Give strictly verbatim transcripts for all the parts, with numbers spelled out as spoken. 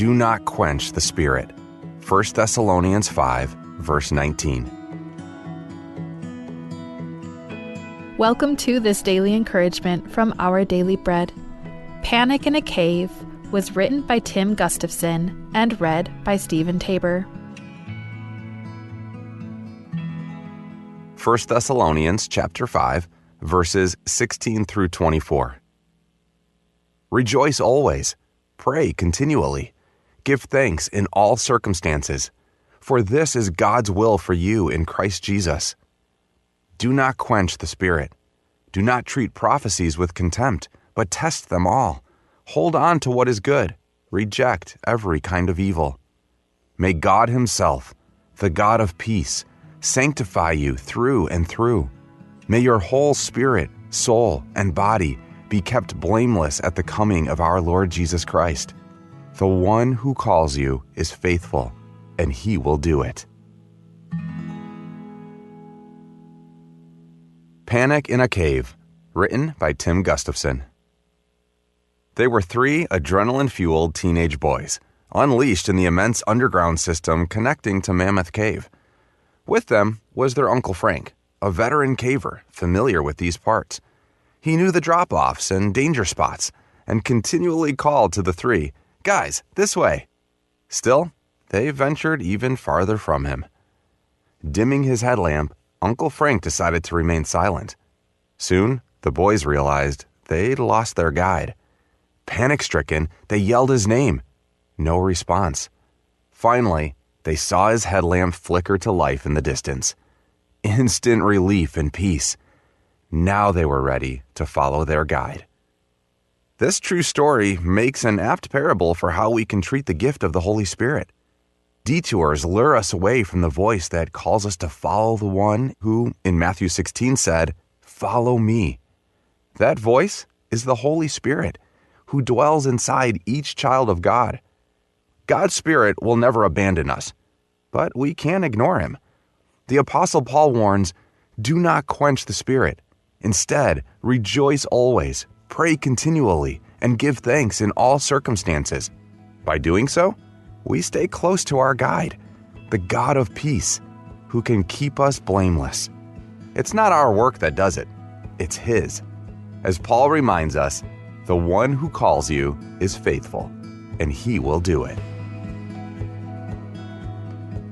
Do not quench the Spirit. First Thessalonians five, verse nineteen. Welcome to this daily encouragement from Our Daily Bread. Panic in a Cave was written by Tim Gustafson and read by Stephen Tabor. First Thessalonians chapter five, verses sixteen through twenty-four. Rejoice always. Pray continually. Give thanks in all circumstances, for this is God's will for you in Christ Jesus. Do not quench the Spirit. Do not treat prophecies with contempt, but test them all. Hold on to what is good. Reject every kind of evil. May God Himself, the God of peace, sanctify you through and through. May your whole spirit, soul, and body be kept blameless at the coming of our Lord Jesus Christ. The one who calls you is faithful, and He will do it. Panic in a Cave, written by Tim Gustafson. They were three adrenaline-fueled teenage boys, unleashed in the immense underground system connecting to Mammoth Cave. With them was their Uncle Frank, a veteran caver familiar with these parts. He knew the drop-offs and danger spots, and continually called to the three, "Guys, this way!" Still, they ventured even farther from him. Dimming his headlamp, Uncle Frank decided to remain silent. Soon, the boys realized they'd lost their guide. Panic-stricken, they yelled his name. No response. Finally, they saw his headlamp flicker to life in the distance. Instant relief and peace. Now they were ready to follow their guide. This true story makes an apt parable for how we can treat the gift of the Holy Spirit. Detours lure us away from the voice that calls us to follow the one who, in Matthew sixteen, said, "Follow me." That voice is the Holy Spirit, who dwells inside each child of God. God's Spirit will never abandon us, but we can ignore Him. The Apostle Paul warns, "Do not quench the Spirit. Instead, rejoice always, pray continually, and give thanks in all circumstances." By doing so, we stay close to our guide, the God of peace, who can keep us blameless. It's not our work that does it, it's His. As Paul reminds us, "The one who calls you is faithful, and He will do it."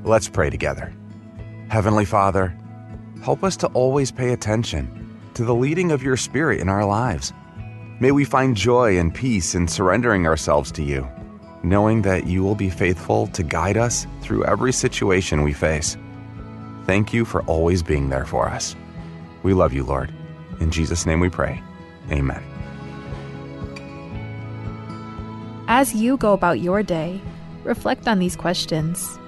Let's pray together. Heavenly Father, help us to always pay attention to the leading of your Spirit in our lives. May we find joy and peace in surrendering ourselves to you, knowing that you will be faithful to guide us through every situation we face. Thank you for always being there for us. We love you, Lord. In Jesus' name we pray. Amen. As you go about your day, reflect on these questions.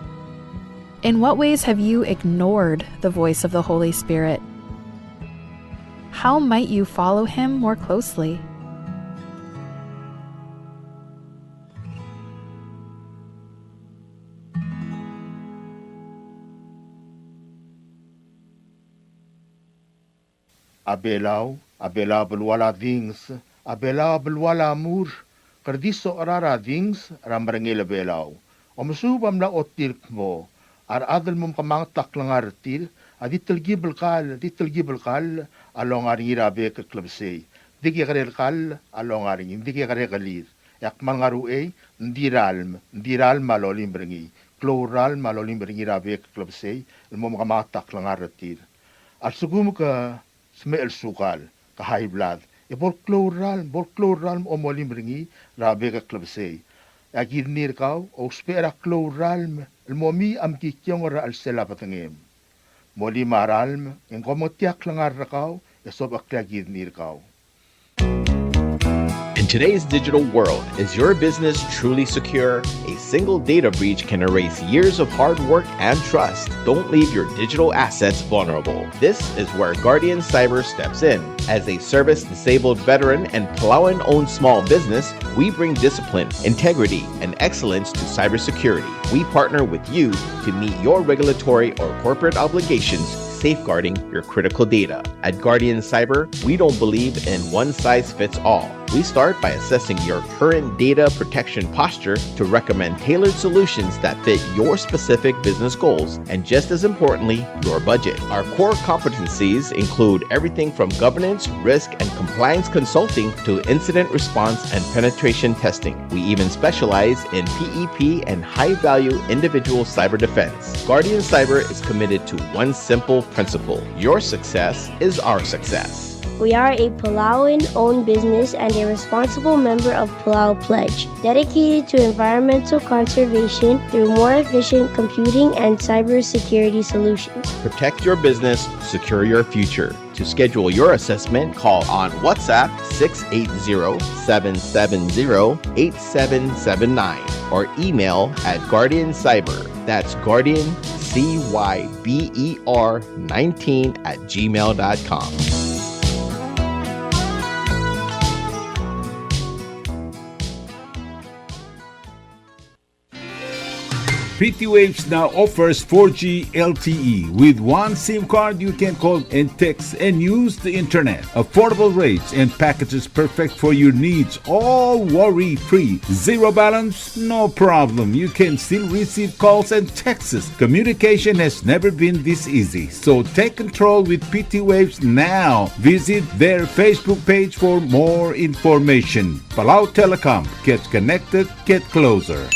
In what ways have you ignored the voice of the Holy Spirit? How might you follow Him more closely? A Belau, a Belau a belual a dinges, a Belau a belual a mur, ke di socher er a dinges er a merengel a Belau. Omesuub a mla ochotii el kmo a rechad el mo mekemanget a klengar er tir a di telkib el kall, di telkib el kall a longa er ngii er a bek el klebesei. Di kekerei el kall a longa er ngii, di kekerei a kelir. E ak kmal ngar er a uchei, ng di ralm, ng di ralm a lolim er ngii. Klou el ralm a lolim er ngii er a bek el klebesei el mo mekemanget a klengar er tir. A lsekum ke smecher el sukal, ke high blood, e bo el klou el ralm, bo el klou el ralm a molim er ngii er a bek el klebesei. E a kidney er kau a ousbech er a klou el ralm el mo mei a mekikiongel er a chelsel a bedengem. Molim a ralm, e ng komengetii a klengar er kau, e sobechekl a kidney er kau. In today's digital world, is your business truly secure? A single data breach can erase years of hard work and trust. Don't leave your digital assets vulnerable. This is where Guardian Cyber steps in. As a service-disabled veteran and Palauan-owned small business, we bring discipline, integrity, and excellence to cybersecurity. We partner with you to meet your regulatory or corporate obligations, safeguarding your critical data. At Guardian Cyber, we don't believe in one size fits all. We start by assessing your current data protection posture to recommend tailored solutions that fit your specific business goals and, just as importantly, your budget. Our core competencies include everything from governance, risk, and compliance consulting to incident response and penetration testing. We even specialize in P E P and high-value individual cyber defense. Guardian Cyber is committed to one simple principle: your success is our success. We are a Palauan-owned business and a responsible member of Palau Pledge, dedicated to environmental conservation through more efficient computing and cybersecurity solutions. Protect your business, secure your future. To schedule your assessment, call on WhatsApp six eight zero, seven seven zero, eight seven seven nine or email at Guardian Cyber. That's Guardian, C Y B E R nineteen at gmail dot com. P T Waves now offers four G L T E. With one SIM card, you can call and text and use the internet. Affordable rates and packages perfect for your needs, all worry-free. Zero balance? No problem. You can still receive calls and texts. Communication has never been this easy. So take control with P T Waves now. Visit their Facebook page for more information. Palau Telecom. Get connected. Get closer.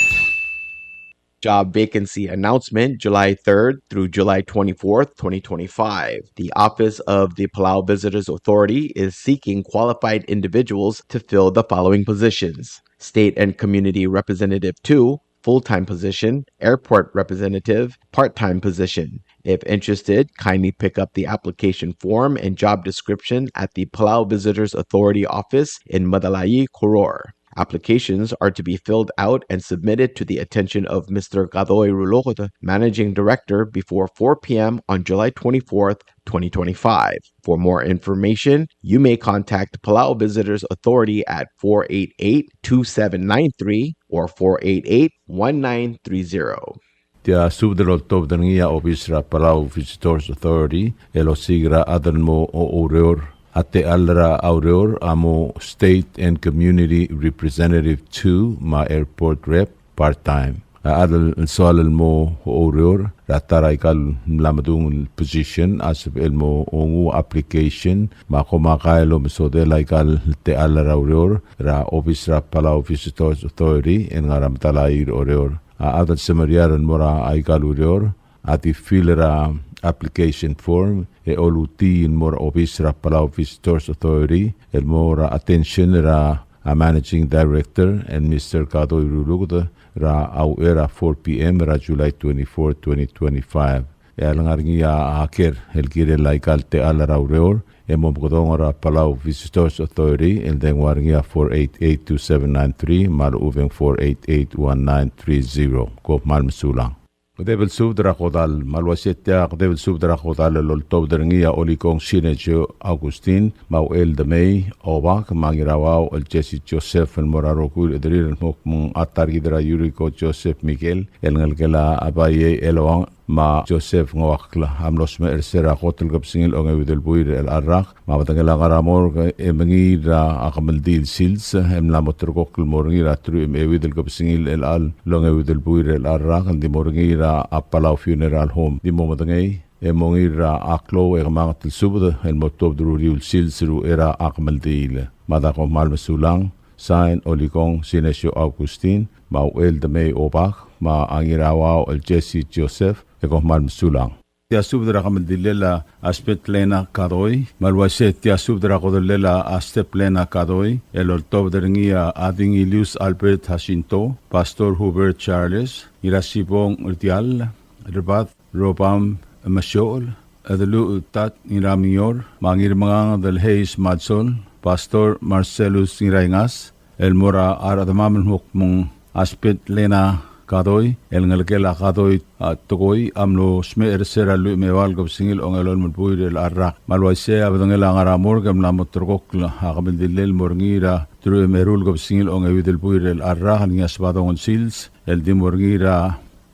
Job vacancy announcement, July third through July twenty-fourth, twenty twenty-five. The Office of the Palau Visitors Authority is seeking qualified individuals to fill the following positions: State and Community Representative two, full-time position, Airport Representative, part-time position. If interested, kindly pick up the application form and job description at the Palau Visitors Authority office in Medalaii, Koror. Applications are to be filled out and submitted to the attention of Mister Kadoi Ruluked, Managing Director, before four p.m. on July twenty-fourth, twenty twenty-five. For more information, you may contact Palau Visitors Authority at four eight eight, two seven nine three or four eight eight, one nine three zero. Tia subed el oltobed er ngii a obis er a Palau Visitors Authority el osiik er a chad el mo oureor. A techall er a ureor a mo State and Community Representative two me a Airport Rep part-time. A chad el soal el mo oureor er a ta er aika el mla medung el position a sebechel el mo nguu a application me a komakai el omesodel aika el techall er a ureor er a obis er a Palau Visitors Authority el ngar er a Medalaii er Oreor. A chad el semeriar el mo er aika el ureor a di fill er a application form e olutii el mo er a obis er a Palau Visitors Authority el mo er a attention er a, a Managing Director el Mister Kadoi Ruluked er a uchei er a four p.m. er a July twenty-four, twenty twenty-five. E a lengar er ngii a ker el kirel aika el techall er a ureor e mo mekedong er a Palau Visitors Authority el dengua er ngii a four eight eight two seven nine three me a lechub e ng four eight eight one nine three zero. Kom kmal mesulang. Kedeb el subed er a kodall. Me a le uaisei tia kedeb el subed er a kodall el oltobed er ngii a Olikong Sinesio Augustin me a Uchel Demei Obak me a Ngirauau el Jesse Joseph el mo er a rokui el chederir el mo kmo ng a ta er kid er a Yuriko Joseph Miguel el ngelekel a Baiei Eloang me a Joseph Ngoakl a mlo smecher er se er a kot el kebesengil a ongeuid el buil er chelecha el rak. Me a bedengel a ngar er a morgue e mengiil er a kemeldiil el sils e mla mo ulterekokl el mo er ngii er a teruich me a euid el kebesengil er chelecha el ongeuid el buil er chelecha el rak, ng di mo er ngii er a Palau Funeral Home. Di mo medengei e mongiil er a klou e kemanget el subed el mo tuobed er a uriul el sils er a uchei er a kemeldiil. Mada kom kmal mesulang. Sign, Olikong Sinesio Augustin me a Uchel Demei Obak me a Ngirauau el Jesse Joseph, e kom kmal mesulang. Tia subed er a kemeldilel a Spetlena Kadoi, me a le uaisei tia subed er a kodellel a Steplena Kadoi, el oltobed er ngii a Dingilius Albert Jacinto, Pastor Hubert Charles, Ngirasibong Rdiall, Rebad Robam Mesiochel, Edeluch Tat Ngiramior, me a Ngirmenganged el Hayes Madsol, Pastor Marcellus Ngiraingas, el mo er a rechedemam el mo kmo ng a Spetlena Kadoi, el ngelekel a Kadoi, a, Tekoi, a mlo smecher er se er a lluich me a eua el kebesengil a ongelolem el buil er chelecha el rak. Me a le uaisei a bedengel a ngar er a morgue e mla mo ulterekokl a kemeldilel el mo er ngii er a teruich me a eru el kebesengil a ongeuid el buil er chelecha el rak, el ngii a Sebadong el sils, el di mo er ngii er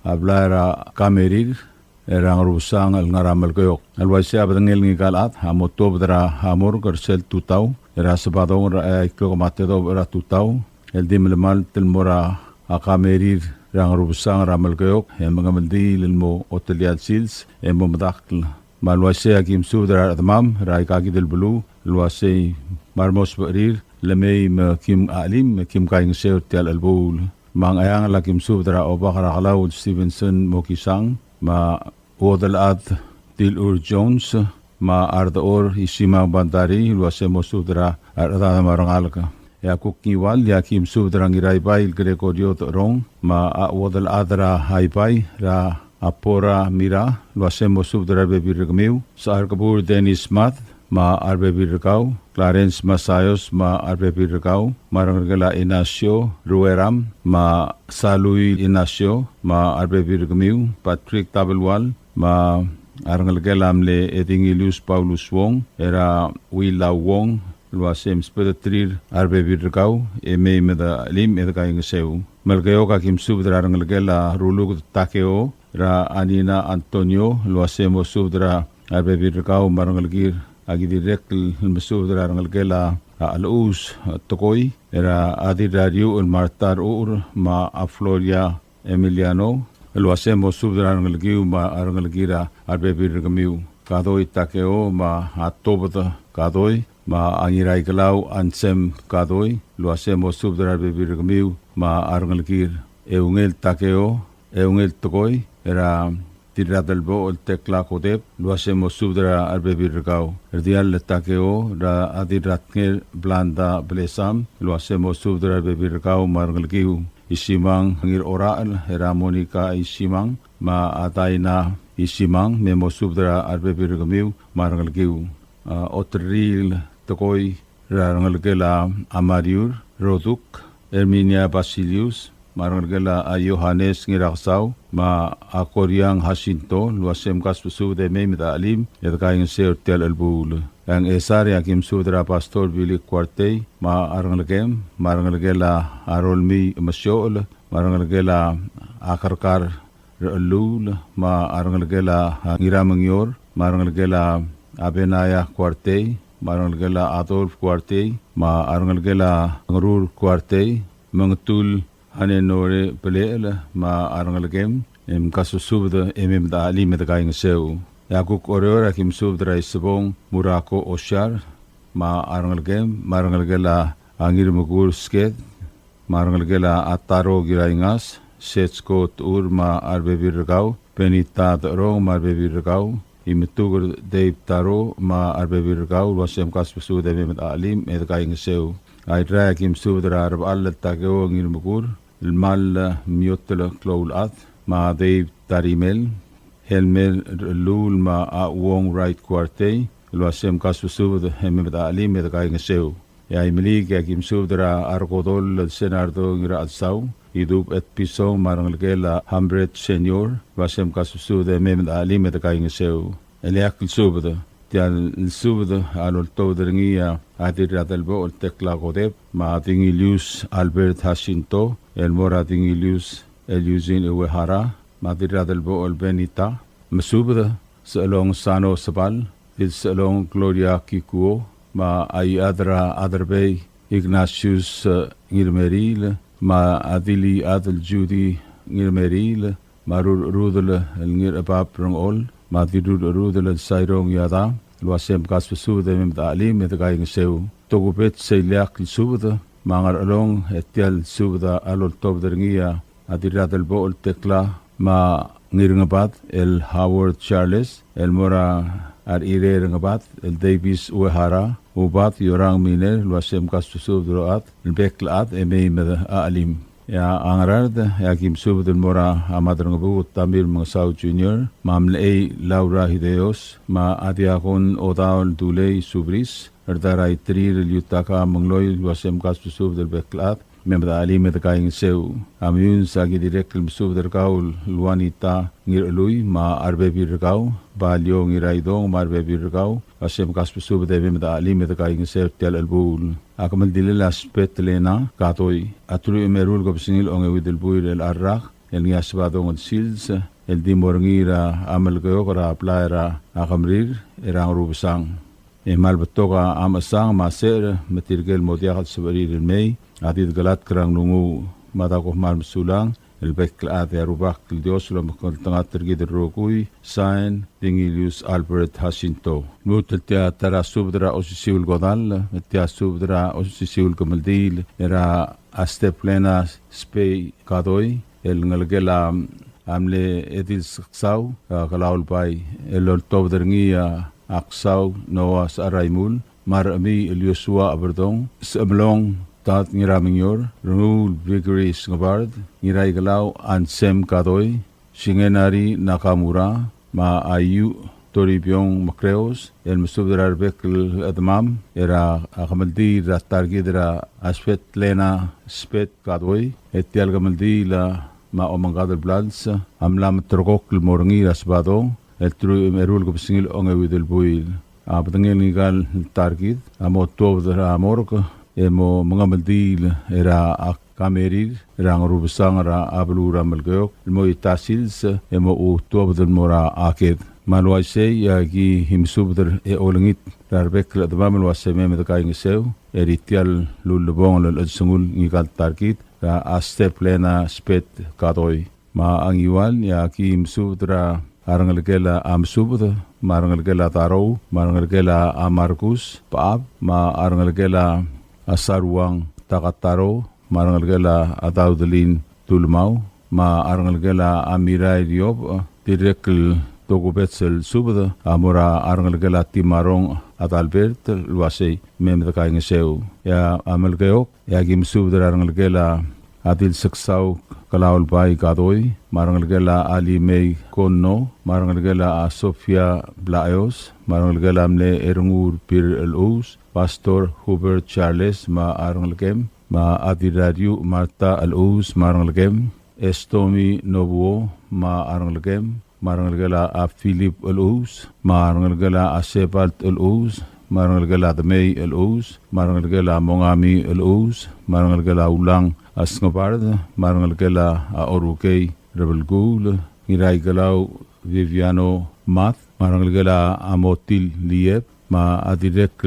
a blai er a Kamerir, er a Ngerubesang el ngar er a Melekeok. El uaisei a bedengel ngika el chad a mo tuobed er a morgue er sel tutau er a Sebadong er a eai el klok me a tedobech er a tutau el di melemalt el mo er a kamerir er a Ngerubesang er a Melekeok e mengemeldiil el mo otelii a sils e mo medakl. Me a le uaisei a ki mesubed er a rechedemam er aika kid el beluu el uaisei me a remo sebechir el mei me kim chelim me kim kaingeseu er tia el chelebuul. Me a Ngcheangel a ki mesubed er a Obak er a Kelau el Stevenson Mokisang, me a Uodelchad Dilur Jones, me a Ardechor Isimang Bandarii el uaisei mo subed er a rechedad me a rengalek. E a kuk Ngiwal e a ki mesubed er a Ngiraibai el Gregorio Decherong, me a Uodelchad er a Aibai er a Apora Mira el uaisei mo subed er a rebebil er kemiu, Sechar Kebur Dennis Mad, me a rebebil er kau, Clarence Masayos, me a rebebil er kau, me a rengelekel a Inacio Rueram, me a Salui Inacio, me a rebebil er kemiu, Patrick Tabelual, me a rengelekel a mle Edingilius Paulus Wong, er a Wilau Wong, el uaisei msubedeterir a rebebil er kau, e mei me de chelim e de kaingeseu. Melekeok a ki mesubed er a rengelekel a Ruluked Takeo, er a Anina Antonio, el uaisei mo subed er a rebebil er kau me a rengelekir. A ki dirrek el mesubed er a rengelekel a Chelechus Tekoi, er a Dirrariuch el Marta Rechucher, me a Floria Emiliano, el uaisei mo subed er a rengelekiu me a rengelekir a rebebil er kemiu. Kadoi Takeo, me a Tobed Kadoi, me a Ngiraikelau Ansem Kadoi, el uaisei mo subed er a rebebil er kemiu me a rengelekir. Eungel Takeo, Eungel Tekoi, er a Dirradelbochel Tekla Kodep, el uaisei mo subed er a rebebil er kau. Rdiall Takeo, er a Dirratngel Blanda Blesam, el uaisei mo subed er a rebebil er kau me a rengelekiu. Isimang Ngirorachel, er a Monica Isimang, me a Daina Isimang, me mo subed er a rebebil er kemiu me a rengelekiu. A, Oterriil Tekoi, er a rengelekel a Mariur Roduk, Herminia Basilius, me a rengelekel a Johannes Ngiraksau, me a Koriang Jacinto, el uaisei mkasbesubed e mei me de chelim e de kaingeseu er tia el chelebuul. E a Ngchesar e a ki mesubed er a Pastor Billy Kuartei, me a rengelekem, me a rengelekel a Rolmii Mesiochel, me a rengelekel a Kerkar Rechelluul, me a rengelekel a Ngiramengior, me a rengelekel a Benaya Kuartei, me a rengelekel a Adolf Kuartei, me a rengelekel a Ngerur Kuartei, Mengetul Hanenore Belechel, me a rengelekem, e mkasbesubed e mei me de chelim e de kaingeseu. E a kuk Oreor a ki mesubed er a Isebong Murako Osiar, me a rengelekem, me a rengelekel a Ngirmekur Sked, me a rengelekel a Taro Kiraingas, Setsko Techur me a rebebil er kau, Benita Decherong me a rebebil er kau, Imetuker Dave Taro me a rebebil er kau, el uaisei mkasbesubed e mei me de chelim e de kaingeseu. A Irrai a ki mesubed er a Rebechall Takeo Ngirmekur, el Mal Miotel Kloulchad, me a Dave Tarimel, Helmer Rechelluul me a Uong Wright Kuartei, el uaisei mkasbesubed e mei me de chelim e de kaingeseu. E a Imeliik e a ki mesubed er a Rekodol el Senardo Ngirachelsau, Idub Etpison me a rengelekel a Hambret Senior, el uaisei mkasbesubed e mei me de chelim e de kaingeseu. E ileakl el subed, tia el subed a loltobed er ngii a Dirradelbochel Tekla Kodep, me a Dingilius Albert Jacinto, el mo er a Dingilius Eliusin Uehara, me a Dirradelbochel Benita, mesubed, Sechelong Sano Sebal, Dilsechelong Gloria Kikuo, me a Iechad er a Aderbei Ignatius, eh, Ngirmeriil, me a Diliechad el Judy Ngirmeriil, me a Rurcherudel el Ngirchebab Rengchol, me a Dirrurcherudel el Sairong Iada, el uaisei mkasbesubed e mei me de chelim e de kaingeseu. Tokubets e ileakl el subed, me a Ngerchelong, e tia el subed a loltobed er ngii a a Dirradelbochel Tekla, me a Ngirngebad el Howard Charles, el mo er a Rechirei er Ngebad el Davis Uehara, Ubad Yorang Miner, el uaisei mkasbesubed er a rechad el bek el chad e mei me de chelim. E a Ngaraard, e a ki mesubed el mo er a Madrengebuked Tamir Mengesau Junior, me a Mlechei Laura Hideos, me a Diakon Odaol Dulei Subris, Rdaraitrir el Yutaka Mengloi, el uaisei mkasbesubed el bek el chad, me mei me de chelim e de kaingeseu. A Meyuns a ki dirrek el mesubed er kau el Juanita Ngirchelui, me a rebebil er kau, Balio Ngiraidong, me a rebebil er kau, el uaisei mkasbesubed e mei me de chelim e de kaingeseu er tia el chelebuul. A kemeldilel a Sbet Lena Katoi, a truich me a eru el kebesengil a ongeuid el buil er a rak, el ngii a Sebadong el sils, el di mo er ngii er a Melekeok er a blai er a Kemrir er a Ngerubesang. E kmal betok a mechesang me a secher me tirke el mo diak el sebechir el mei a di dekelatk er a nglunguuch. Me a da ko kmal mesulang el bek el chad, e a Rubak el Dios a lomekngeltengat er kid el rokui. Sign, Dingilius Albert Jacinto. Lmuut el tia ta er a subed er a osisiu el kodall, tia subed er a osisiu el kemeldiil er a Steplena Spei Kadoi, el ngelekel a mle Edil Seksau, a, Kelaulbai, el oltobed er ngii a Ksau Noah Secharaimul, me a Rechemiil Joshua Eberdong, Sechemelong Tad Ngiramengior, Renguul Vickery Sngebard, Ngiraikelau Ansem Kadoi, Shingenari Nakamura, me a Aiu Toribiong Mekreos, el mesubed er a rebek el chedemam er a kemeldiil er a ta er kid er a Svetlana Spet Kadoi, e tia el kemeldiil a me a omengkad el blals a mla meterekokl el mo er ngii er a Sebadong el teruich me a eru el kebesengil a ongeuid el buil. A bedengel ngika el ta er kid a mo tuobed er a morgue e mo mengemeldiil er a kamerir er a Ngerubesang er a beluu er a Melekeok el mo ita sils e mo tuobed el mo er a ked. Me a le uaisei e aki mesubed er a olengit er a rebek el chedemam el uase mei me dekaingeseu er tia el ulebongel el chelsengul ngika el ta er kid er a Steplena Spet Kadoi. Me a Ngiwal e aki mesubed er a rengelekel a Mesubed, me a rengelekel a Tarou, me a rengelekel a Markus Bechab, me a rengelekel a Saruang Takataro, me a rengelekel a Daudelin Tulmau, me a rengelekel a Mirai Riob, dirrek el tokubets el subed a mo er a rengelekel a Timarong Adalbert el uasei mei me dekaingeseu. E a Melekeok e aki mesubed er a rengelekel a Adil Seksau Kelaulbai Kadoi, me a rengelekel a Alimei Konno, me a rengelekel a Sofia Blaeos, me a rengelekel a mle Erengur Pir Elus, Pastor Hubert Charles, me a rengelekem, me a Dirrariu Marta Elus, me a rengelekem, Estomi Nobuo, me a rengelekem, me a rengelekel a Philip Elus, me a rengelekel a Sebalt Elus, me a rengelekel a Demei Elus, me a rengelekel a Mongami Elus, me a rengelekel a Ulang a Sngebard, me a rengelekel a Orukei Rebelkuul, Ngiraikelau Viviano Mat, me a rengelekel a Motil Liep, me a dirrek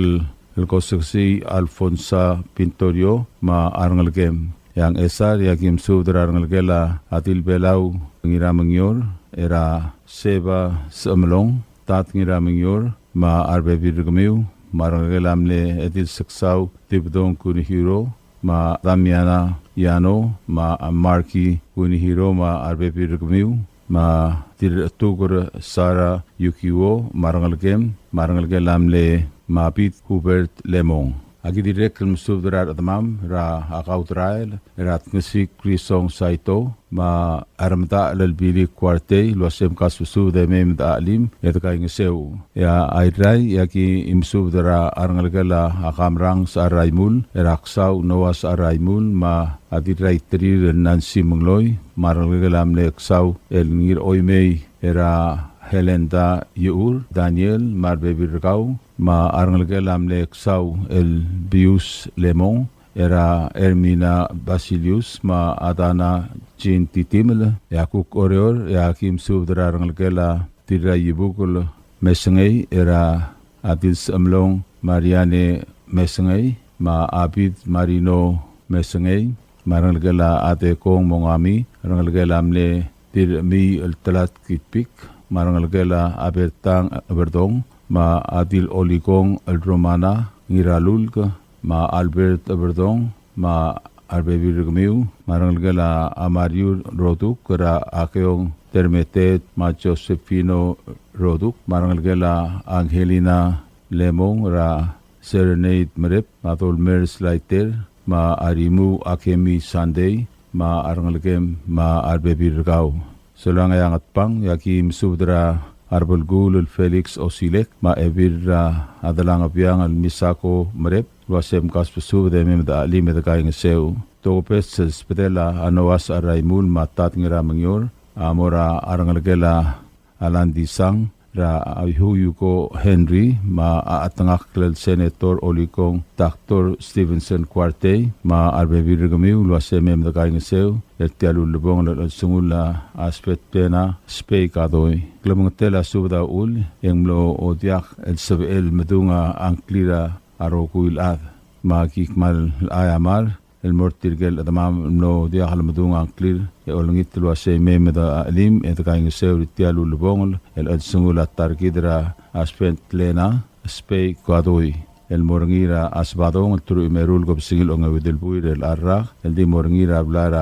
el Koseksii Alfonsa Pintorio, me a rengelekem. E a Ngchesar e aki mesubed er a rengelekel a Adil Belau Ngiramengior, er a Seba Sechemelong, Tad Ngiramengior, me a rebebil er kemiu, me a rengelekel a mle Edil Seksau Tibedong Kunihiro, me a Damiana Yano, me a Marky Kunihiro, me a rebebil er kemiu, me a Dirrechetuker Sara Yukiwo, me a rengelekem, me a rengelekel a mle Mabit Hubert Lemong. Aki dirrek el mesubed er a rechedemam er a Kaudrael er a Tngesik Krisong Saito, me a Remedachel el Billy Kuartei, el uasei mkasbesubed e mei me dechelim e dekaingeseu. E a Irrai e aki mesubed er a rengelekel a Kamrang Secharaimul, er a Ksau Noah Secharaimul, me a Dirraiterir el Nancy Mengloi, me a rengelekel a mle Ksau el Ngirchoimei, er a Helenda Iechur Daniel, me a rebebil er kau, me a rengelekel a mle Ksau el Bius Lemong, er a Ermina Basilius, me a Dana Jean Titimel. E a kuk Oreor e aki mesubed er a rengelekel a Dirraibukel Mesengei, er a Adil Sechemelong Mariane Mesengei, me a Abid Marino Mesengei, me a rengelekel a Adekong Mongami, rengelekel a mle Dirremii el Telat Kitpik, me a rengelekel a Bertang Eberdong, me a Adil Olikong el Romana Ngiralulk, me a Albert Eberdong, me a rebebil er kemiu, me a rengelekel a Mariur Roduk, er a Akeong Termeteet, me a Josefino Roduk, me a rengelekel a Angelina Lemong, er a Serenade Merep, me a Dolmers Laiter, me a Arimu Akemi Sunday, me a rengelekem, me a rebebil er kau. Solang e a Ngatpang, e aki mesubed er a Rebelkuul el Felix Osilek, me a Ebil er a Adelangebiang el Misako Merep, el uasei mkasbesubed e mei me dechelim e dekaingeseu. Tokubets el subedel a Noah Secharaimul me a Tad Ngiramengior a mo er a rengelekel a Alan Disang, er a Huyuko Henry, me a chetengakl el Senator Olikong Doctor Stevenson Kuartei, me a rebebil er kemiu el uase mei me dekaingeseu er tia el ulebongel el chelsengul a Svetlana Spei Kadoi. Klemengetel a subed a uchul e ng mlo diak el sebechel el medung a ngklir a rokui el chad. Me aki kmal aiamar el mo er tirke el chedemam el mlo diak el medung a ngklir e olengit el uase mei me de chelim e dekaingeseu er tia el ulebongel el chelsengul a ta er kid er a Svetlana Spei Kadoi el mo er ngii er a Sabadong el teruich me a eru el kebesengil a ongeuid el buil er a rak el di mo er ngii er a blai er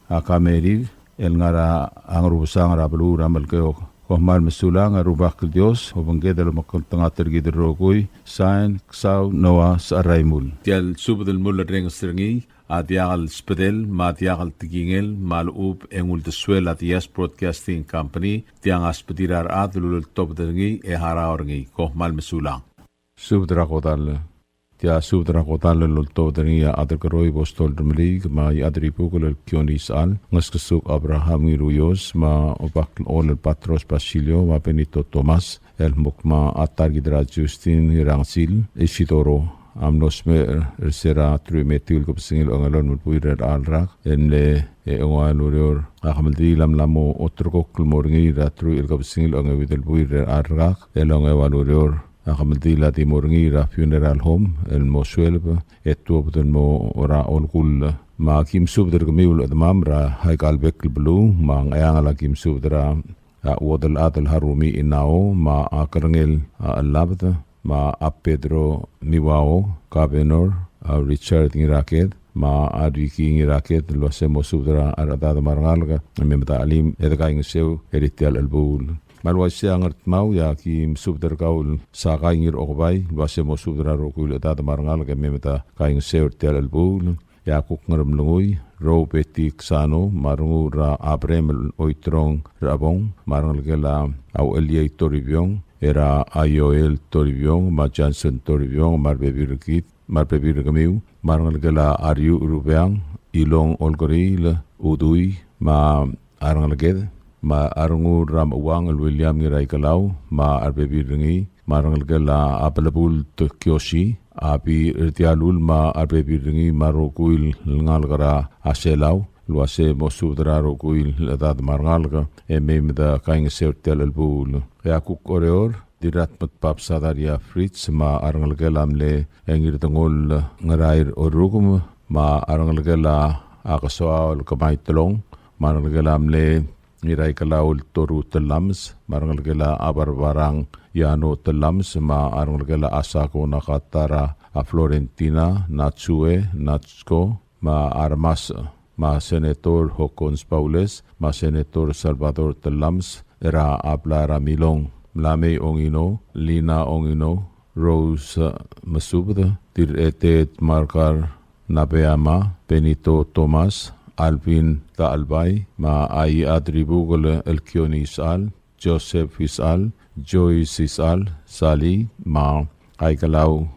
a Kamerik el ngar er a Ngerubesang er a beluu er a Melekeok. Kom kmal mesulang, a Rubak el Dios a obengked el omekngeltengat er kid el rokui. Sain, Ksau Noah Secheraimul. Tia el subed el mulerrenges er ngii a diak el sbedel me a diak el tekingel me a lechub e ng uldesuel a Diaz Broadcasting Company. Tiang a sbedir a rechad el uleltobed er ngii e harau er ngii. Kom kmal mesulang. Subed er a kodall. Tia subed er a kodall el oltobed er ngii a Adelkeroi Bostol Remeliik me a Iechadribukel el Kione Isechal, Ngeskesuk Abraham Ngiruios me a Obaklechol el Patros Basilio me a Benito Thomas, el kmo a ta er kid er a Justin Ngirangesil Isidoro a mlo smecher er se er a teruich me a etiu el kebesengil a ongelolem el buil er a rak el mle, e ongeua el ureor. A kemeldiil a mla mo ulterekokl el mo er ngii er a teruich el kebesengil a ongeuid el buil er a rak el ongeua el ureor. A kemeldiil a di mo er ngii er a funeral home el mo sueleb e tuobed el mo er a olkull. Me aki mesubed er kemiu el chedemam er aika el bek el beluu, me a Ngcheangel aki mesubed er a, a, Uodelchad el Harumi Inao, me a Kerengel, a, Chelabed, me a Pedro Miwao, Governor, a, Richard Ngiraked, me a Ricky Ngiraked, el uase mo subed er a rechedad me a rengalek e mei me de chelim e dekaingeseu er tia el chelebuul. Me a le uaisei a Ngardmau, e aki mesubed er kau el Sakai Ngirokebai, el uase mo subed er a rokui el chedad me a rengalek e mei me dekaingeseu er tia el chelebuul. E a kuk Ngeremlengui, Rou Betty Ksano, me a Rengul er a Abrem el Oiterong er a Bong, me a rengelekel a Aucheliei Toribiong, er a Aioel Toribiong, me a Johnson Toribiong, me a rebebil er kid, me a rebebil er kemiu, me a rengelekel a Ariu Rubeang, Ilong Olkeriil, Udui, me a rengeleked, me a Rengul er a Mechuang el William Ngiraikelau, me a rebebil er ngii, me a rengelekel a Belebult Kiosi, a Bi er Dialul me a rebebil er ngii, me a rokui el ngalek er a Selau, el uase mo subed er a rokui el chedad me a rengalek e mei me dekaingeseu er tia el chelebuul. E a kuk Oreor, Dirratmedbab Sadaria Fritz, me a rengelekel a mle Ngirdengoll Ngerair Orukem, me a rengelekel a Kesoaol Kemaitelong, me a rengelekel a mle Ngiraikelau el Toru Tellames, me a rengelekel a Barbarang Yano Tellames, me a rengelekel a Asako Nakatara, a Florentina, Natsue, Natsko, me a Armas, me a Senator Hokkons Baules, me a Senator Salvador Tellames, er a blai er a Milong, Mlamei Ongino, Lina Ongino, Rose Mesubed, Dirretet Markar Nabeama, Benito Thomas, Alvin Taalbai, me a Iechadribukel el Kione Isechal, Joseph Isechal, Joyce Isechal, Sally, me a Aikelau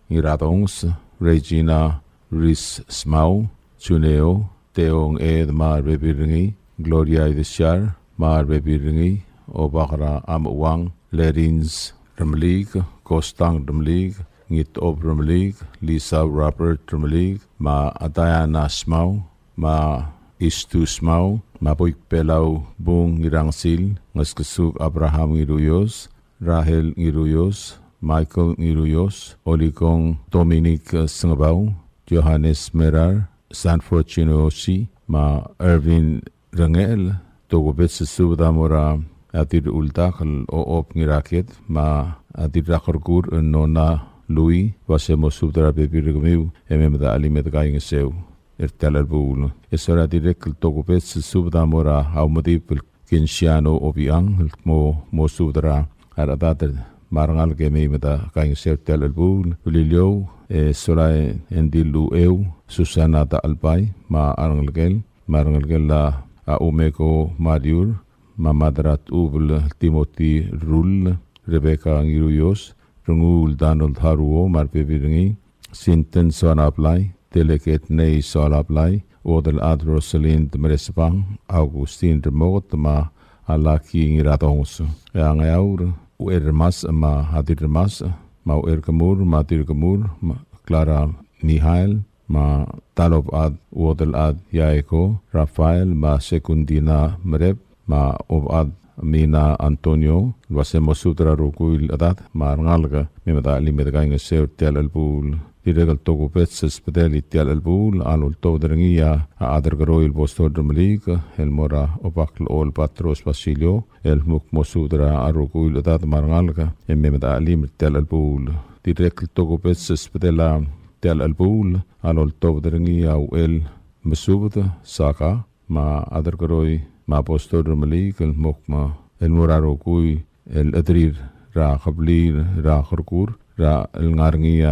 Ngiradongs, Regina Ris Smau, Juneo, Teong Ed me a rebebil er ngii, Gloria Idesiar me a rebebil er ngii, Obak er a Amechuang, Lerins Remeliik, Kostang Remeliik, Ngitob Remeliik, Lisa Robert Remeliik, me a Diana Smau, me a Istu Smau, me a Boik Belau Bung Ngirangesil, Ngeskesuk Abraham Ngiruios, Rahel Ngiruios, Michael Ngiruios, Olikong Dominic Sengebau, Johannes Merar, Sanford Chinoyoshi, me a Ervin Rengechel, tokubets el subed a mo er a Dirruldak el Ochob Ngiraked, me a Dirrakerkur el Nona Lui, el uase mo subed er a rebebil er kemiu e mei me de chelim e de kaingeseu er tia el chelebuul. E sola dirrek el tokubets el subed a mo er a Aumedib el Kensiano Obichang, el kmo mo subed er a rechedad me a rengalek e mei me de kaingeseu er tia el chelebuul. Beliliou, e sola e ng di el Ucheu, Susana Dachelbai, me a rengelekel, me a rengelekel a Umeko Mariur, me a Madrat Ubel Timothy Rull, Rebecca Ngiruios, Rengul Donald Haruo, me a rebebil er ngii, Sinten Soalablai, Delegate Nei Soalablai, Uodelchad Rosalind Meresbang, Augustin Remoket, me a Lucky Ngiradongs. E a Ngeaur, Ucher Remasech me a Adir Remasech, me a Ucher Kemur me a Adir Kemur, me a Clara Mihael, me a Talobechad Uodelchad Yaeko Rafael, me a Sekundina Merep, me a Obechad Mina Antonio, el uase mo subed er a rokui el chedad me a rengalek, me mei me de chelim e de kaingeseu er tia el chelebuul. Dirrek el tokubets el subedel er tia el chelebuul a loltobed er ngii a Aderkeroi el Postol Remeliik, el mo er a Obak el Ol Patros Basilio, el kmo mo subed er a rokui el chedad me a rengalek, e mei me de chelim er tia el chelebuul. Dirrek el tokubets el subedel er tia el chelebuul a loltobed er ngii a Uchel Mesubed Saka, me a Aderkeroi me a Postol Remeliik el kmo el mo er a rokui el chederir er a kebliil er a Kerkur, er a el ngar er ngii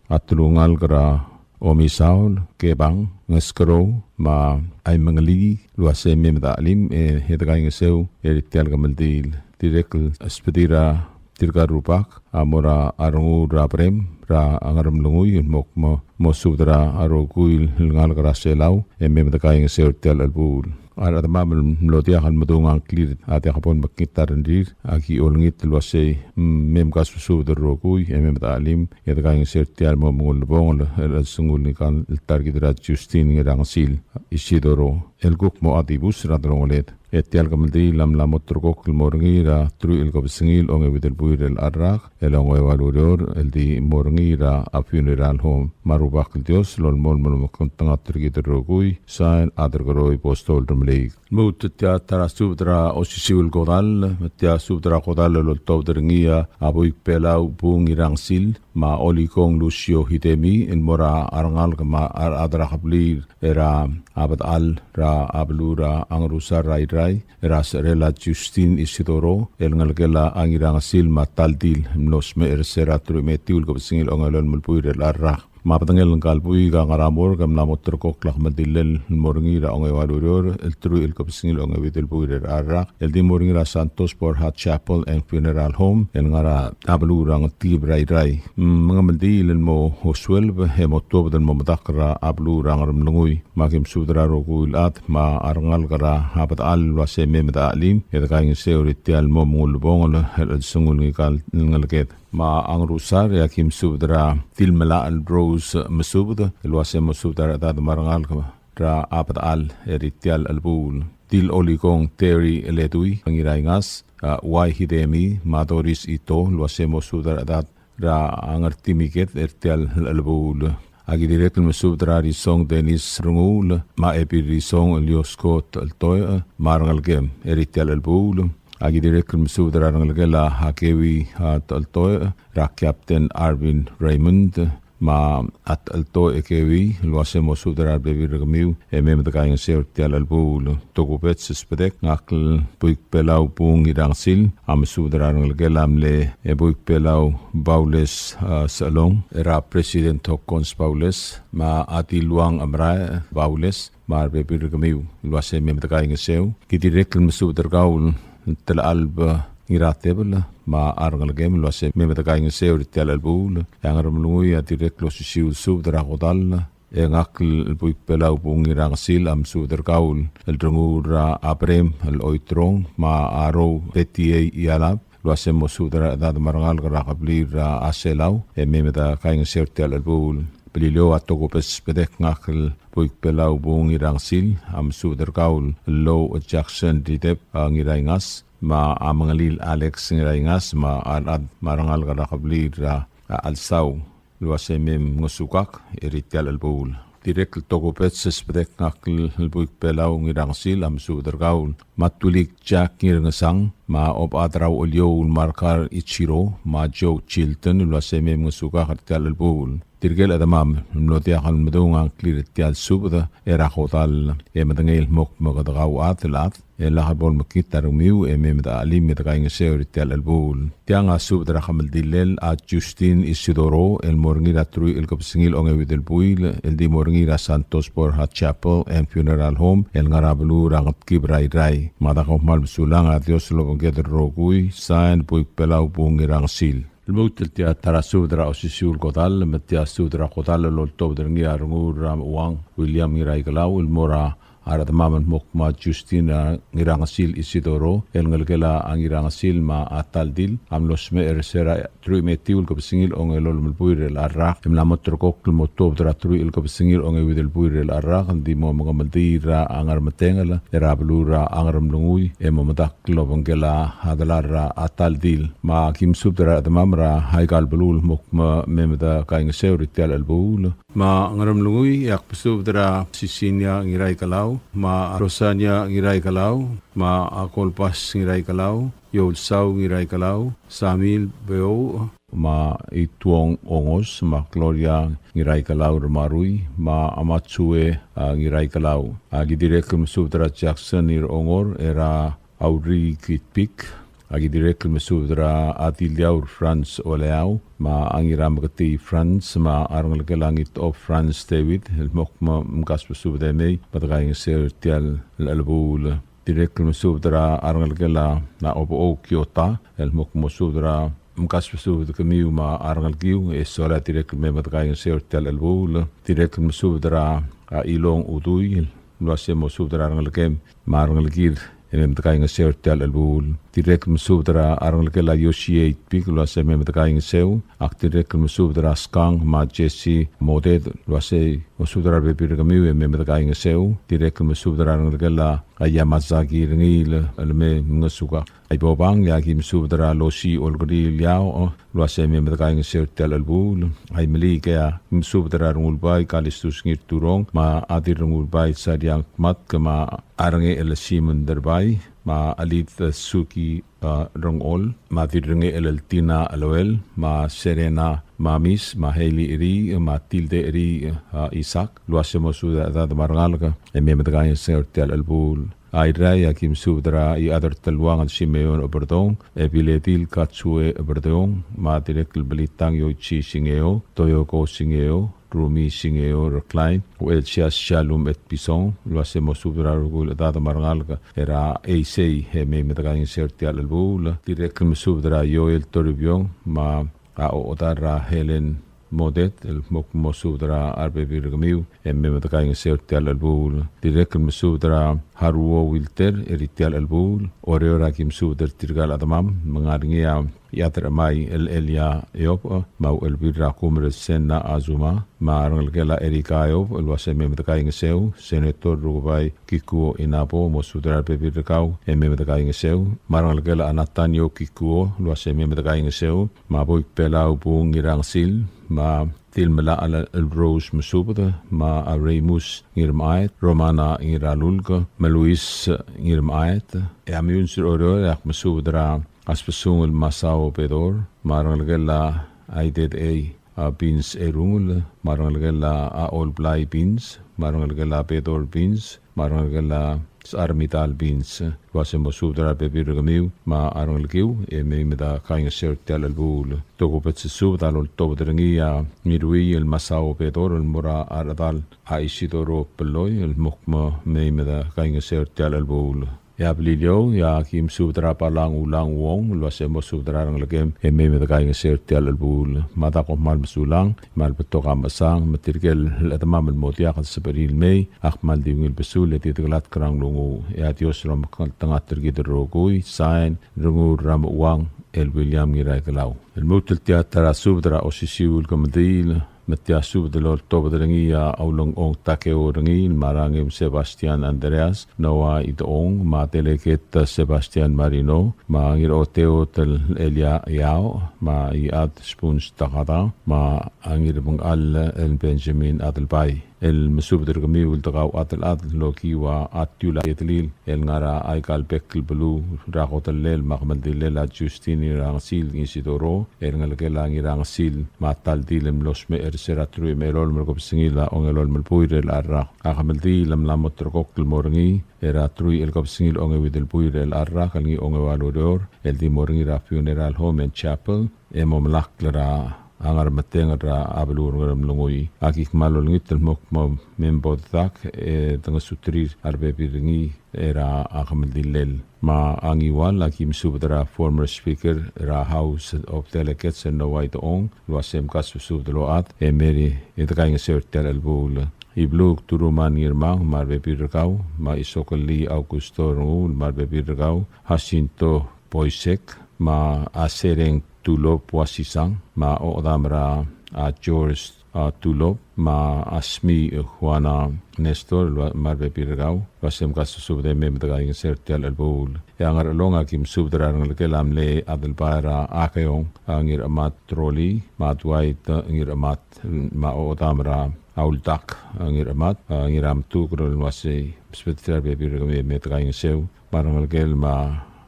a telungalek er a Omisaol, Kebang, Ngeskerou, me a Aimengelii, el uase mei me de chelim e de kaingeseu er tia el kemeldiil. Dirrek el subedir a tirka el rubak a mo er a Rengul er a Brem er a Ngeremlengui, el mo kmo mo subed er a rokui el ngalek er a Selau, e mei me de kaingeseu er tia el chelebuul. A rechedemam el mlo diak el medung a ngklir a diak bo lemekngit a rengrir, aki olengit el uase mei me kasusubed el rokui, e mei me de chelim e de kaingeseu er tia el mo mengulebongel el chelsengul ngika el ta er kid er a Justin Ngirangesil Isidoro, el kuk mo dibus er a delongeled. E tia el kemeldiil a mla mo ulterekokl el mo er ngii er a teruich el kebesengil ongeuid el buil er a rak el ongeua el ureor, el di mo er ngii er a funeral home. Me a Rubak el Dios a lolemolem el omekngeltengat er kid el rokui. Sain, Aderkeroi Postol Remeliik. Lmuut, tia ta er a subed er a osisiu el kodall, tia subed er a kodall a loltobed er ngii a Buik Belau Bung Ngirangesil, me a Olikong Lucio Hidemi, el mo er a rengalek me a rechad er a kebliil er a Bedechal er a beluu er a Ngerusar er a Irrai, er a secherel a Justin Isidoro, el ngelekel a Ngirangesil me a Taldil, el mlo smecher er se er a teruich me a etiu el kebesengil ongelolem el buil er a rak. Me a bedengel ngka el buik a ngar er a morgue e mla mo ulterekokl a kemeldillel el mo er ngii er a ongeua el ureor el teruich el kebesengil ongeuid el buil er a rak, el di mo er ngii er a Santos Borja Chapel and Funeral Home, el ngar er a beluu er a Ngetkib er a Irrai. Mm, me ng kemeldiil el mo osueleb e mo tuobed el mo medakl er a beluu er a Ngeremlengui. Me aki mesubed er a rokui el chad me a rengalek er a Bedechal el uase mei me de chelim e de kaingeseu er tia el mo mengulebongel el chelsengul ngika el ngeleked. Me a Ngerusar, e aki mesubed er a Tilmelachel Rose Mesubed, el uase mo subed er a rechedad me a rengalek er a Bedechal er tia el chelebuul. Til Olikong Terry Eledui Ngiraingas, a, Uai Hidemi, me a Doris Ito, el uase mo subed er a rechedad er a Ngertimiked er tia el chelebuul. Aki dirrek el mesubed er a Risong Dennis Renguul, me a Ebil Risong Liosko Teltoe, me a rengelekem er tia el chelebuul. Aki dirrek el mesubed er a rengelekel a Hakewi, a, Teltoe, er a Captain Arvin Raymond, me a Teltoe Ekewi, el uase mo subed er a rebebil er kemiu, e mei me de kaingeseu er tia el chelebuul. Tokubets el subedek, ngak el Buik Belau Bung Ngirangesil a mesubed er a rengelekel a mle, e, Buik Belau Baules, a, Selong, er a President Hokkons Baules, me a Tiluang Amrae Baules, me a rebebil er kemiu el uase mei me de kaingeseu. Ki dirrek el mesubed er kau el Telechelb Ngiratebel, me a rengelekem el uase mei me de kaingeseu er tia el chelebuul. E a Ngeremlengui a dirrek el osisiu el subed er a kodall, e ngak el Buik Belau Bung Ngirangesil a mesubed er kau el Renguul er a Brem el Oiterong, me a Rou Betiei Ialab, el uase mo subed er a rechedad me a rengalek er a kebliil er a Selau, e mei me de kaingeseu er tia el chelebuul. Beliliou, a tokubets el subedek, ngak el Buik Belau Bung Ngirangesil a mesubed er kau el Lou Jackson Ridep, a, Ngiraingas, me a Mengelil Alex Ngiraingas, me a rechad me a rengalek er a kebliil er a, a, Alsau, el uase mei mngesukak er tia el chelebuul. Dirrek el tokubets el subedek, ngak el Buik Belau Ngirangesil a mesubed er kau el Matulik Jack Ngirngesang, me a Obechad er a Ucheliou el Markar Ichiro, me a Joe Chilton, el uase mei mngesukak er tia el chelebuul. Tirke el chedemam el mlo diak el medung a ngklir er tia el subed er a kodall, e medengei el kmo kede kauchad el chad, e lak bo lemekngit a rengmiu, e mei me de chelim e de kaingeseu er tia el chelebuul. Tiang a subed er a kemeldillel a Justin Isidoro, el mo er ngii er a teruich el kebesengil ongeuid el buil, el di mo er ngii er a Santos Borja Chapel and Funeral Home, el ngar er a beluu er a Ngetkib er a Irrai. Me a dako kmal mesulang, a Dios lobengked el rokui. Sain, Buik Belau Bung Ngirangesil. Lmuut, el tia ta er a subed er a osisiu el kodall, me tia subed er a kodall a loltobed er ngii a Renguul er a Mechuang William Ngiraikelau, el mo er a a rechedemam el mo kmo a Justin, a, Ngirangesil Isidoro, el ngelekel a Ngirangesil me a Taldil, a mlo smecher er se er a teruich me a etiu el kebesengil a ongelolem el buil er chelecha el rak, e mla mo ulterekokl el mo tuobed er a teruich el kebesengil a ongeuid el buil er chelecha el rak, el di mo mengemeldiil er a Ngermetengel er a beluu er a Ngeremlengui, e mo medakl el obengkel a delal er a Taldil. Me aki mesubed er a rechedemam er aika el beluu el mo kmo mei me dekaingeseu er tia el chelebuul. Me a Ngeremlengui, e ak mesubed er a Sisinia Ngiraikelau, me a Rosania Ngiraikelau, me a Kolbas Ngiraikelau, Youlsau Ngiraikelau, Samil Beouch, me a Ituong Ongos, me a Gloria Ngiraikelau Remarui, me a Matsue, a, Ngiraikelau. Aki dirrek el mesubed er a Jackson Irongor, er a Audrey Kitpik, aki dirrek el mesubed er a Adiliaur Franz Oleau, me a Ngirameketii Franz, me a rengelekel a Ngitob Franz David, el mo kmo mkasbesubed e mei me dekaingeseu er tia el chelebuul. Dirrek el mesubed er a rengelekel a Obechou Kiota, el mo kmo subed er a mkasbesubed kemiu me a rengelekiu, e sola dirrek el mei me dekaingeseu er tia el chelebuul. Dirrek el mesubed er a Ilong Udui, el uase mo subed er a rengelekem me a rengelekir e mei me dekaingeseu er tia el chelebuul. Dirrek el mesubed er a rengelekel a Yoshie Itpik el uase mei me dekaingeseu. Ak dirrek el mesubed er a Skang me a Jesse Modet el uase mo subed er a rebebil er kemiu e mei me dekaingeseu. Dirrek el mesubed er a rengelekel a Yamazaki Rengiil el mei me ngesukak. A Ibobang, e aki mesubed er a Losi Olkeriil Yao, el uase mei me dekaingeseu er tia el chelebuul. A Imeliik, e aki mesubed er a Rengulbai Kalistus Ngirturong, me a Dirrengulbai Sariang Matk, me a Rengechel Simon Derbai, me a Alid Suki, a, Rengol, me a Dirrengechel Tina Loel, me a Serena Mamis, me a Hailey Ri, me a Tilde Ri, a, Isak, el uase mo subed er a chedad me a rengalek e mei me dekaingeseu er tia el chelebuul. A Irrai, e aki mesubed er a Iechad er Teluang el Simeon Oberdong, e Biledil Katsue Oberdong, me a dirrek el Belitang Yoichi Singeo, Toyoko Singeo, Rumi Singeo Reklai, Uchelsias Shalom Etpison, el uase mo subed er a rokui el chedad me a rengalek er a Eisei e mei me dekaingeseu er tia el chelebuul. Dirrek el mesubed er a Joel Toribiong, me a Ochedal er a Helen Modet, el mo kmo subed er a rebebil er kemiu e mei me dekaingeseu er tia el chelebuul. Dirrek el mesubed er a Haruo Wilter er tia el chelebuul. Oreor, aki mesubed er tirka el chedemam, me ng ngar er ngii a Iechad er Chemai el Elia Eob, me a Uchelbil er a Kumer el Senna Azuma, me a rengelekel a Erika Eob el uase mei me dekaingeseu. Senator Rukebai Kikuo Inabo, mo subed er a rebebil er kau e mei me dekaingeseu. Me a rengelekel a Natanio Kikuo el uase mei me dekaingeseu. Me a Boik Belau Bung Ngirangesil, me a Tilmelachel el Rose Mesubed, me a Remus Ngirmechaet, Romana Ngiralulk, me a Luis Ngirmechaet. E a Meyuns er Oreor, e ak mesubed er a Asbesungel Masao Bedor, me a rengelekel a Aidedei, a, Beans Erungel, me a rengelekel a Olblai Beans, me a rengelekel a Bedor Beans, me a rengelekel a Secharmidal Beans, el uase mo subed er a rebebil er kemiu me a rengelekiu e mei me dekaingeseu er tia el chelebuul. Tokubets el subed a loltobed er ngii a Ngiruiel Masao Bedor el mo er a rechedal a Isidoro Belloi el mo kmo mei me dekaingeseu er tia el chelebuul. E a Beliliou, e aki mesubed er a Balang Ulang Wong el uase mo subed er a rengelekem e mei me dekaingeseu er tia el chelebuul. Me a da kom kmal mesulang, me a le betok a mechesang, me tirke el chedemam el mo diak el sebechir el mei, ak kmal di ungil besul e di dekelatk er a nglunguuch. E a Dios a lomekngeltengat er kid el rokui. Sain, Renguul er a Mechuang el William Ngiraikelau. El lmuut el tia ta er a subed er a osisiu el kemeldiil, me tia subed el oltobed er ngii a Ulengchong Takeo Rengiil, me a Rangem Sebastian Andreas, Noah Idechong, me a Delegate Sebastian Marino, me a Ngiraoteot el Elia Yao, me a Iechad Spoons Takada, me a Ngirmengchall el Benjamin Adelbai. El mesubed er kemiu el dekauchad el chad el okiu a Tiula Edelil el ngar er aika el bek el beluu er a kodellel me a kemeldillel a Justin Ngirangesil Isidoro, el ngelekel a Ngirangesil me a Taldil el mlo smecher er se er a teruich me a elolem el kebesengil a ongelolem el buil er chelecha el rak. A kemeldiil a mla mo ulterekokl el mo er ngii er a teruich el kebesengil a ongeuid el buil er chelecha el rak el ngii a ongeua el ureor, el di mo er ngii er a Funeral Home and Chapel, e mo melakl er a Ngermetengel er a beluu er a Ngeremlengui. Aki kmal olengit el mo kmo me bo dedak e dengesuterir a rebebil er ngii er a kemeldillel. Me a Ngiwal, aki mesubed er a former speaker er a House of Delegates el Noah Idechong el uase mkasbesubed el ochad e mei e dekaingeseu er tia el chelebuul. Ibluk Turuman Ngirmang, me a rebebil er kau, me a Isokelii Augusto Renguul, me a rebebil er kau, Jacinto Boisek, me a Sereng Tulop Wasisang, me a Odam er a, a, George, a, Tulop, me a Smi Juana Nestor, el ua, me a rebebil er kau, el uasei mkasusubed e mei me dekaingeseu er tia el chelebuul. E a Ngerchelong a ki mesubed er a rengelekel a mle Adelbai er a Akeong, a, Ngiramat Troli, me a Dwight, a, Ngiramat, me a Odam er a Uldak, a, Ngiramat, a, Ngirametuker el uasei, msubed er a rebebil er kemiu e mei me dekaingeseu, me a rengelekel me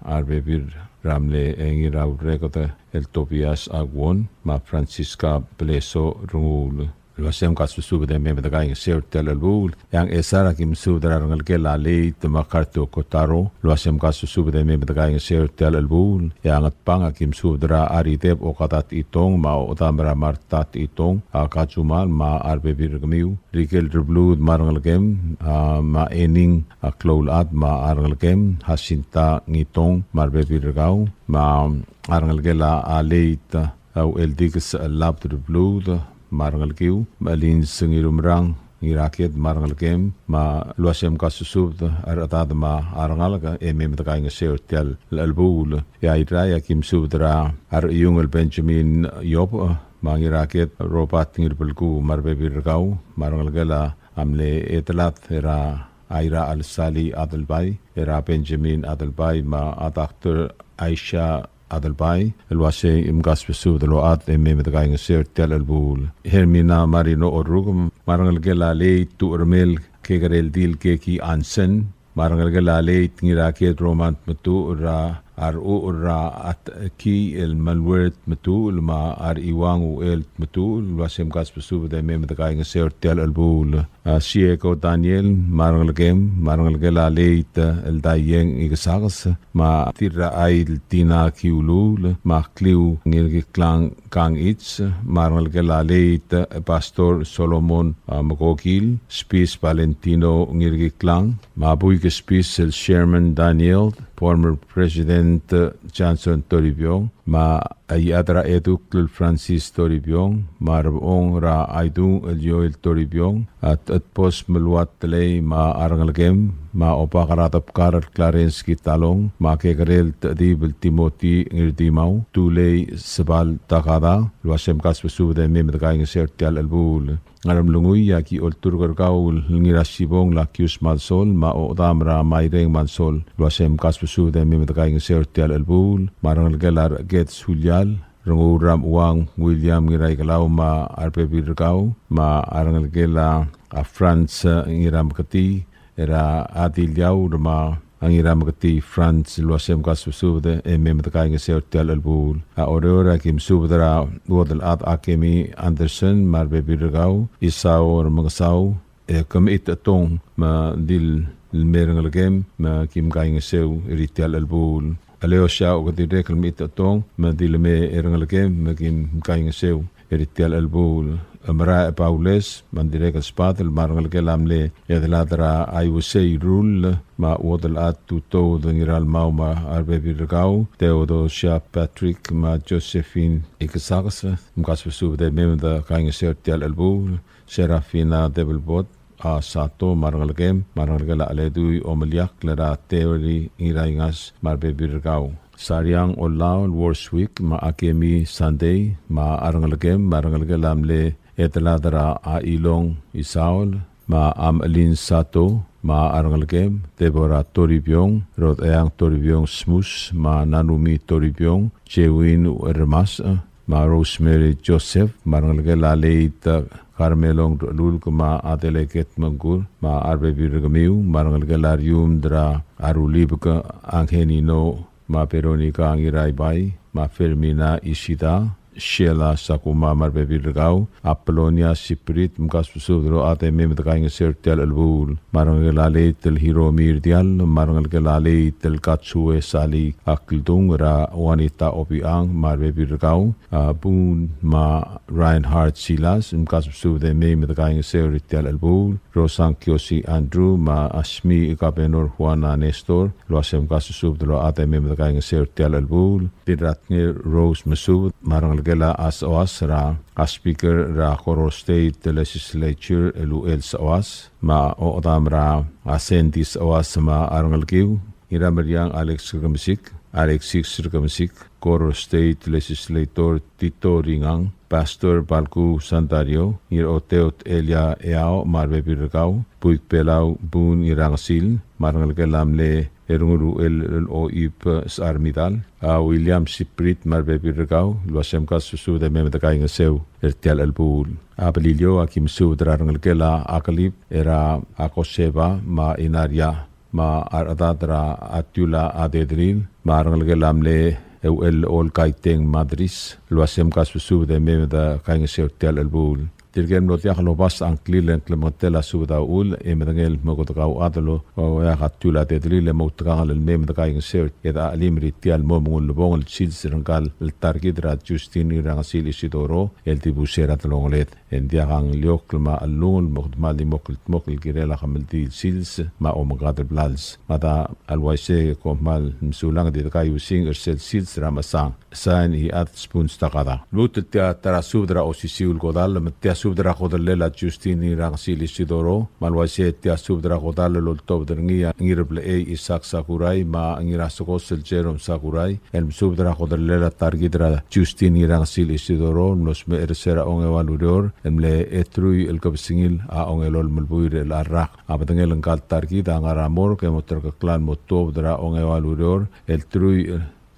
a rebebil er a mle, e, Ngiraurreked el Tobias Aguon, me a Francisca Bleso Renguul. El uasei mkasusubed e mei me dekaingeseu er tia el chelebuul. E a Ngchesar a ki mesubed er a rengelekel a late MacArthur Kotaro, el uasei mkasusubed e mei me dekaingeseu er tia el chelebuul. E a Ngatpang a ki mesubed er a Arideb Okada Techitong, me a Odam er a Marta Techitong, a Kajumal, me a rebebil er kemiu. Rikel Rebluud me a rengelekem, a, me a Ening, a, Kloulchad me a rengelekem, Jacinta Ngitong me a rebebil er kau, me a rengelekel a late, a, Ucheldikes Chelabed Rebluud me a rengelekiu, me a Lins Ngirumerang Ngiraked me a rengelekem, me a el uasei mkasusubed a rechedad me a rengalek e mei me dekaingeseu er tia el chelebuul. E a Irrai a ki mesubed er a Rechiungl Benjamin Iobech, me a Ngiraked Robert Ngirbelkuu me a rebebil er kau, me a rengelekel a mle Edelad er a Aira Alsali Adelbai, er a Benjamin Adelbai, me a Doctor Aisha Adelbai, el uasei mkasusubed el ochad e mei me dekaingeseu er tia el chelebuul. Hermina Marino Orrukem, me a rengelekel a late Tuchermel Kekereldil Keki Ansen, me a rengelekel a late Ngiraked Roman Tmetuchl, er a Rechucher er a Atki el Maluer Tmetuchl, me a Rechiuang Uchel Tmetuchl, el uasei mkasusubed e mei me dekaingeseu er tia el chelebuul. A, Sieko Daniel, me a rengelekem, me a rengelekel a late, a, Eldaieng Ikesakes, me a Tirrachaid Tina Kiuluul, me a Kliu Ngirkiklang Kangichi, me a rengelekel a late, a, Pastor Solomon, a, Mekokil, Spis Valentino Ngirkiklang, me a Buik Spis el Sherman Daniel, former President, a, Johnson Toribiong, me a Iechad er a Edukl el Francis Toribiong, me a Rebechong er a Aidung el Joel Toribiong, a Techedbos Meluat Telei me a rengelekem, me a Obak er a Debkar el Clarence Kitalong, me a Kekerel Techedib el Timothy Ngirdimau, Tulei Sebal Takada, el uasei mkasusubed e mei me dekaingeseu er tia el chelebuul. Ngeremlengui a ki olturk er kau el Ngirasibong Lakius Malsol, me a Odam er a Maireng Malsol, el uasei mkasusubed e mei me dekaingeseu er tia el chelebuul, me a rengelekel a Reket Sulial, Renguul er a Mechuang William Ngiraikelau me a rebebil er kau, me a rengelekel a Franz, e, Ngirameketii, er a Adiliau, me a Ngirameketii Franz, el uasei mkasusubed e mei me dekaingeseu er tia el chelebuul. A Oreor a ki mesubed er a Uodelchad Akemi Anderson me a rebebil er kau, Isao Remengesau, e Kemechitechetong me a Dil el mei a rengelekem, me kim kaingeseu er tia el chelebuul. Aleosia Okedirrek el Mechitechetong me a Dil el mei a rengelekem, me kim kaingeseu er tia el chelebuul. Meraech Baules me a dirrek el sbadel me a rengelekel a mle Edelad er a Aiusei Rull, me a Uodelchad Tutoud Ngiralmau me a rebebil er kau, Theodosia Patrick me a Josephine Ikesakes, mkasbesubed e mei me de kaingeseu er tia el chelebuul. Serafina Debelbot, a Sato me a rengelekem, me a rengelekel a Cheledui Omeliakl er a Theory Ngiraingas me a rebebil er kau. Sariang Olau el Worswick me a Akemi Sunday me a rengelekem, me a rengelekel a mle Edelad er a Ilong Isaol, me a Amelin Sato me a rengelekem, Deborah Toribiong, Rodeang Toribiong Smus, me a Nanumi Toribiong, Jewin Uermasech, me a Rosemary Joseph, me a rengelekel a late Carmelong Rechelulk me a Delegate Mengkur, me a rebebil er kemiu, me a rengelekel a Riumd er a Rulibek Angelino, me a Veronica Ngiraibai, me a Fermina Ishida, Sheila Sakuma me a rebebil er kau, Apolonia Siprit, mkasbesubed el ochad e mei me de kaingeseu er tia el chelebuul. Me a rengelekel a late el Hiromi Rdiall, me a rengelekel a late el Katsue Sali Akldung, er a Juanita Obichang me a rebebil er kau, a Bun me a Reinhard Silas, mkasbesubed e mei me de kaingeseu er tia el chelebuul. Rosang Kiosi Andrew me a Asmi Kabenor Juana Nestor, el uase mkasbesubed el ochad e mei me de kaingeseu er tia el chelebuul. Dirratngel Rose Mesubed me a rengelekel Ngelekel a Soas er a Speaker er a Koror State Legislature el Uchel Soas, me a Odam er a Sandy Soas me a rengelekiu, Ngirameriang Alex Rekemesik, Alexis Rekemesik, Koror State Legislator Tito Ringang, Pastor Balku Sandario, Ngiroteot Elia Eao me a rebebil er kau, Buik Belau Bun Ngirangesil me a rengelekel a mle Erungel Uchel el Oib Sechar Midal, a William Siprit me a rebebil er kau, el uase mkasusubed e mei me dekaingeseu er tia el chelebuul. A Beliliou a ki mesubed er a rengelekel a Akelib er a Koseba me a Inaria, me a rechedad er a Tiula a Dedril, me a rengelekel a mle Euchel Olkaiteng Madris, el uase mkasusubed e mei me dekaingeseu er tia el chelebuul. Tirke el mlo diak lobasech a ngklir e ng klemengetel a subed a uchul, e medengei el kmo kede kauchad el oeak a Tiula a Dedril e moutekangel el mei me dekaingeseu e dechelim er tia el mo mengull el bong el sils er ngkal el ta er kid er a Justin Ngirangesil Isidoro, el dibus er a delongeled. E ng diak a ngliokl me a chelungel me kede kmal di mo kldmokl el kirel a kemeldiil el sils me a omengkad el blals. Me a da el uaisei e kom kmal mesulang e di dekaiuesing er sel sils er a mechesang. Sain Iechad Spoons Takada. Lmuut el tia ta er a subed er a osisiu el kodall, me tia subed er a kodellel a Justin Ngirangesil Isidoro, me a le uaisei e tia subed er a kodall el oltobed er ngii a Ngirblechei Isaac Sakurai me a Ngirasekos el Jerome Sakurai, el mesubed er a kodellel a ta er kid er a Justin Ngirangesil Isidoro, el mlo smecher er se er a ongeua el ureor, el mle truich el kebesengil a ongelolem el buil er chelecha el rak. A bedengel ngkal ta er kid a ngar er a morgue e mo terkeklang el mo tuobed er a ongeua el ureor, el truich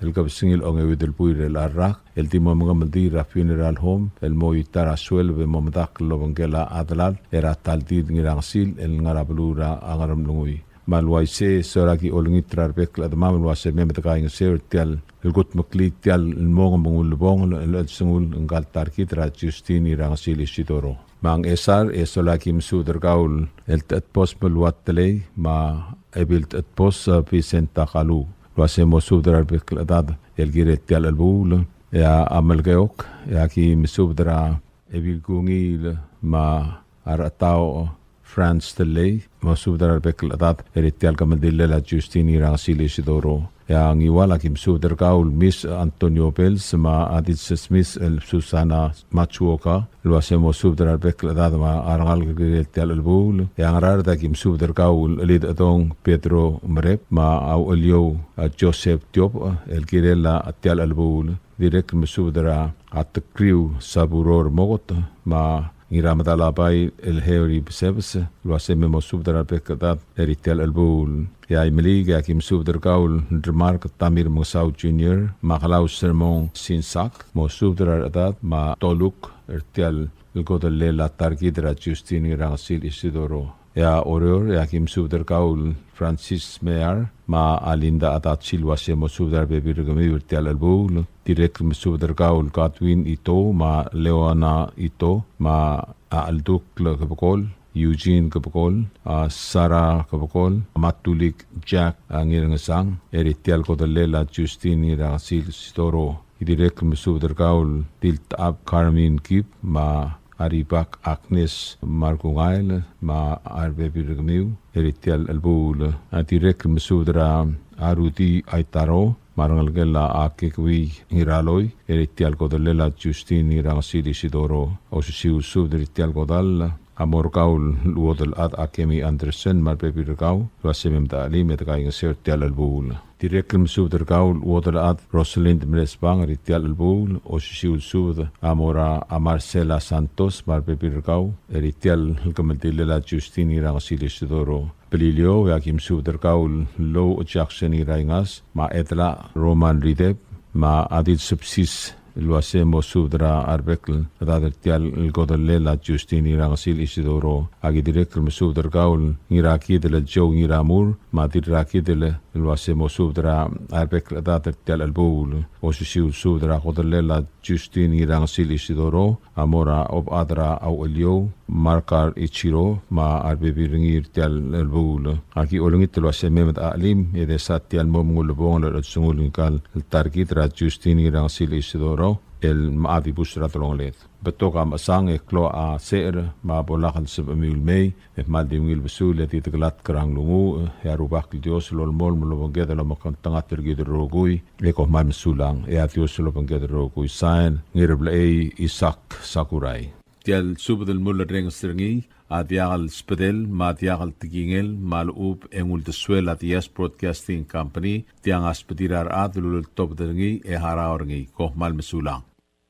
el kebesengil a ongeuid el buil er chelecha el rak, el di mo mengemeldiil er a funeral home, el mo ta er a sueleb e mo medakl el obengkel a delal er a Taldid Ngirangesil, el ngar er a beluu er a Ngeremlengui. Me a le uaisei e sola ki olengit er a rebek el chedemam el uase mei me dekaingeseu er tia el kudmeklii tia el mo mengull el bong el chelsengul ngkal ta er kid er a Justin Ngirangesil Isidoro. Me a Ngchesar e sola ki mesubed er kau el Techedbos Meluat Telei me a Ebil Techedbos, e, Vicenta Kalu, el uase mo subed er a rebek el chedad el kirel tia el chelebuul. E a Melekeok e aki mesubed er a Ebil Kungiil me a Rechetau Franz Telei, mo subed er a rebek el chedad er tia el kemeldillel a Justin Ngirangesil Isidoro. E a Ngiwal aki mesubed er kau el Miss Antonio Bells me a Adil Smith el Susana Matsuoka, el uase mo subed er a rebek el chedad me a rengalek el kirel tia el chelebuul. E a Ngaraard aki mesubed er kau el Chelid Chedong Pedro Merep me a Ucheliou, a, Joseph Tiop, el kirel a tia el chelebuul. Dirrek el mesubed er a Tekriu Saburo Remoket me a Ngiramedalabai el Harry Besebes, el uase mei mo subed er a rebek el chedad er tia el chelebuul. E a Imeliik e aki mesubed er kau el Remark Tamir Mengesau Junior me a Klaus Sermong Sinsak, mo subed er a rechedad me a Toluk er tia el kodellel a ta er kid er a Justin Ngirangesil Isidoro. E a Oreor e aki mesubed er kau el Francis Mear me a Linda Adachi el uase mo subed er a rebebil er kemiu er tia el chelebuul. Dirrek el mesubed er kau el Godwin Ito me a Leona Ito me a Alduk Kebekol, Eugene Kebekol, a Sarah Kebekol, Matulik Jack, a Ngirengesang, er tia el kodellel a Justin Ngirangesil Isidoro. Ki dirrek el mesubed er kau el Tiltab Carmen Kip me a Aribak Agnes Markungail me a rebebil er kemiu er tia el chelebuul. A dirrek el mesubed er a Arudi Aitaro me a rengelekel a Kekui Ngiraloi er tia el kodellel a Justin Ngirangesil Isidoro. Osisiu el subed er tia el kodall a mo er kau el chuodel chad a Kemi Anderson me a rebebil er kau el uase mei me dechelim e dekaingeseu er tia el chelebuul. Dirrek el mesubed er kau el chuodel chad Rosalind Mresbang er tia el chelebuul. Osisiu el subed a mo er a Marcela Santos me a rebebil er kau er tia el kemeldillel a Justin Ngirangesil Isidoro. Beliliou e aki mesubed er kau el Lou Jackson Ngiraingas me a Edla Roman Ridep me a Adil Sepsis el uase mo subed er a rebek el chedad er tia el kodellel a Justin Ngirangesil Isidoro. Aki dirrek el mesubed er kau el Ngirakidel Joe Ngiramur me a Dirrakidel el uase mo subed er a rebek el chedad er tia el chelebuul. Osisiu el subed er a kodellel a Justin Ngirangesil Isidoro a mo er a Obechad er a Ucheliou Markar Ichiro me a rebebil er ngii er tia el chelebuul. Aki olengit el uase mei me dechelim e desa tia el mo mengull el bong el chelsengul ngkal el ta er kid er a Justin Ngirangesil Isidoro el mla dibus er a delongeled. Betok a mechesang e klou a secher me a bo lak el sebechemiu el mei, e kmal di ungil besul e di dekelatk er a nglunguuch, e a Rubak el Dios a lolemolem el obengked el omekngeltengat er kid el rokui, e kom kmal mesulang, e a Dios a lobengked el rokui. Sain, Ngirblechei Isaac Sakurai. Tia el subed el mulerrenges er ngii a diak el sbedel me a diak el tekingel me a lechub e ng uldesuel a Diaz Broadcasting Company, tiang a sbedir a rechad el uleltobed er ngii e harau er ngii. Kom kmal mesulang.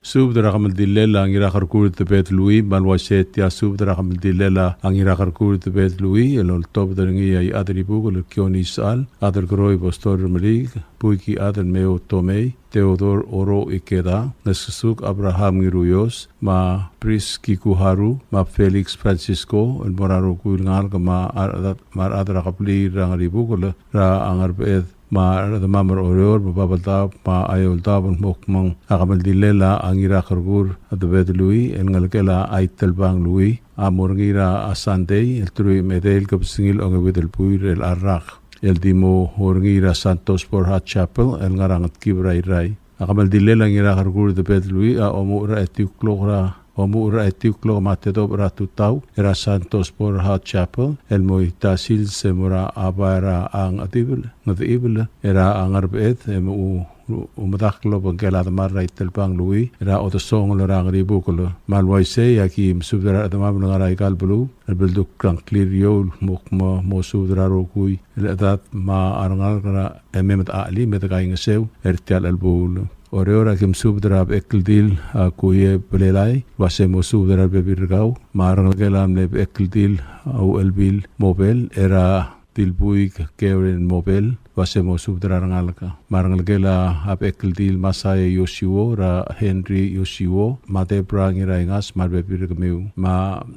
Subed er a kemeldillel a Ngirakerkur Debed Lui, me a le uaisei e tia subed er a kemeldillel a Ngirakerkur Debed Lui, el oltobed er ngii a Iechadribukel el Kione Isechal, Adelkeroi Pastor Remeliik, Buiki Adelmeo Tomei, Theodore Oro Ikeda, Ngesesuk Abraham Ngiruios, me a Pris Kikuharu, me a Felix Francisco, el mo er a rokui el ngalek me a rechad, me a rechad er a kebliil er a Ngeribukel er a Ngerbeched, me a rechedemam er Oreor, me a Babeldaob, me a Eouldaob el mo kmo ng a kemeldillel a Ngirakerkur Debed Lui, el ngelekel a Aitelbang Lui, a mo er ngii er a Sandei, el teruich me a edei el kebesengil a ongeuid el buil er a rak. El di mo er ngii er a Santos Borja Chapel, el ngar er a Ngetkib er a Irrai. A kemeldillel a Ngirakerkur Debed Lui a omuchel er a etiu el klok er a, omuchel er a etiu el klok me a tedobech er a tutau er a Santos Borja Chapel, el mo ita sils e mo er a bai er a Ngedibel, Ngedibel er a Ngerbeched, e mo u, u, medakl el obengkel a demal er a Aitelbang Lui er a odesongel er a Ngeribukel. Me a le uaisei e aki mesubed er a rechedemam el ngar er aika el beluu, el beldukl er a ngklir er eou el mo kmo mo subed er a rokui el chedad me a rengalek er a e mei me de chelim e de kaingeseu er tia el chelebuul. Oreor, aki mesubed er a Bechekldil a Kuie Belelai, el uase mo subed er a rebebil er kau, me a rengelekel a mle Bechekldil a Uchelbil Mobel, er a Dilbuik Karen Mobel, el uase mo subed er a rengalek. Me a rengelekel a Bechekldil Masaya Yoshiwo, er a Henry Yoshiwo, me a Debra Ngiraingas, me a rebebil er kemiu. Me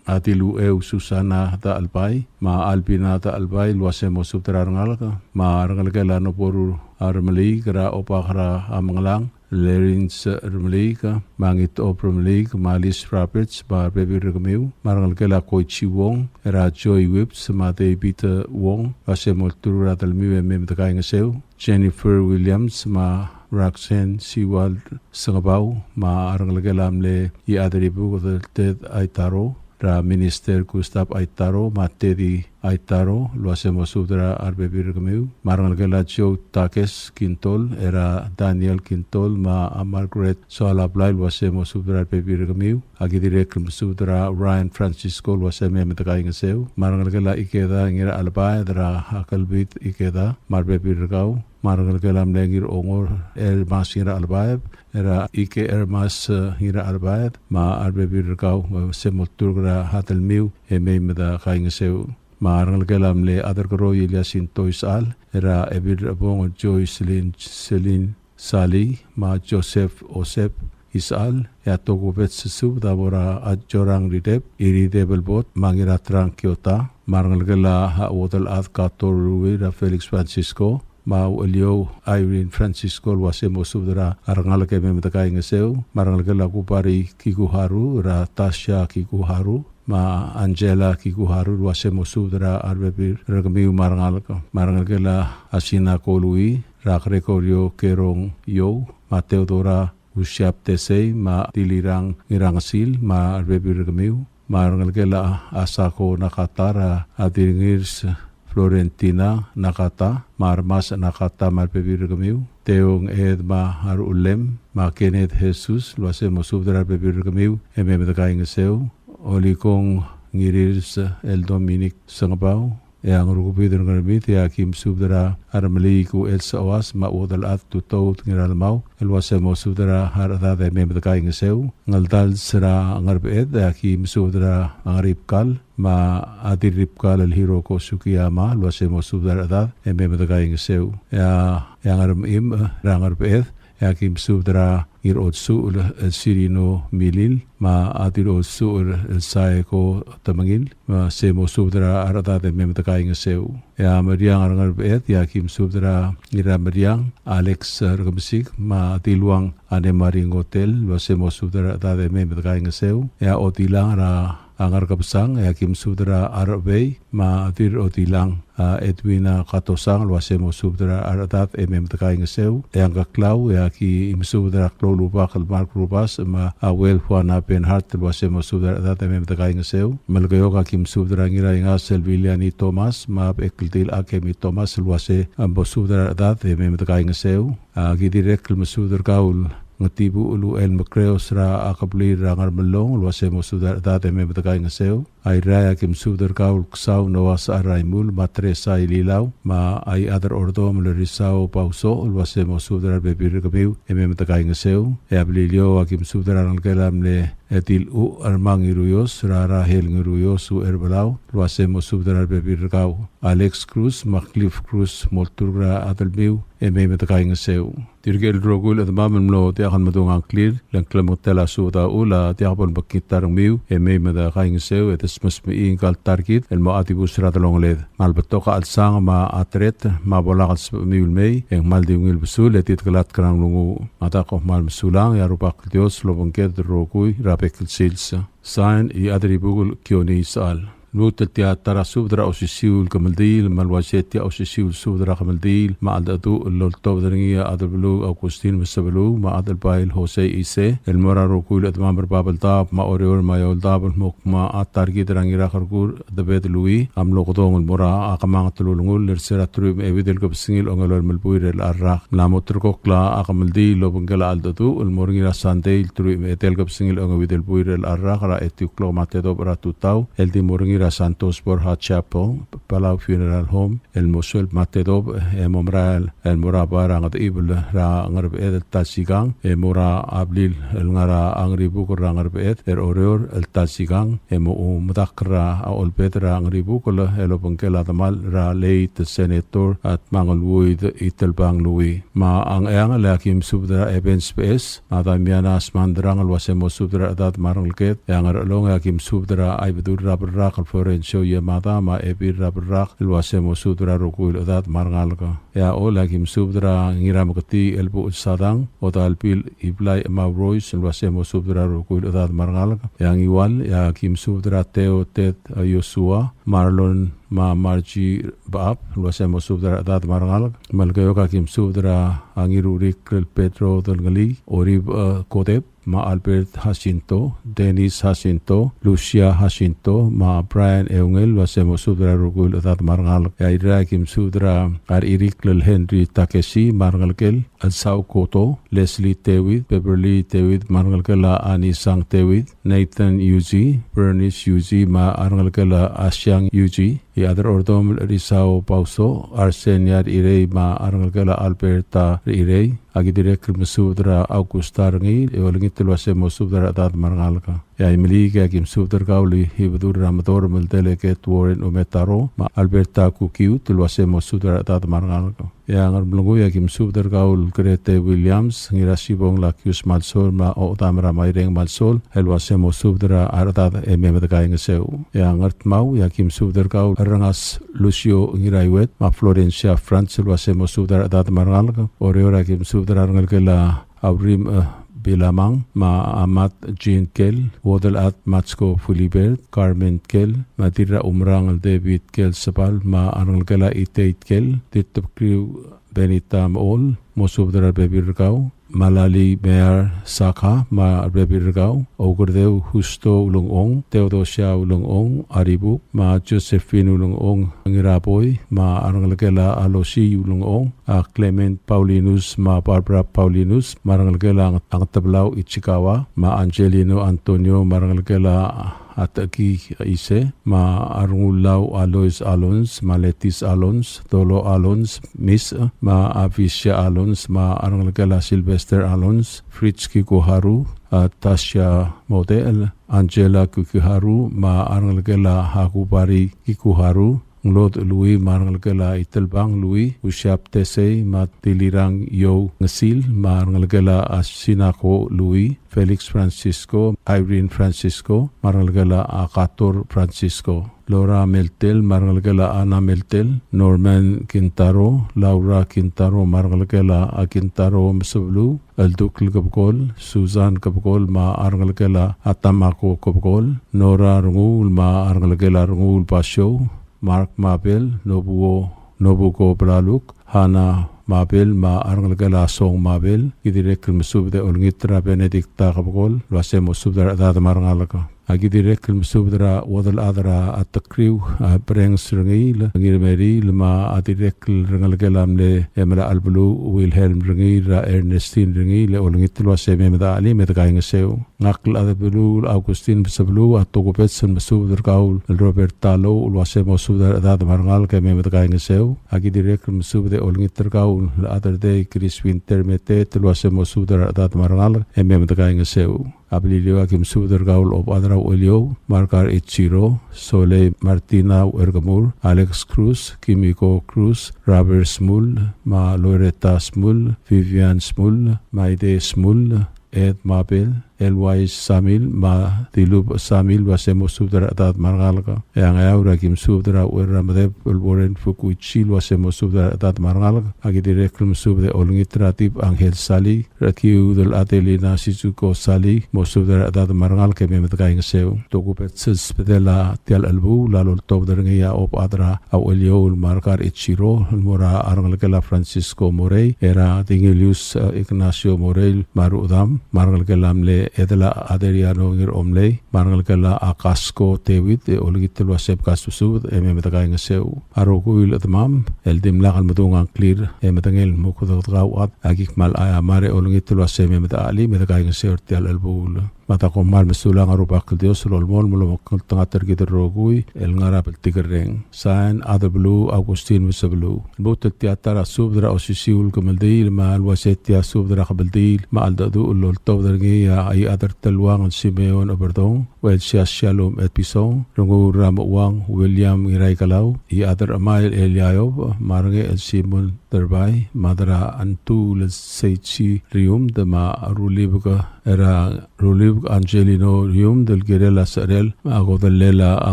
a Dilucheu Susana Dachelbai, me a Albina Dachelbai, el uase mo subed er a rengalek. Me a rengelekel a Noboru a Remeliik, er a Obak er a Mengelang, Lerins Remeliik, me a Ngitob Remeliik, me a Lis Roberts, me a rebebil er kemiu. Me a rengelekel a Koichi Wong, er a Joy Whipps, me a David Wong, el uase mo olturk er a delemiu e mei me de kaingeseu. Jennifer Williams, me a Roxanne Siwal Sengebau, me a rengelekel a mle Iechadribukel Ted Aitaro, er a Minister Gustav Aitaro, me a Teddy Aitaro, el uase mo subed er a rebebil er kemiu. Me a rengelekel a Joe Takes Kintol, er a Daniel Kintol, me a Margaret Soalablai, el uase mo subed er a rebebil er kemiu. Aki dirrek el mesubed er a Ryan Francisco, el uase mei me de kaingeseu. Me a rengelekel a Ikeda Ngirachelbaed, er a Kelbid Ikeda, me a rebebil er kau. Me a rengelekel a mle Ngirongor Ermas Ngirachelbaed, er a Ike Ermas, eh, Ngirachelbaed, me a rebebil er kau, me se mo olturk er a delemiu e mei me de kaingeseu. Me a rengelekel a mle Aderkeroi Elias Intoisechal, er a Ebil Rebong Joycelyn, Celine Sali, me a Joseph Osep Isechal, e a tokubets el subed a mo er a Jorang Rideb, Irideb el Bot, me a Ngiratrang Kiota. Me a rengelekel a Uodelchad Kator Rui, er a Felix Francisco, me a Ucheliou Irene Francisco, el uase mo subed er a rengalek e mei me de kaingeseu. Me a rengelekel a Kubari Kikuharu, er a Tasha Kikuharu, me a Angela Kikuharu, el uase mo subed er a rebebil er kemiu me a rengalek. Me a rengelekel a Asina Kolui, er a Gregorio Kerong Iou, me a Theodora Usiap Tesei, me a Dilirang Ngirangesil, me a rebebil er kemiu. Me a rengelekel a Asako Nakata, er a Dirngirs Florentina Nakata, me a Remas Nakata, me a rebebil er kemiu. Teong Ed, me a Rullem, me a Kenneth Jesus, el uase mo subed er a rebebil er kemiu e mei me de kaingeseu. Olikong Ngirirs el Dominic Sengebau, e a Ngerukebid er Ngermid, e aki mesubed er a Remeliik Uchel Sechoas, me a Uodelchad Tutoud Ngiralmau, el uase mo subed er a rechedad e mei me de kaingeseu. Ngeldals er a Ngerbeched, e aki mesubed er a Ngeribkal, me a Dirribkal el Hiroko Sukiyama, el uase mo subed er a rechedad e mei me de kaingeseu. E a, e a Ngermechim er a Ngerbeched, e aki mesubed er a Ngirolsuchel el Sirino Milil, me a Dirolsuchel el Saeko Temengil, me se mo subed er a rechedad e mei me de kaingeseu. E a Meriang er a Ngerbeched, e aki mesubed er a Ngirameriang Alex Rekemesik, me a Diluang Anne Marie Ngotel, el uase mo subed er a rechedad e mei me de kaingeseu. E a Otilang er a a Ngerkebesang, e aki mesubed er a Rebei, me a Dirrotilang, a Edwina Katosang, el uase mo subed er a rechedad e mei me dekaingeseu. E a Ngkeklau, e aki mesubed er a Kloulubak el Mark Rubas, me a Uel Juana Benhart, el uase mo subed er a rechedad e mei me dekaingeseu. Melekeok aki mesubed er a Ngiraingas el Viliani Thomas, me a Bekeldil Akemi Thomas, el uase mo subed er a rechedad e mei me dekaingeseu. A ki dirrek el mesubed er kau el Ngetibuchel el Mekreos er a kebliil er a Ngermelong, el uase mo subed er a rechedad e mei me dekaingeseu. Airai, aki mesubed er kau el Ksau Noah Secharaimul, me a Teresa Ililau, me a Iechad er a Ordomel el Risau Bausoch, el uase mo subed er a rebebil er kemiu e mei me dekaingeseu. E a Beliliou, aki mesubed er a rengelekel a mle Edil Uchermang Ngiruios, er a Rahel Ngiruios Ucherbelau, el uase mo subed er a rebebil er kau. Alex Cruz, me a Cliff Cruz, molturk er a delmiu e mei me dekaingeseu. Tirke el rokui el chedemam el mlo diak el medung a ngklir, le ng klemengetel a subed a uchul a diak bo lemekngit a rengmiu e mei me dekaingeseu, e desmesmechii ngka el ta er kid el mo dibus er a delongeled. Me a le betok a chelsang me a teret, me a bo lak el sebechemiu el mei, e ng kmal di ungil besul e di dekelatk er a nglunguuch. Mada kom kmal mesulang, e a Rubak el Dios a lobengked el rokui er a bek el sils. Sain, Iechad er a Ibukel Kione Isechal. Lmuut el tia ta er a subed er a osisiu el kemeldiil, me a le uaisei tia osisiu el subed er a kemeldiil me a cheldecheduch el oltobed er ngii a Adelbeluu Augustin Mesebeluu, me a Adelbai el Jose Ise, el mo er a rokui el chedemam er a Babeldaob, me a Oreor, me a Eouldaob, el mo kmo a ta er kid er a Ngirakerkur Debed Lui a mlo kedong el mo er a kemanget el ulengull er se er a teruich me a euid el kebesengil a ongelolem el buil er chelecha el rak. Mla mo ulterekokl a kemeldiil el obengkel a cheldecheduch el mo er ngii er a Sandei el teruich me a edei el kebesengil a ongeuid el buil er chelecha el rak er a etiu el klok me a tedobech er a tutau, el di mo er ngii er a Santos Borja Chapel, Palau Funeral Home, el mo sueleb me a tedobech e mo merael el mo er a bai er a Ngedechibel er a Ngerbeched el ta el sikang, e mo er a blil el ngar er a Ngeribukel er a Ngerbeched er a Oreor el ta el sikang, e mo medakl er a Olbed er a Ngeribukel el obengkel a demal er a late Senator Tmangelwuid Itelbang Lui. Me a Ngcheangel, e aki mesubed er a Evans Beches, me a Damiana Smanderang el uase mo subed er a rechedad me a rengeleked. E a Ngerchelong, e aki mesubed er a Ibedul er a Berrak el Florencio Yamada, me a Ebil er a Berrak el uase mo subed er a rokui el chedad me a rengalek. E a Ollei, e aki mesubed er a Ngirameketii el Buchel Sadang, Odalbil Iblai Emau Royce el uase mo subed er a rokui el chedad me a rengalek. E a Ngiwal, e aki mesubed er a Teo Ted, e, Joshua, Marlon me a Margie Bechab el uase mo subed er a rechedad me a rengalek. Melekeok, e aki mesubed er a Ngirurik el Pedro Delngelii, Orib, e, Kodep, me a Albert Jacinto, Dennis Jacinto, Lucia Jacinto, me a Brian Eungel el uase mo subed er a rokui el chedad me a rengalek. E a Irrai, e aki mesubed er a Rechirikl el Henry Takesi me a rengelekel, Ansau Koto, Leslie Tewid, Beverly Tewid me a rengelekel a Anisang Tewid, Nathan Yuji, Bernice Yuji me a rengelekel a Asiang Yuji, Iechad er a Ordomel Risau Bausoch, Arsenia Rechirei me a rengelekel a Alberta Rechirei. Aki dirrek el mesubed er a Augusta Rengiil, e olengit el uase mo subed er a rechedad me a rengalek. E a Imeliik, e aki mesubed er kau el Ibedul er a Medorm el Delegate Warren Umetaro me a Alberta Kukiut el uase mo subed er a rechedad me a rengalek. E a Ngeremlengui, e aki mesubed er kau el Grete Williams, Ngirasibong Lakius Malsol me a Odam er a Maireng Malsol el uase mo subed er a rechedad e mei me dekaingeseu. E a Ngardmau, e aki mesubed er kau el Rengas Lucio Ngiraiuet me a Florencia Franz el uase mo subed er a rechedad me a rengalek. Oreor, e aki mesubed er a rengelekel a Aurim, e, Bilamang, me a Amat Jean Tkel, Uodelchad Matsko Philibert, Carmen Tkel, me a Dirraumerang el David Tkel Sebal, me a rengelekel a Itei Tkel, Dirtebkriu Benita Mechol, mo subed er a rebebil er kau, Malali Mear Saka, me a rebebil er kau, Oukerdeu Justo Ulengchong, Theodosia Ulengchong, Aribuk, me a Josephine Ulengchong, Ngiraboi, me a rengelekel a Alosi Ulengchong, a Clement Paulinus me a Barbara Paulinus, me a rengelekel a Nget-, a Ngeteblau Ichikawa, me a Angelino Antonio, me a rengelekel a Ateki Ise, me a Rengullau Alois Alons, me a Letis Alons, Dolo Alons, Mis, me a Avisia Alons, me a rengelekel a Sylvester Alons, Fritz Kikuharu, a Tasia Model, Angela Kikuharu, me a rengelekel a Hakubari Kikuharu, Nglod Lui, me a rengelekel a Itelbang Lui, Usiap Tesei, me a Dilirang Iou Ngesil, me a rengelekel a Sinako Lui, Felix Francisco, Irene Francisco, me a rengelekel a Kator Francisco. Laura Meltel, me a rengelekel a Ana Meltel, Norman Kintaro, Laura Kintaro, me a rengelekel a Kintaro Mesebeluu, Eldukl Kebekol, Susan Kebekol, me a rengelekel a Tamako Kebekol, Nora Renguul, me a rengelekel a Renguul Basio, Mark Mabel, Nobuo, Nobuko Belaluk, Hana Mabel, me a rengelekel a Song Mabel, ki dirrek el mesubed e olengit er a Benedicta Kebekol, el uase mo subed er a rechedad me a rengalek. A ki dirrek el mesubed er a chuodel chad er a Tekriu, a Brengs Rengiil, Ngirmeriil, me a dirrek el rengelekel a mle Emela Chelbeluu, Wilhelm Rengiil, er a Ernestine Rengiil, e olengit el uase me mdak a chelim e dekaingeseu. Ngak el chad er a beluu el Augustin Besebeluu a tokubets el mesubed er kau el Robert Talou el uase mo subed er a rechedad me a rengalek e mei me dekaingeseu. A ki dirrek el mesubed e olengit er kau el chad er a Dei Chris Winter Metet el uase mo subed er a rechedad me a rengalek e mei me dekaingeseu. A Beliliou a ki mesubed er kau el Obechad er a Ucheliou, Markar Ichiro, Solei Martina Ucherkemur, Alex Cruz, Kimiko Cruz, Robert Smul, me a Loretta Smul, Vivian Smul, Maide Smul, Ed Mabel, Elwais Samil, me a Dilub Samil, el uase mo subed er a rechedad me a rengalek. E a Ngeaur a ki mesubed er a Uerramedeb el Warren Fukuichi el uase mo subed er a rechedad me a rengalek. A ki dirrek el mesubed e olengit er a Tib Angel Sali, Rekiudel Adelina Shizuko Sali, mo subed er a rechedad me a rengalek e mei me dekaingeseu. Tokubets el subedel a tia el chelebuul a loltobed er ngii a Obechad er a Ucheliou el Markar Ichiro, el mo er a rengelekel a Francisco Morei, er a Dingelius, eh, Ignacio Morei, me a rudam, me a rengelekel a mle Edela Adriano Ngiromlei, me a rengelekel a Casco David, e olengit el uase bkas mesubed e mei me dekaingeseu. A rokui el chedemam el dimlak el medung a ngklir e medengei el mo kudengedekau a chad, a ki kmal aiamar e olengit el uase mei me dak a chelim e dekaingeseu er tia el chelebuul. Me a ta kom kmal mesulang, a Rubak el Dios el olemolem el omekngeltengat er kid el rokui el ngar er a bltikerreng. Sain, Chad er a beluu Augustin Mesebeluu. Lmuut el tia ta er a subed er a osisiu el kemeldiil, me a le uaisei tia subed er a kemeldiil me a cheldecheduch el oltobed er ngii a Iechad er a Teluang el Simeon Oberdong, Uchelsias Shalom Etpison, Renguul er a Mechuang William Ngiraikelau, Iechad er a Chemail Eliayob, me a Rengechel Simon Derbai, Mad er a Ntuul el Seichi Riumd, me a Rulibek er a Rulibek Angelino Riumd el kirel a secherel me a kodellel a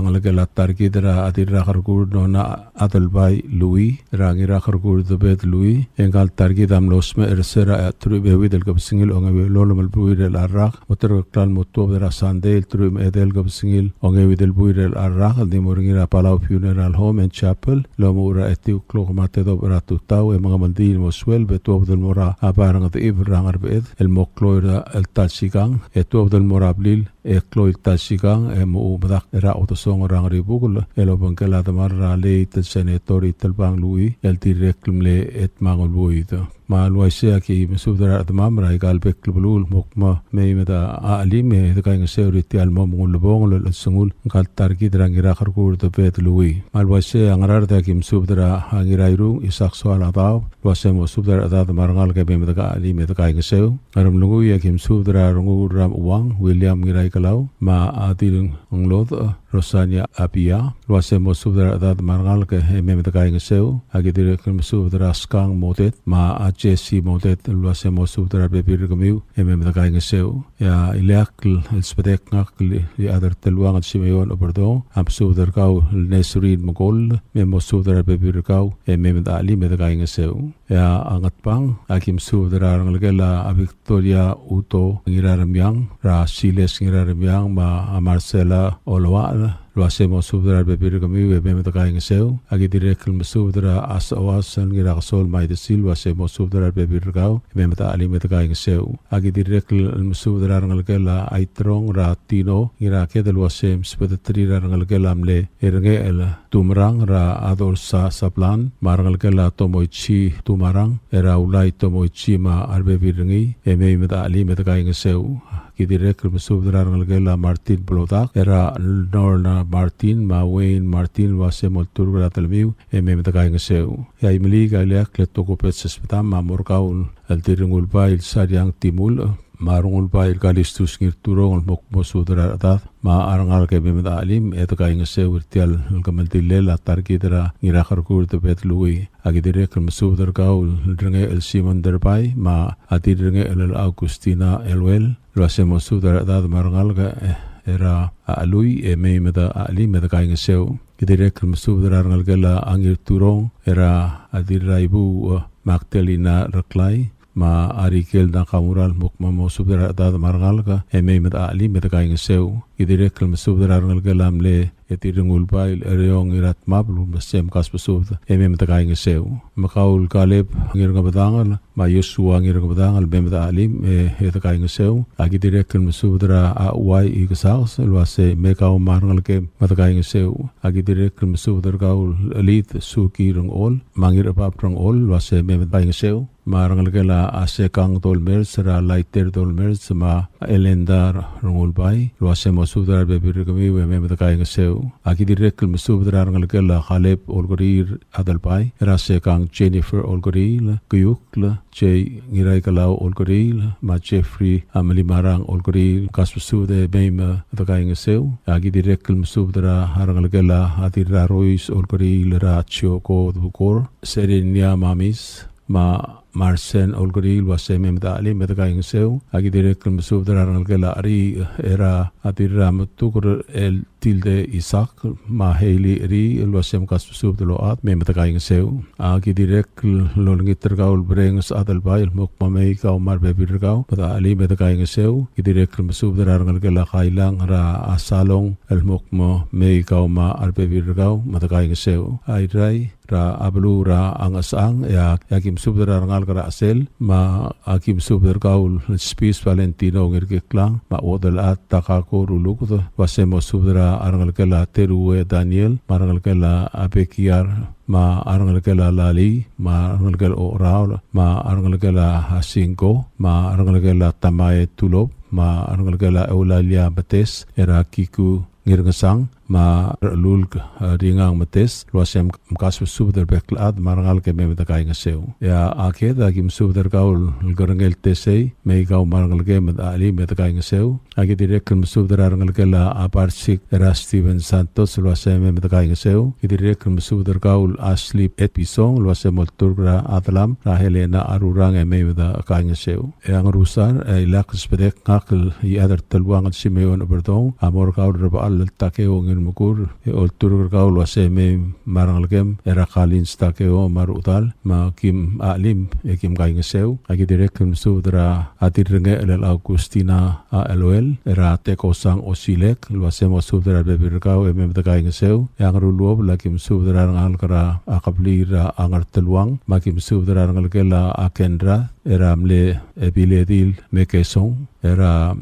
ngelekel a ta er kid er a Dirrakerkur Nona Adelbai Lui, er a Ngirakerkur Debed Lui, e ngka el ta er kid a mlo smecher er se er a teruich me a euid el kebesengil a ongeuid el lolem el buil er a rak, mo terrekokl el mo tuobed er a Sandei el teruich me a edei el kebesengil a ongeuid el buil er a rak, el di mo er ngii er a Palau Funeral Home and Chapel, el omuchel er a etiu el klok me a tedobech er a tutau, e mengemeldiil el mo sueleb e tuobed el mo er a bai er a Ngedechib er a Ngerbeched, el mo kloi er a el ta el sikang, e tuobed el mo er a blil, e kloi el ta el sikang, e mochu medakt er a odesongel er a Ngeribukel, el obengkel a demal er a late el Senator Itelbang Lui, el dirrek el mle Edmang Uluid. Me a le uaisei a ki mesubed er a rechedemam er aika el bek el beluu el mo kmo mei me dak a chelim e dekaingeseu er tia el mo mengulebongel el chelsengul ngka el ta er kid er a Ngirakerkur Debed Lui. Me a le uaisei a Ngaraard a ki mesubed er a Ngirairung Isaac Soaladaob, el uase mo subed er a rechedad me a rengalek e mei me dak a chelim e dekaingeseu. Ngeremlengui a ki mesubed er a Renguul er a Mechuang William Ngiraikelau, me a Dirrenglodech Rosania Apia, el uase mo subed er a rechedad me a rengalek e mei me dekaingeseu. A ki dirrek el mesubed er a Skang Motet, me a Jesse Motet, el uase mo subed er a rebebil er kemiu e mei me dekaingeseu. E a ileakl el subedek ngak el Iechad er a Teluang el Simeon Oberdong a mesubed er kau el Nesrin Mekoll, me mo subed er a rebebil er kau e mei me dak a chelim e dekaingeseu. E a Ngatpang a ki mesubed er a rengelekel a Victoria Uto Ngiraremiang, er a Siles Ngiraremiang, me a Marcela Oloachel, el uase mo subed er a rebebil er kemiu e mei me dekaingeseu. A ki dirrek el mesubed er a Asoas Ngirakesol Maidesil, el uase mo subed er a rebebil er kau e mei me dak a chelim e dekaingeseu. A ki dirrek el mesubed er a rengelekel a Aitrong, er a Tino Ngiraked, el uase msubedeterir a rengelekel a mle Erengechel Tumerang, er a Adolsa Sablan, me a rengelekel a Tomoichi Tumerang, er a Ulai Tomoichi me a rebebil er ngii, e mei me dak a chelim e dekaingeseu. Ki dirrek el mesubed er a rengelekel a Martin Blodak, er a Norna Martin, me a Wayne Martin, el uase mo olturk er a telemiu e mei me dekaingeseu. E a Imeliik a ileakl el tokubets el subedam a mo er kau el Dirrengulbai el Sariang Timulech, me a Rengulbai el Kalistus Ngirturong el mo kmo subed er a rechedad me a rengalek e mei me de chelim e de kaingeseu er tia el kemeldillel a ta er kid er a Ngirakerkur Debed Lui. Aki dirrek el mesubed er kau el Rengechel Simon Derbai me a Dirrengechel el Augustina Eluel el uase mo subed er a rechedad me a rengalek e, er a Chelui e mei me de chelim e de kaingeseu. Ki dirrek el mesubed er a rengelekel a Ngirturong er a Dirraibuuch Magdalena Reklai me a Rikel Nakamura el mo kmo mo subed er a rechedad me a rengalek e mei me de chelim e de kaingeseu. Ki dirrek el mesubed er a rengelekel a mle Edirrengulbai el Eriong Iratmabel el uase mkasbesubed e mei me de kaingeseu. Me kau el Kaleb Ngirngebedangel me a Yosua Ngirngebedangel el mei me de chelim e, e de kaingeseu. Aki dirrek el mesubed er a Uai Ikesakes el uase mei kau me a rengelekem me de kaingeseu. Aki dirrek el mesubed er kau el Elid Suki Rengchol me a Ngirchebab Rengchol el uase mei me de kaingeseu. Me a rengelekel a Sekang Dolmers er a Laiter Dolmers me a Elenda Rengulbai el uase mo subed er a rebebil er kemiu e mei me de kaingeseu. Aki dirrek el mesubed er a rengelekel a Kaleb Olkeriil Adelbai er a Sekang Jennifer Olkeriil, Kiukl, Jay Ngiraikelau Olkeriil me a Jeffrey a Melimarang Olkeriil, kasbesubed e mei me de kaingeseu. Aki dirrek el mesubed er a rengelekel a Dirrarois Olkeriil er a Chioko Dukor, Serenia Mamis, me a Marsen Olkeriil el uase mei me de chelim e de kaingeseu. Aki dirrek el mesubed er a rengelekel a Cheriich er a Dirrametuker el Tilde Isak me a Hailey Cheriich el uase mkasbesubed el ochad, mei me de kaingeseu. Aki dirrek el olengit er kau el Brenges Adelbai el mo kmo mei kau me a rebebil er kau me de chelim e de kaingeseu. Ki dirrek el mesubed er a rengelekel a Kailang er a Salong el mo kmo mei kau me a rebebil er kau me de kaingeseu. Airai er a beluu er a Ngesechang, e a, e aki mesubed er a rengalek er a Chesel, me a aki mesubed er kau el Spis Valentino Ngirkiklang, me a Uodelchad Takako Ruluked, el uase mo subed er a rengelekel a Terue Daniel, me a rengelekel a Bekiar, me a rengelekel a Lali, me a rengelekel a Oraol, me a rengelekel a Singko, me a rengelekel a Tamae Tulop, me a rengelekel a Eulalia Betes, er a Kiku Ngirngesang, me a Rechelulk, e, Ringang Metes, el uase mkasbesubed er bek el chad me a rengalek e mei me de kaingeseu. E a Ked, aki mesubed er kau el Kerengel Tesei, mei kau me a rengelekem me de chelim e de kaingeseu. Aki dirrek el mesubed er a rengelekel a Barsik er a Steven Santos el uase mei me de kaingeseu. Ki dirrek el mesubed er kau el Ashley Etpison el uase mo olturk er a Adelam er a Helena Arurang e mei me de kaingeseu. E a Ngerusar, e, ilak sbedek ngak el Iechad er Teluang el Simeon Eberdong, a mo er kau el Rebechall el Takeo Ngirmekur, e olturk er kau el uase mei me a rengelekem er a Kalins Takeo me a rechedal, me a kim chelim e kim kaingeseu. Aki dirrek el mesubed er a Dirrengechel el Augustina a Eloel, er a Tekosang Osilek, el uase mo subed er a rebebil er kau e mei me de kaingeseu. E a Ngeruluobel, aki mesubed er a rengalek er a kebliil er a Ngerteluang, me aki mesubed er a rengelekel a Kenra, er a mle Ebiledil Mekesong, er a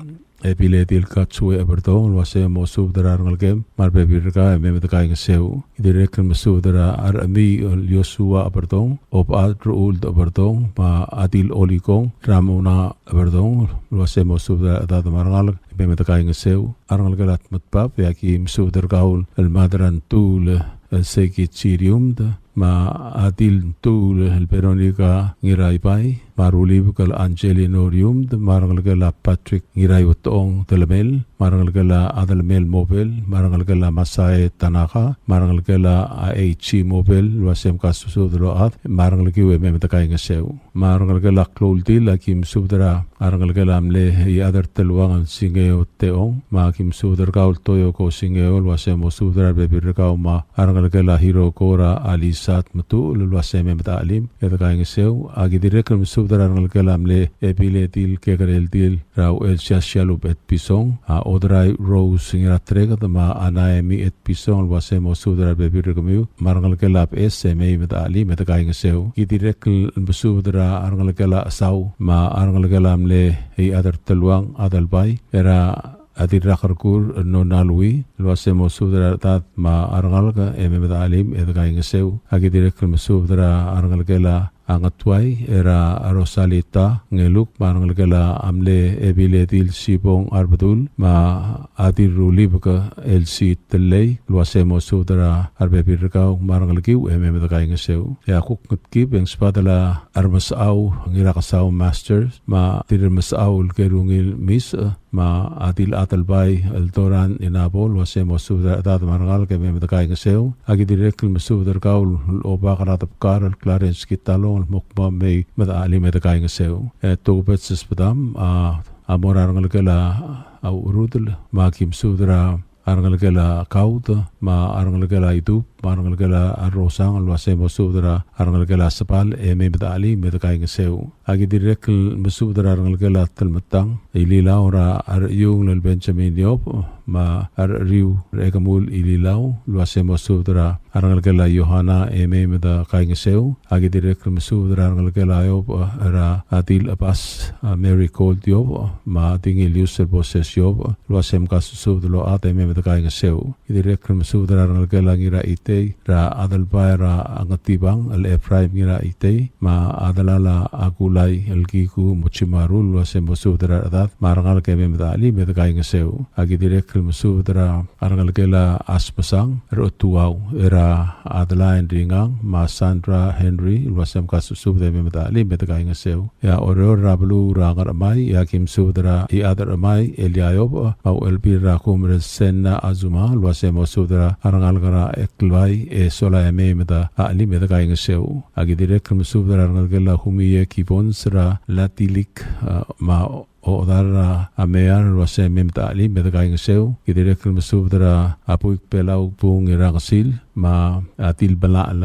Ebiledil Katsue Eberdong, el uase mo subed er a rengelekem me a rebebil er kau e mei me de kaingeseu. Ki dirrek el mesubed er a Rechemiu el Yosua Eberdong, Obechad Rechuld Eberdong, me a Adil Olikong, Ramona Eberdong, el uase mo subed er a rechedad me a rengalek e mei me de kaingeseu. A rengelekel a Tmetbab, e aki mesubed er kau el Madran Tuul el Seki Chiriumd, me a Adil Tuul el Veronica Ngiraibai, me a Rulibek el Angelino Riumd, me a rengelekel a Patrick Ngiraiuetong Delemel, me a rengelekel a Adelemel Mobel, me a rengelekel a Masae Tanaka, me a rengelekel a Eichi Mobel, el uase mkasbesubed el ochad, me a rengelekiu e mei me de kaingeseu. Me a rengelekel a Klouldil, aki mesubed er a rengelekel a mle Iechad er Teluang el Singeo Teong, me aki mesubed er kau el Toyoko Singeo, el uase mo subed er a rebebil er kau me a rengelekel a Hiroko er a Alisat Metuchel, el uase mei me de chelim e de kaingeseu. Aki dirrek el mesubed er a rengelekel a mle Ebiledil Kekereldil er a Uchelsiasialub Etpison, a Oderai Rose Ngiratreked, me a Naemi Etpison, el uase mo subed er a rebebil er kemiu, me a rengelekel a Bes e mei me de chelim e de kaingeseu. Ki dirrek el mesubed er a rengelekel a Chesau, me a rengelekel a mle Iechad er Teluang Adelbai, er a Dirrakerkur Nonalui, el uase mo subed er a rechedad me a rengalek e mei me de chelim e de kaingeseu. Aki dirrek el mesubed er a rengelekel a a Ngetuai, er a Rosalita Ngeluk, me a rengelekel a mle Ebiledil Sibong Arbedul, me a Dirrulibek Elsie Tellei, el uase mo subed er a rebebil er kau me a rengelekiu e mei me dekaingeseu. E a kuk Ngetkib e ng subedel a Remesechau Ngirakesau Masters, me a Dirremesechau el Kerungil Mis, me a Dil Adelbai el Doran Inabo, el uase mo subed er a rechedad me a rengalek e mei me dekaingeseu. Aki dirrek el mesubed er kau el Obak er a Debkar el Clarence Kitalong el mo kmo mei me de chelim e dekaingeseu. E tokubets el subedam a, a mo er a rengelekel a Ucherudel, me aki mesubed er a rengelekel a Kaud, me a rengelekel a Idub, me a rengelekel a Rosang, el uase mo subed er a rengelekel a Sebal e mei me de chelim e dekaingeseu. Aki dirrek el mesubed er a rengelekel a Telmetang Ililau, er a Rechiungl el Benjamin Iob, me a Recheriu er a Ekemul Ililau, el uase mo subed er a rengelekel a Yohana e mei me dekaingeseu. Aki dirrek el mesubed er a rengelekel a Iob, er a Dil Chebas, a Mary Gold Iob, me a Dingilius el Boses Iob, el uase mkasusubed el ochad e mei me dekaingeseu. Ki dirrek el mesubed er a rengelekel a Ngiraitei, er a Adelbai er a Ngetibang el Ephraim Ngiraitei, me a delal a Kulai el Kiku Mochimaru, el uase mo subed er a rechedad me a rengalek e mei me de chelim e dekaingeseu. Aki dirrek el mesubed er a rengelekel a Asbesang er a Otuau, er a Adeline Ringang, me a Sandra Henry, el uase mkasusubed e mei me de chelim e dekaingeseu. E a Oreor er a beluu er a Ngerchemai, e aki mesubed er a Iechad er a Chemai Elia Iob, me a Uchelbil er a Kumer el Senna Azuma, el uase mo subed er a rengalek er a Eklbai e sola e mei me de chelim e dekaingeseu. Aki dirrek el mesubed er a rengelekel a Humie Gibbons er a Latilik, e, me a Ochedal er a Mear, el uase mei me de chelim e dekaingeseu. Ki dirrek el mesubed er a Buik Belau Bung Irangesil, me a Dil Belachel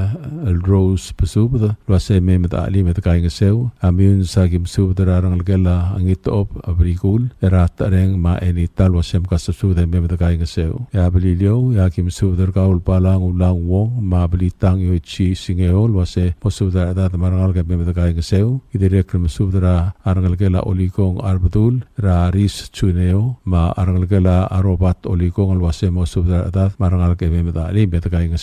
el Rose Besubed, el uase mei me de chelim e dekaingeseu. A Meyuns, aki mesubed er a rengelekel a Ngitechob Brikul, er a Tereng me a Enita, el uase mkasusubed e mei me dekaingeseu. E a Beliliou, e aki mesubed er kau el Balang Ulang Wong, me a Belitang Yoichi Singeo, el uase mo subed er a rechedad me a rengalek e mei me dekaingeseu. Ki dirrek el mesubed er a rengelekel a Olikong Arbedul, er a Ris Juneo, me a rengelekel a Robert Olikong, el uase mo subed er a rechedad me a rengalek e mei me de chelim e dekaingeseu.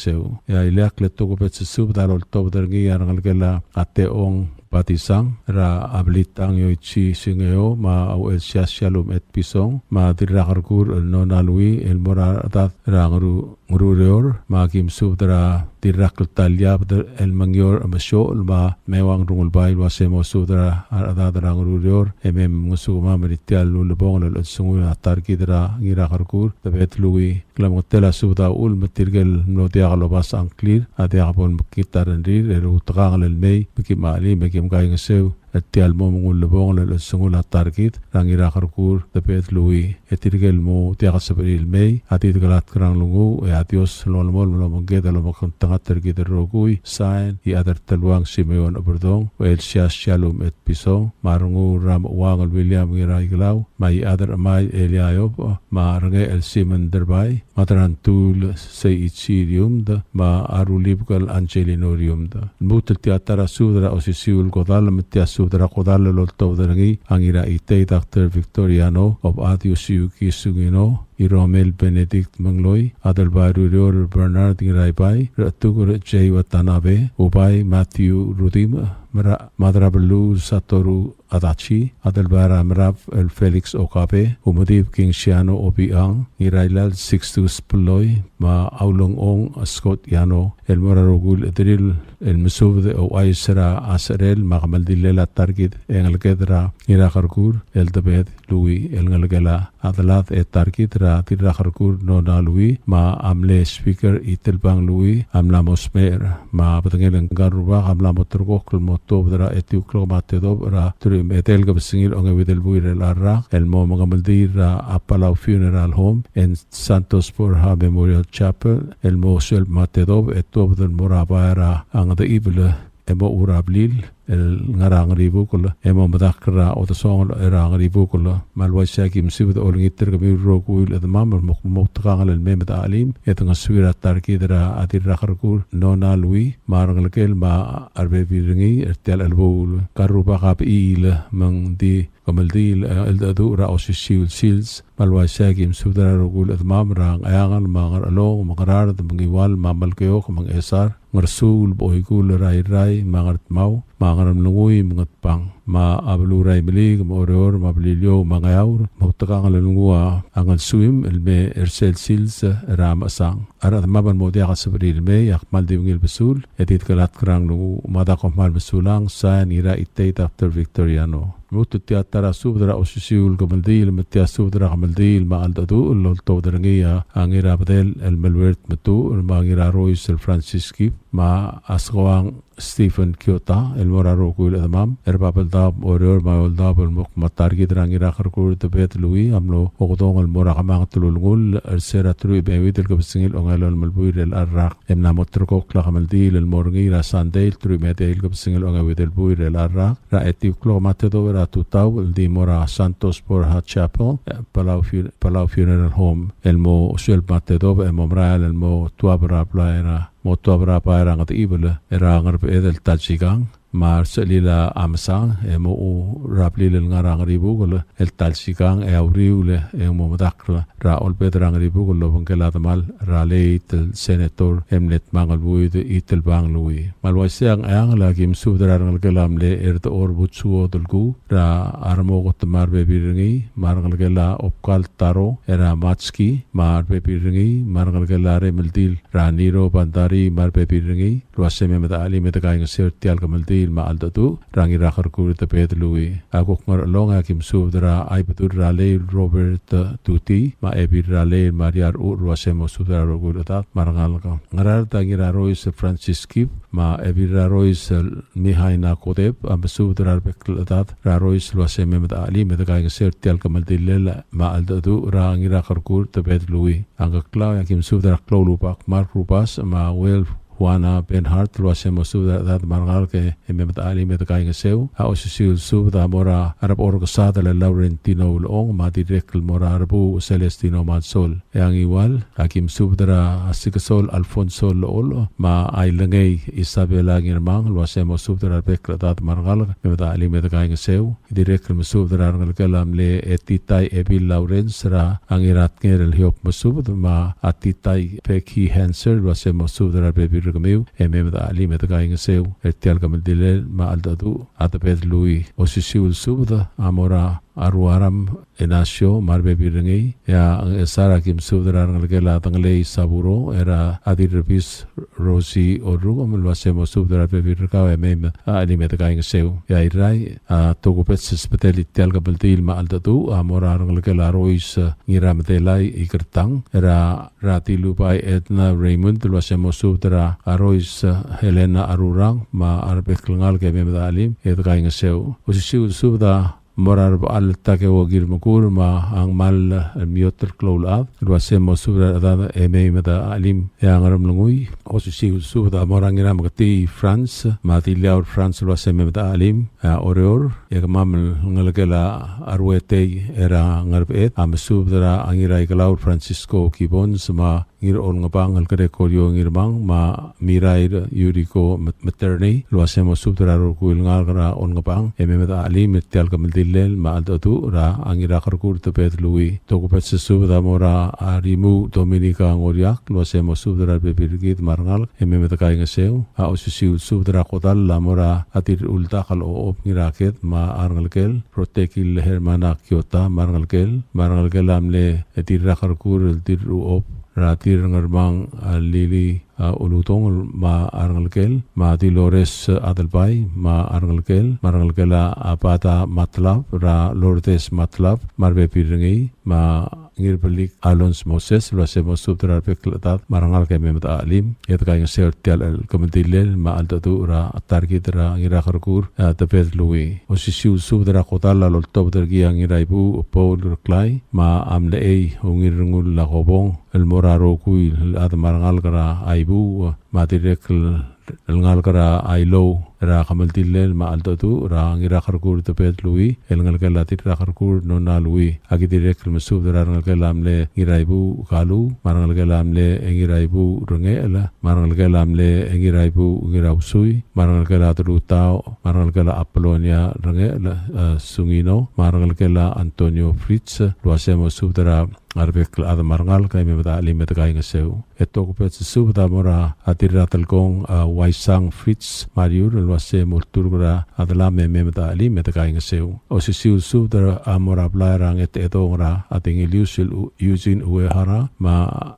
E a ileakl el tokubets el subed a loltobed er ngii a rengelekel a Teong Batisang, er a Belitang Yoichi Singeo, me a Uchelsias Shalom Etpison, me a Dirrakerkur el Nona Lui, el mo er a rechedad er a Ngeru Ngerureor, me aki mesubed er a Dirrakl Taliabed el Mengior Mesiochel, me a Meuang Rungulbai, el uase mo subed er a rechedad er a Ngerureor e mei mngesukemam er tia el ulebongel el chelsengul a ta er kid er a Ngirakerkur, Debed Lui. Klemengetel a subed a uchul me tirke el mlo diak lobasech a ngklir a diak bo lemekngit a rengrir, e outekangel el mei me kim chelim e kim kaingeseu er tia el mo ulebongel el chelsengul a ta er kid er a Ngirakerkur, Debed Lui. E tirke el mo diak el sebechir el mei, a di dekelatk er a nglunguuch, e a Dios el olemolem el omengked el omekngeltengat er kid el rokui. Sain, Iechad er a Teluang Simeon Oberdong, Uchelsias Shalom Etpison, me a Renguul er a Mechuang el William Ngiraikelau, me a Iechad er a Chemai Elia Iob, me a Rengechel Simon Derbai, me a Derantul Seichi Riumd, me a Rulibek el Angelino Riumd. Lmuut el tia ta er a subed er a osisiu el kodall, me tia subed er a kodall el oltobed er ngii a Ngiraitei Doctor Victoriano, Obechad Yosiuki Sungino, Iromel Benedict Mengloi, Adelbai er a Ureor Bernard Ngiraibai, Rechetuker Jay Watanabe, Ubai Matthew Rudim, Mera-, Madrabeluu Satoru Adachi, Adelbai er a Merab el Felix Okabe, Umedib Kingsiano Obiang, Ngirailal Sixtus Peloi, me a Ulengchong Scott Yano, el mo er a rokui el chederir el mesubed e ouchais er a secherel me a kemeldilel a ta er kid e ngeleked er a Ngirakerkur el Debed Lui, el ngelekel a Adelad e ta er kid er a Dirrakerkur Nona Lui, me a mle Speaker Itelbang Lui a mla mo smecher, me a bedengel ngka el rubak a mla mo terrekokl el mo tuobed er a etiu el klok me a tedobech er a teruich me a edei el kebesengil a ongeuid el buil er a rak, el mo mengemeldiil er a Palau Funeral Home and Santos Borja Memorial Chapel, el mo sueleb me a tedobech e tuobed el mo er a bai er a Ngedechibel e mo er a blil el ngar er a Ngeribukel, e mo medakl er a odesongel er a Ngeribukel. Me a le uaisei e aki mesubed e olengit er kemiu el rokui el chedemam el mo, mo outekangel el mei me de chelim e dengesuir a ta er kid er a Dirrakerkur Nona Lui me a rengelekel me a rebebil er ngii er tia el chelebuul. Ngka el rubak a bechiil me ng di kemeldiil, e, cheldecheduch er a osisiu el sils Me a le uaisei e aki mesubed er a rokui el chedemam er a Ngcheangel, me a Ngerchelong, me a Ngaraard, me a Ngiwal, me a Melekeok, me a Ngchesar, Ngersuul, Boikul, er a Irrai, me a Ngardmau, me a Ngeremlengui, me a Ngatpang, me a beluu er a Imeliik, me a Oreor, me a Beliliou, me a Ngeaur, me a Utekangel el nguu a Ngelsuim, el mei er sel sils er a Mechesang. A rechedemam el mo diak a sebechir el mei, a kmal di ungil besul, e di dekelatk er a nglunguuch. Me a da kom kmal mesulang, sain Ngiraitei Doctor Victoriano. Lmuut el tia ta er a subed er a osisiu el kemeldiil, me tia subed er a kemeldiil me a cheldecheduch el oltobed er ngii a Ngirabedel el Melwert Metuchel, me a Ngirarois el Francis Kip, me a Skoang Stephen Kiota, el mo er a rokui el chedemam er a Babeldaob, Oreor, me a Eouldaob el mo kmo a ta er kid er a Ngirakerkur Tebed Lui a mlo okedong el mo er a kemanget el ulengull er se er a teruich me a euid el kebesengil a ongelolem el buil er chelecha el rak. E mla mo ulterekokl a kemeldiil el mo er ngii er a Sandei el teruich me a edei el kebesengil a ongeuid el buil er chelecha el rak er a etiu el klok me a tedobech er a tutau el di mo er a Santos Borja Chapel, e, Palau Fu-, Palau Funeral Home, el mo sueleb me a tedobech e mo merael el mo tuab er a blai er a, mo tuab er a bai er a Ngedechibel er a Ngerbeched el ta el sikang. Me a resechelil a mesang e mochu er a blil el ngar er a Ngeribukel el ta el sikang, e a uriul e ng mo medakl er a olbed er a Ngeribukel el obengkel a demal er a late el Senator e mle Dmangelbuid Itelbang Lui. Me a le uaisei e a Ngcheangel a ki mesubed er a rengelekel a mle Erdechor Butsuo Delkuu, er a Remoket me a rebebil er ngii, me a rengelekel a Obkal Taro er a Matski me a rebebil er ngii, me a rengelekel a Remeldil er a Niro Bandari me a rebebil er ngii, el uase mei me de chelim e de kaingeseu er tia el kemeldiil me a cheldecheduch er a Ngirakerkur Tebed Lui. A kuk Ngerchelong e a ki mesubed er a Aibedul er a Lei Robert Tuti me a Ebil er a Lei Maria Rechucher el uase mosubed er a rokui el chedad me a rengalek. Ngaraard a Ngirarois Francis Kip me a Ebil er a Rois Mihaina Kotep a mesubed er a rebek el chedad er a Rois el uase mei me de chelim e de kaingeseu er tia el kemeldillel me a cheldecheduch er a Ngirakerkur Tebed Lui. A Ngkeklau e a ki mesubed er a Kloulubak Mark Rubasch me a Uel Juana Benhart el uase mosubed er a rechedad me a rengalek e mei me de chelim e de kaingeseu. A osisiu el subed a mo er a Rebechor Kesadel el Laurentino Ulechong me a dirrek el mo er a Rebuuch Celestino Mansol. E a Ngiwal a ki mesubed er a Sikesol Alfonso Lechol me a Ailengei Isabela Ngirmang el uase mosubed er a rebek el chedad me a rengalek e mei me de chelim e de kaingeseu. Dirrek el mesubed er a rengelekel a mle Etitai Ebil Lawrence er a Ngiratnger el Hiob Mesubed me a Titai Becky Hanser el uase mosubed er a rebebil er kemiu e mei me de chelim e de kaingeseu er tia el kemeldillel me a cheldecheduch a Tebed Lui. Osisiu el subed a mo er a Ruaram Ignacio me a rebebil er ngii, e a Ngchesar a ki mesubed er a rengelekel a Dengelei Saburo er a Dirrebis Rosi Orrukem el uase mosubed er a rebebil er kau e mei me a chelim e de kaingeseu. E a Irrai, a tokubets el subedel tia el kemeldiil me a cheldecheduch a mo er a rengelekel a Rois Ngiramedelai Ikertang er a Ratilubai Edna Raymond el uase mosubed er a Rois Helena Arurang me a rebek el ngalek e mei me de chelim e de kaingeseu. Osisiu el subed a mo er a Rebechall Takeo Ngirmekur me a Ngmal Miot el Kloulechad el uase mosubed er a rechedad e mei me de chelim. E a Ngeremlengui, osisiu el subed a mo er a Ngirameketii Franz me a Diliaur Franz el uase mei me de chelim. E a Oreor, e kemam el ngelekel a Ruetei er a Ngerbeched a mesubed er a Ngiraikelau Francisco Gibbons me a Ngirolngebang el Gregorio Ngirmang me a Mirair Yuriko Met-, Maternei el uase mosubed er a rokui el ngalek er a Olngebang e mei me de chelim er tia el kemeldillel me a cheldecheduch er a Ngirakerkur Tebed Lui. Tokubets el subed a mo er a Rimu Dominica Ngoriak el uase mosubed er a rebebil er kid me a rengalek e mei me de kaingeseu. A osisiu el subed er a kodall a mo er a Dirruldak el Ochob Ngiraked me a rengelekel, Rotekil Hermana Kiota me a rengelekel, me a rengelekel a mle Dirrakerkur el Dirruchob er a Dirrengermang a Lili a Ulutong me a rengelekel, me a Dilores Adelbai me a rengelekel, me a rengelekel a Bata Matlab er a Lourdes Matlab me a rebebil er ngii, me a Ngirbelik Alons Moses el uase mosubed er a rebek el chedad me a rengalek e mei me de chelim e de kaingeseu er tia el kemeldillel me a cheldecheduch er a ta er kid er a Ngirakerkur, e, Tebed Lui. Osisiu el subed er a kodall a loltobed er ngii a Ngiraibuuch Paul Reklai me a Mlechei Ungil Rengul Lakobong el mo er a rokui el chad me a rengalek er a Aibuuch me a dirrek el el ngalek er a Ailou er a kemeldillel me a cheldecheduch er a Ngirakerkur Tebed Lui, el ngelekel a Dirrakerkur Nona Lui. Aki dirrek el mesubed er a rengelekel a mle Ngiraibuuch Kalu, me a rengelekel a mle Ngiraibuuch Rengechel, me a rengelekel a mle Ngiraibuuch Ngirausui, me a rengelekel a Telutau, me a rengelekel a Apolonia Rengechel, e, Sungino, me a rengelekel a Antonio Fritz, el uase mo subed er a a rebek el chad me a rengalek e mei me de chelim e de kaingeseu. E tokubets el subed a mo er a Dirratelkong, a, Waisang Fritz Mariur, el uase mo olturk er a delam e mei me de chelim e de kaingeseu. Osisiu el subed a mo er a blai er a Ngetechedong er a Dengelius el U-, Eugene Uehara, me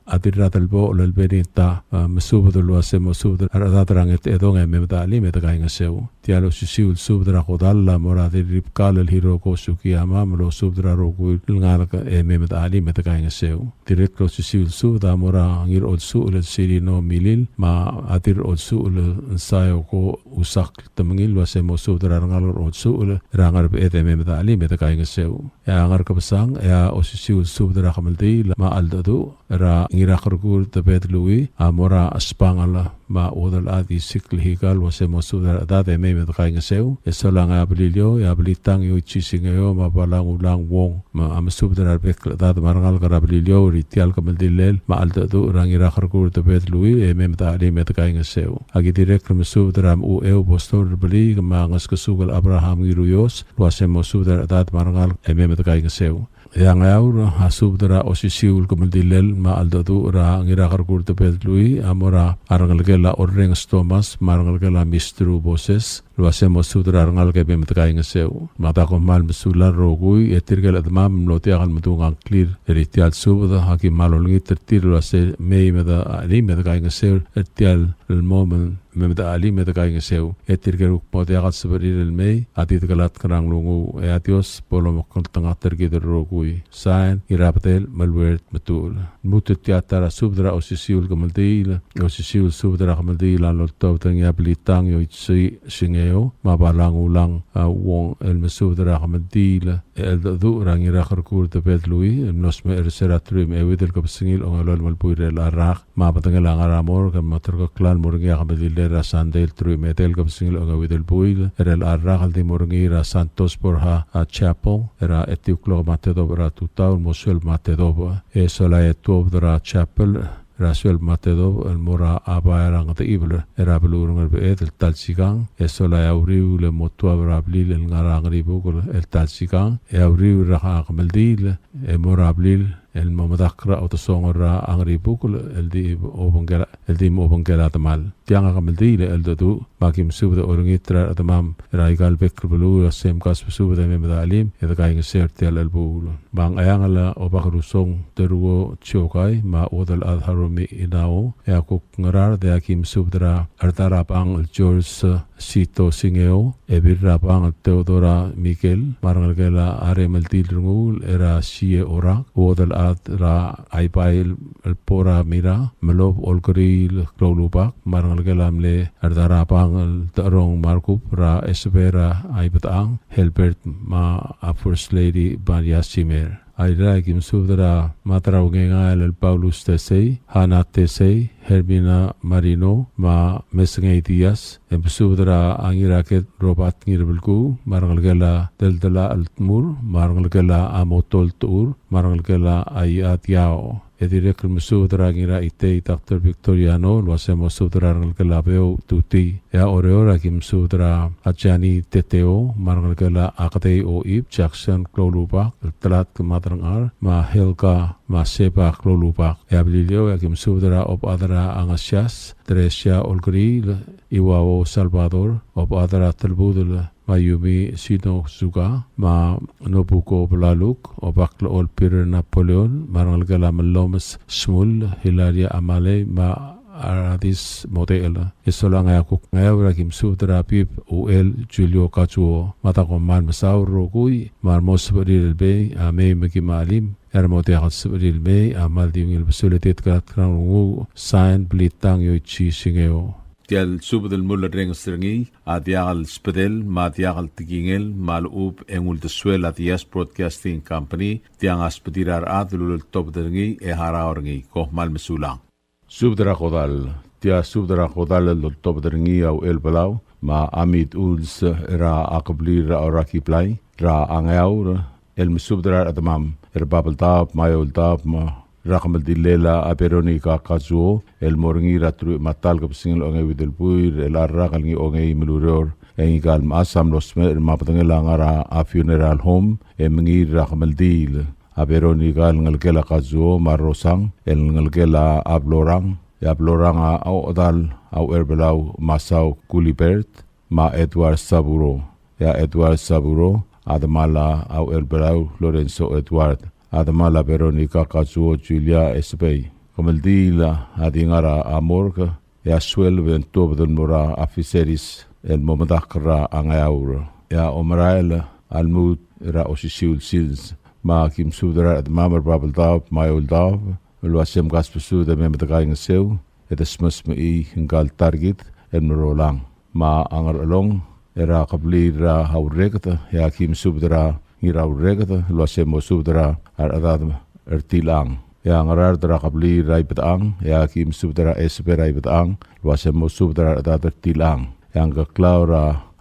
a Dirratelbochel el Benita, a, mesubed el uase mo subed a rechedad er a Ngetechedong e mei me de chelim e de kaingeseu. Tia el osisiu el subed er a kodall a mo er a Dirribkal el Hiroko Sugiyama, me losubed er a rokui el ngalek e mei me de chelim e de kaingeseu. Dirrek el osisiu el subed a mo er a Ngirolsuchel el Sirino Milil, me a Dirrolsuchel el Sayoko Usak Temengil, el uase mo subed er a rengalek er a Olsuchel er a Ngerbeched e mei me de chelim e de kaingeseu. E a Ngerkebesang, e a osisiu el subed er a kemeldiil me a cheldecheduch er a Ngirakerkur Tebed Lui a mo er a Espangel me a Uodelchad Isikl Hikal, el uase mo subed er a rechedad e mei me de kaingeseu. E solang e a Beliliou, e a Belitang Yoichi Singeo, me a Balangulang Wong, me a mesubed er a rebek el chedad me a rengalek er a Beliliou er tia el kemeldillel me a cheldecheduch er a Ngirakerkur Tebed Lui e mei me de chelim e de kaingeseu. Aki dirrek el mesubed er a Mechucheu Bostor Rebeliik me a Ngeskesuk el Abraham Ngiruios, el uase mo subed er a rechedad me a rengalek e mei me de kaingeseu. E a Ngeaur a subed er a osisiu el kemeldillel me a cheldecheduch er a Ngirakerkur Tebed Lui a mo er a rengelekel a Orrenges Thomas me a rengelekel a Mistru Boses, el uase mo subed er a rengalek e mei me de kaingeseu. Me a da kom kmal mesulang el rokui, e tirke el chedemam el mlo diak el medung a ngklir er tia el subed, aki kmal olengit er tir el uase mei me de chelim e de kaingeseu er tia el mo me mei me de chelim e de kaingeseu. E tirke el kuk mo diak el sebechir el mei, a di dekelatk er a nglunguuch, e a Dios bo lomekngeltengat er kid el rokui. Sain, Ngirabedel Meluert Metuchel. Lmuut er tia ta er a subed er a osisiu el kemeldiil, osisiu el subed er a kemeldiil a loltobed er ngii a Belitang Yoichi Singeo, me a Balangulang, a, Wong el mesubed er a kemeldiil, e cheldecheduch er a Ngirakerkur Tebed Lui, el mlo smecher er se er a teruich me a euid el kebesengil a ongelolem el buil er chelecha el rak, me a bedengel a ngar er a morgue, me a terkeklau el mo er ngii a kemeldillel er a Sandei el teruich me a edei el kebesengil a ongeuid el buil er chelecha el rak, el di mo er ngii er a Santos Borja, a, Chapel, er a etiu el klok me a tedobech er a tutau el mo sueleb me a tedobech. E sola e tuobed er a chapel, er a sueleb me a tedobech el mo er a bai er a Ngedechibel er a beluu er a Ngerbeched el ta el sikang. E sola e a uriul e mo tuab er a blil el ngar er a Ngeribukel el ta el sikang. E a uriul er a kemeldiil e mo er a blil el mo medakl er a odesongel er a Ngeribukel el di obengkel, el di mo obengkel a demal. Tiang a kemeldiil e cheldecheduch, me aki mesubed e olengit er a rechedemam er aika el bek el beluu, e a Semkas mesubed e mei me de chelim e de kaingeseu er tia el chelebuul. Me a Ngcheangel a Obakerusong Teruo Chiokai, me a Uodelchad Harumi Inao, e a kuk Ngaraard e aki mesubed er a Rdarabang el George Sito Singeo, Ebil Rabang el Theodora Mikel, me a rengelekel a Remeldil Renguul er a Sie Orak, Uodelchad er a Aibai el Bora Mira, Melob Olkeriil Kloulubak, me a rengelekel a mle Rdarabang el Decherong Markup er a Esebera Aibetang, Helbert me a First Lady Maria Simer. Airai, aki mesubed er a Madrau Ngengael el Paulus Tesei, Hana Tesei, Hermina Marino, me a Mesengei Diaz, e mesubed er a Ngiraked Robert Ngirbelkuu, me a rengelekel a Deldela el Tmur, me a rengelekel a Amotol Tuur, me a rengelekel a Aia Tiao. E dirrek el mesubed er a Ngiraitei Doctor Victoriano, el uase mo subed er a rengelekel a Beou Tuti. E a Oreor, aki mesubed er a Jani Teteo, me a rengelekel a Aketei Oib, Jackson Kloulubak, el Telatk Maderengchar, me a Helga, me a Seba Kloulubak. E a Beliliou, aki mesubed er a Obechad er a Angesias, Teresia Olkeriil, Iwao Salvador, Obechad er a Telbudel, Mayumi Shinozuka, me a Nobuko Belaluk, Obak el Olpir Napoleon, me a rengelekel a Melomes Shmull, Hilaria Amalei, me a Aradis Model. E solang e a kuk Ngeaur, aki mesubed er a Bib Uel Julio Kazuo, me a da kom kmal mesaul el rokui, me a re mo sebechir el mei a mei me kim a chelim, e a re mo diak el sebechir el mei a kmal di ungil besul e di dekelatk er a nglunguuch. Sain, Belitang Yoichi Singeo. Tia el subed el mulerrenges er ngii a diak el sbedel me a diak el tekingel me a lechub e ng uldesuel a Diaz Broadcasting Company. Tiang a sbedir a rechad el uleltobed er ngii e harau er ngii. Kom kmal mesulang. Subed er a kodall. Tia subed er a kodall el loltobed er ngii a Uchelbelau me a Amit Uls er a kebliil er a Orakiblai er a Ngeaur, el mesubed er a rechedemam er a Babeldaob me a Eouldaob, me er a kemeldillel a Veronica Kazuo, el mo er ngii er a teruich me a ta el kebesengil a ongeuid el buil er a rak el ngii a ongeim el ureor, e ngika el mechas a mlo smecher me a bedengel a ngar er a funeral home, e mengiil er a kemeldiil a Veronica el ngelekel a Kazuo me a Rosang, el ngelekel a Blorang, e a Blorang a ochedal a Ucherbelau Masao Gulibert, me a Edward Saburo. E a Edward Saburo a demal a Ucherbelau Lorenzo Edward, a demal a Veronica Kazuo Julia Esebei. Kemeldiil a di ngar er a morgue, e a sueleb e ng tuobed el mo er a Fisheries el mo medakl er a Ngeaur. E a omerael a lmuut er a osisiu el sils, me aki mesubed er a rechedemam er a Babeldaob me a Eouldaob el uase mkasbesubed e mei me dekaingeseu e desmesmechii ngka el ta er kid el merolang. Me a Ngerchelong er a kebliil er a Urreked, e aki mesubed er a Ngiraurreked el uase mo subed er a rechedad er tilechang. E a Ngaraard er a kebliil er a Ibedechang, e aki mesubed er a Esebe er a Ibedechang el uase mo subed er a rechedad er tilechang. E a Ngkeklau er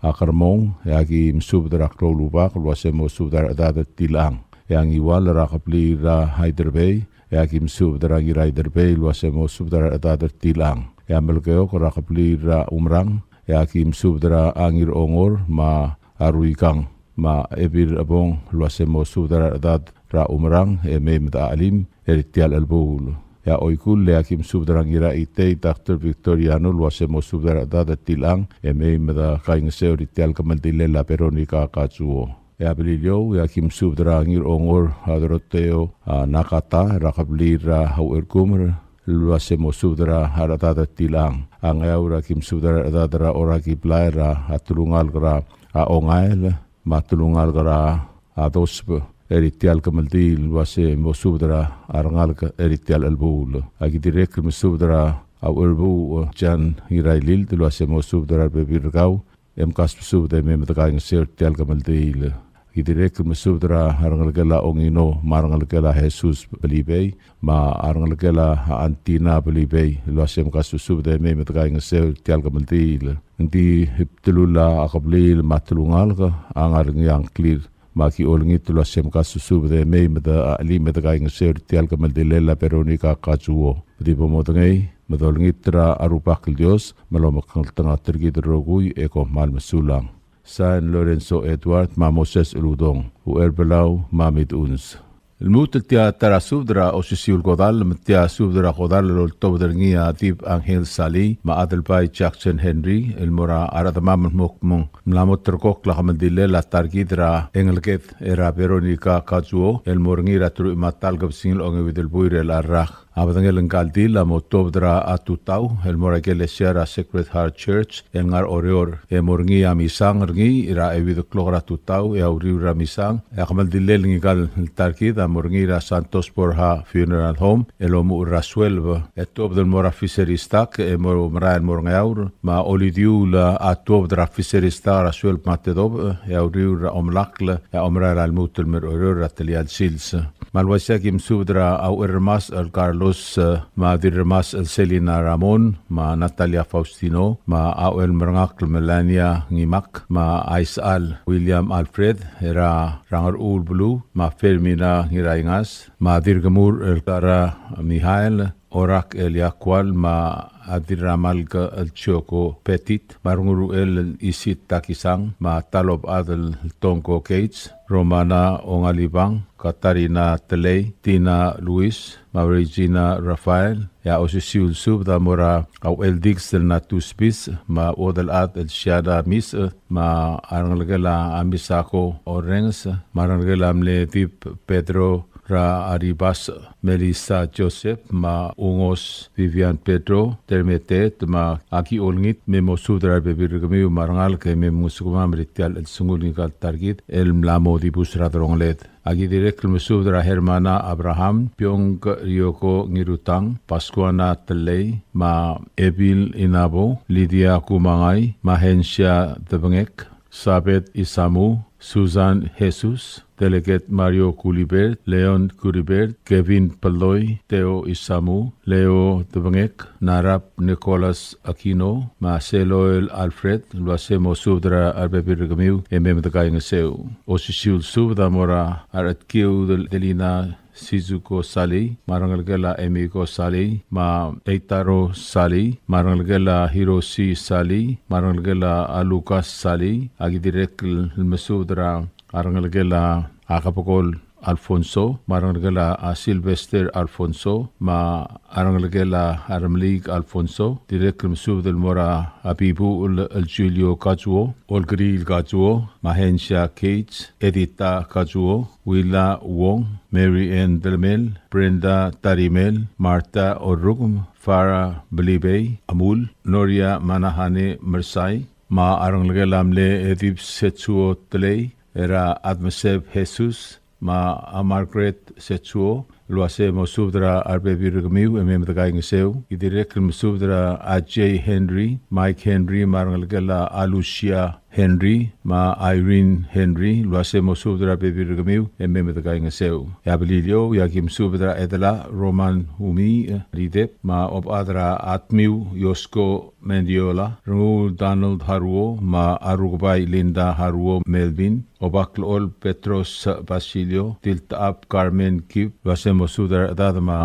a Kermong, e aki mesubed er a Kloulubak el uase mo subed er a rechedad er tilechang. E a Ngiwal er a kebliil er a Aiderbei, e aki mesubed er a Ngiraiderbei el uase mo subed er a rechedad er tilechang. E a Melekeok er a kebliil er a Umerang, e aki mesubed er a Ngirongor me a Ruikang, me a Ebil Ebong el uase mo subed er a rechedad er a Umerang e mei me dechelim er tia el chelebuul. E a Oikull e aki mesubed er a Ngiraitei Doctor Victoriano el uase mo subed er a rechedad er tilechang e mei me dekaingeseu er tia el kemeldillel a Veronica Kazuo. E a Beliliou e aki mesubed er a Ngirongor a Doroteo, a, Nakata er a kebliil er a Ucherkumer el uase mo subed er a rechedad er tilechang. A Ngeaur e aki mesubed er a rechedad er a Orakiblai er a telungalek er a Ongael me a telungalek er a Dosb er tia el kemeldiil el uase mo subed er a rengalek er tia el chelebuul. Aki dirrek el mesubed er a Ucherbuuch Jan Ngirailild el uase mo subed er a rebebil er kau e mkasbesubed e mei me dekaingeseu er tia el kemeldiil. Ki dirrek el mesubed er a rengelekel a Ongino me a rengelekel a Jesus Belibei me a rengelekel a Antina Belibei el uase mkasbesubed e mei me dekaingeseu er tia el kemeldiil. Ng di bdelul a kebliil me a telungalek a ngar er ngii a ngklir, me aki olengit el uase mkasbesubed e mei me dechelim e dekaingeseu er tia el kemeldillel a Veronica Kazuo. Di bo modengei me dolengit er a Rubak el Dios me lomekngeltengat er kid el rokui e kom kmal mesulang. Sain Lorenzo Edward me a Moses Uludong, Ucherbelau me a Mideuns. Lmuut el tia ta er a subed er a osisiu el kodall, me tia subed er a kodall el oltobed er ngii a Dib Angel Sali me a Adelbai Jackson Henry el mo er a rechedemam el mo kmo ng mla mo terrekokl a kemeldillel a ta er kid er a engeleked er a Veronica Kazuo el mo er ngii er a teruich me a ta el kebesengil a ongeuid el buil er a rak. A bedengel ngka el dil a mo tuobed er a tutau el mo er a ikelesia er a Sacred Heart Church el ngar er a Oreor, e mo er ngii a misang er ngii er a euid el klok er a tutau, e a uriul er a misang e a kemeldillel ngika el ta er kid a mo er ngii er a Santos Borja Funeral Home el omuchel er a sueleb. E tuobed el mo er a Fisheries dock e mo merael el mo er a Ngeaur, me a olidiuul a tuobed er a Fisheries dock er a sueleb me a tedobech, e a uriul er a omelakl e a omerael a lmuut el mei er a Oreor er a telia el sils. Me a le uaisei e aki mesubed er a Ucherremasech el Carlos, e, me a Dirremasech el Selina Ramon, me a Natalia Faustino, me a Uchermerengakl Melania Ngimak, me a Isechal William Alfred, er a Ngerchuul Beluu, me a Fermina Ngiraingas, me a Dirkemur el Tara Mihael, Orak el Yakual, me a Dirramalk el Chioko Petit, me a Renguruchel el Isit Takisang, me a Talobechad el Tongko Gates, Romana Ongalibang, Katarina Telei, Tina Luis, me a Regina Rafael. E a osisiu el subed a mo er a Ucheldikes el Natus Bis, me a Uodelchad el Siada Mis, me a rengelekel a Misako Orrenges, me a rengelekel a mle Dib Pedro er a Aribas, Melissa Joseph, me a Ungos Vivian Pedro, Termeteet, me aki olengit me mo subed er a rebebil er kemiu me a rengalek e me mngesukemam er tia el chelsengul ngika el ta er kid el mla mo dibus er a delongeled. Aki dirrek el mesubed er a Hermana Abraham, Piong Ryoko Ngirutang, Pascuana Telei, me a Ebil Inabo, Lydia Kumangai, Mahensia Debengek, Sabet Isamu, Susan Jesus, Delegate Mario Gulibert, Leon Gulibert, Kevin Peloi, Theo Isamu, Leo Debengek, Narap Nicholas Aquino, me a Seloel Alfred, el uase mo subed er a rebebil er kemiu e mei me dekaingeseu. Osisiu el subed a mo er a Rechedkiu Del-, Delina Shizuko Sali, me a rengelekel a Emiko Sali, me a Eitaro Sali, me a rengelekel a Hiroshi Sali, me a rengelekel a Lucas Sali, a ki dirrek el mesubed er a rengelekel a Kebekol Alfonso, me a rengelekel a Sylvester Alfonso, me a rengelekel a Remeliik Alfonso, dirrek el mesubed el mo er a Bibuchel el Julio Kazuo, Olkeriil Kazuo, Mahensia Gates, Edita Kazuo, Willa Wong, Mary Ann Delemel, Brenda Tarimel, Martha Orrukem, Farah Belibei, Amul, Noria Manahane Mersai, me a rengelekel a mle Edip Setsuo Telei, er a Admeseb Jesus, me a Margaret Setsuo, el uase mo subed er a rebebil er kemiu e mei me dekaingeseu. Ki dirrek el mesubed er a Jay Henry, Mike Henry, me a rengelekel a Lucia Henry, me a Irene Henry, el uase mo subed er a rebebil er kemiu e mei me dekaingeseu. E a Beliliou, e a ki mesubed er a Edela Roman Humi, Ridep, me a Obechad er a Atmiu Yosko Mendiola, Rengul Donald Haruo, me a Rukebai Linda Haruo Melvin, Obaklechol Petros Basilio, Tiltechab Carmen Kib, el uase mo subed er a rechedad me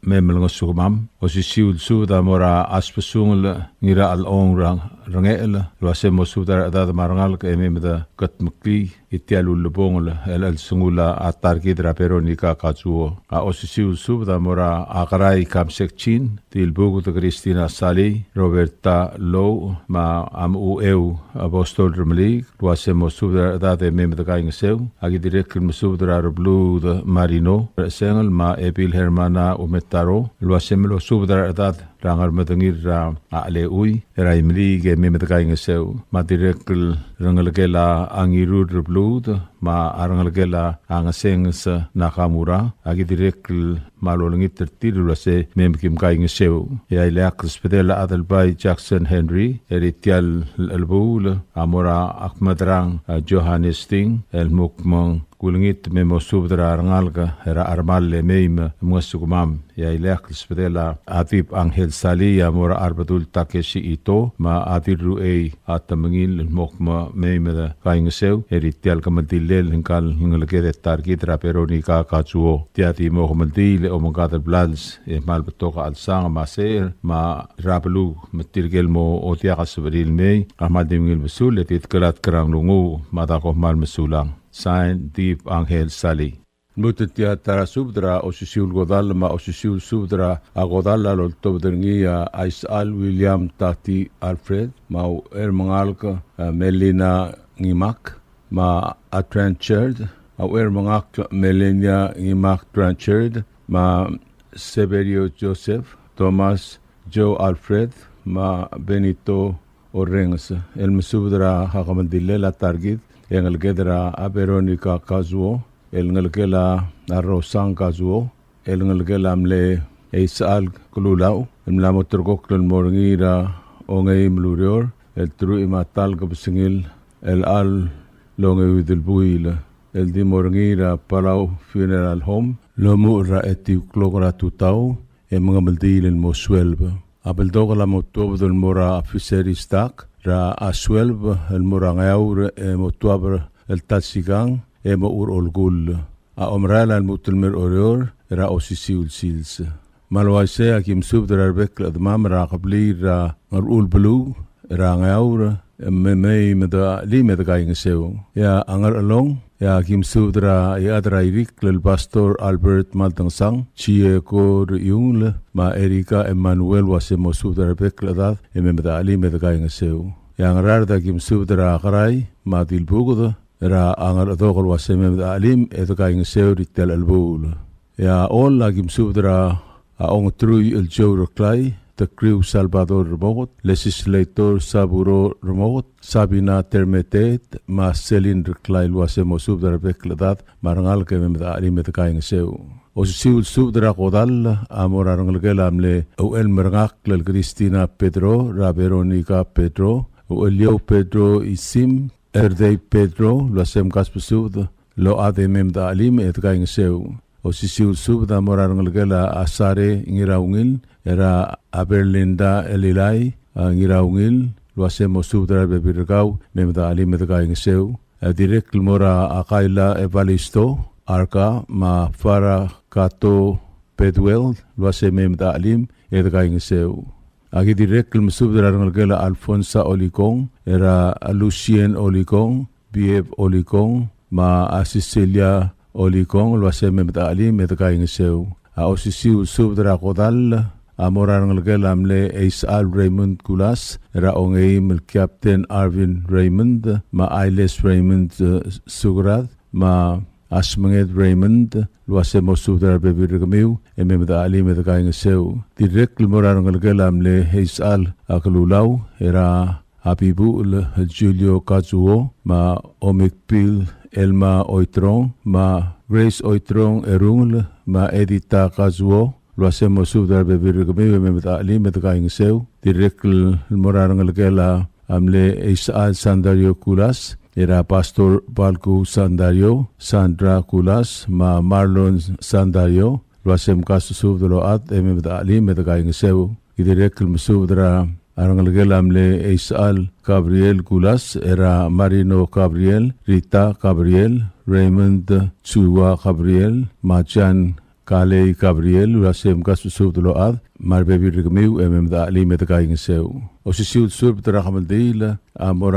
mei me lengesukemam. Osisiu el subed a mo er a Asbesungel Ngirachelong er a Rengechel, el uase mo subed er a rechedad me a rengalek e mei me dekedmeklii tia el ulebongel el chelsengul a ta er kid er a Veronica Kazuo. A osisiu el subed a mo er a Kerai Kamsek Chin, Tilbuked Christina Sali, Roberta Lou, me a Mechuu Apostol Remeliik, el uase mo subed er a rechedad e mei me dekaingeseu. A ki dirrek el mesubed er a Rebluud Marino Rechesengel me a Ebil Hermana Umetaro, el uase me losubed er a rechedad er a Ngermedengir er a Chelechui er a Imeliik e mei me dekaingeseu. Me a dirrek el rengelekel a Ngirur Rebluud, me a rengelekel a Ngesenges Nakamura, a ki dirrek el me lolengit er tir el uase mei me kim kaingeseu. E a ileakl el subedel a Adelbai Jackson Henry, er tia el chelebuul a mo er a Kmedrang, a Johannes Ting, el mo kmo kulengit me mo subed er a rengalek er a Chermall e mei me mngesukemam. E a ileakl el subedel a Adib Angel Sali a mo er a Arbedul Takeshi Ito, me a Dirruei a Temengil el mo kmo mei me dekaingeseu er tia el kemeldiil el ngka el ngeleked e ta er kid er a Veronica Kazuo. Tia di mo kemeldiil e omengkad el blals e kmal betok a chelsang me a secher me a er a beluu me tirke el mo diak a sebechir el mei, a kmal di ungil besul e di dekelatk er a nglunguuch me a dako kmal mesulang. Sign, Dib Angel Sali. Lmuut er tia ta er a subed er a osisiu el kodall me a osisiu el subed er a kodall a loltobed er ngii a Isechal William Tati Alfred, me a Uchermengalek, eh, Melina Ngimak, me a Trenchard, a Uchermengakl Melina Ngimak Trenchard, me a Severio Joseph, Thomas Joe Alfred, me a Benito Orrenges, el mesubed er a kemeldillel a ta er kid e ngeleked er a Veronica Kazuo, el ngelekel a Rosang Kazuo, el ngelekel a mle Eisechal Kelulau, el mla mo ulterekokl el mo er ngii er a ongeim el ureor, el teruich me a ta el kebesengil el chelecha el ongeuid el buil, el di mo er ngii er a Palau Funeral Home, el omuchel er a etiu el klok er a tutau, e mengemeldiil el mo sueleb. A beldokel a mo tuobed el mo er a Fisheries dock er a sueleb el mo er a Ngeaur e mo tuab er a ta el sikang e mo er a olkull. A omerael a lmuut el mei er a Oreor er a osisiu el sils. Me a le uaisei a ki mesubed er a rebek el chedemam er a kebliil er a Ngerchul beluu er a Ngeaur, me mei me de chelim e de kaingeseu. E a Ngerchelong, e a ki mesubed er a Iechad er a Irikl el Pastor Albert Maldangesang, Chieko Rechiungl, me a Erika Emmanuel el uase mo subed er a rebek el chedad e mei me de chelim e de kaingeseu. E a Ngaraard a ki mesubed er a Kerai me a Dilbuked er a Ngerchedok el uase mei me de chelim e de kaingeseu er tia el chelebuul. E a Choll a ki mesubed er a Ongeteruich el Joe Reklai, Tekriu Salvador Remoket, Legislator Saburo Remoket, Sabina Termeteet, me a Celine Reklai el uase mo subed er a rebek el chedad me a rengalek e mei me de chelim e de kaingeseu. Osisiu el subed er a kodall a mo er a rengelekel a mle Uchelmerengakl el Christina Pedro, er a Veronica Pedro, Ucheliou Pedro Isim, Erdei Pedro, el uase mkasbesubed el ochad e mei me de chelim e de kaingeseu. Osisiu el subed a mo er a rengelekel a Sare Ngiraungil, er a Berlinda Elilai, a, Ngiraungil, el uase mo subed er a rebebil er kau, mei me de chelim e de kaingeseu. A dirrek el mo er a Kaila Evalisto Arka, me a Fara Kato Peduel, el uase mei me de chelim e de kaingeseu. Aki dirrek el mesubed er a rengelekel a Alfonsa Olikong, er a Lucien Olikong, Bieb Olikong, me a Cecilia Olikong, el uase mei me de chelim e de kaingeseu. A osisiu el subed er a kodall a mo er a rengelekel a mle Eisechal Raymond Kulas, er a ongeim el Captain Arvin Raymond, me a Ailes Raymond, eh, Sugrad, me a Asmenged Raymond, el uase mo subed er a rebebil er kemiu, e mei me de chelim e de kaingeseu. Dirrek el mo er a rengelekel a mle Eisechal a Kelulau, er a Abibuchel Julio Kazuo, me a Omikbil Elma Oitrong, me a Grace Oitrong Erungel, me a Edita Kazuo, el uase mo subed er a rebebil er kemiu e mei me de chelim e de kaingeseu. Dirrek el mo er a rengelekel a mle Eisechal Sandario Kulas, er a Pastor Balku Sandario, Sandra Kulas, me a Marlon Sandario, el uase mkasusubed el ochad e mei me de chelim e de kaingeseu. Ki dirrek el mesubed er a rengelekel a mle Eisechal Gabriel Kulas, er a Marino Gabriel, Rita Gabriel, Raymond Chua Gabriel, me a Jan Kalei Gabriel, el uase mkasusubed el ochad me a rebebil er kemiu e mei me de chelim e de kaingeseu. Osisiu el subed er a kemeldiil a mo er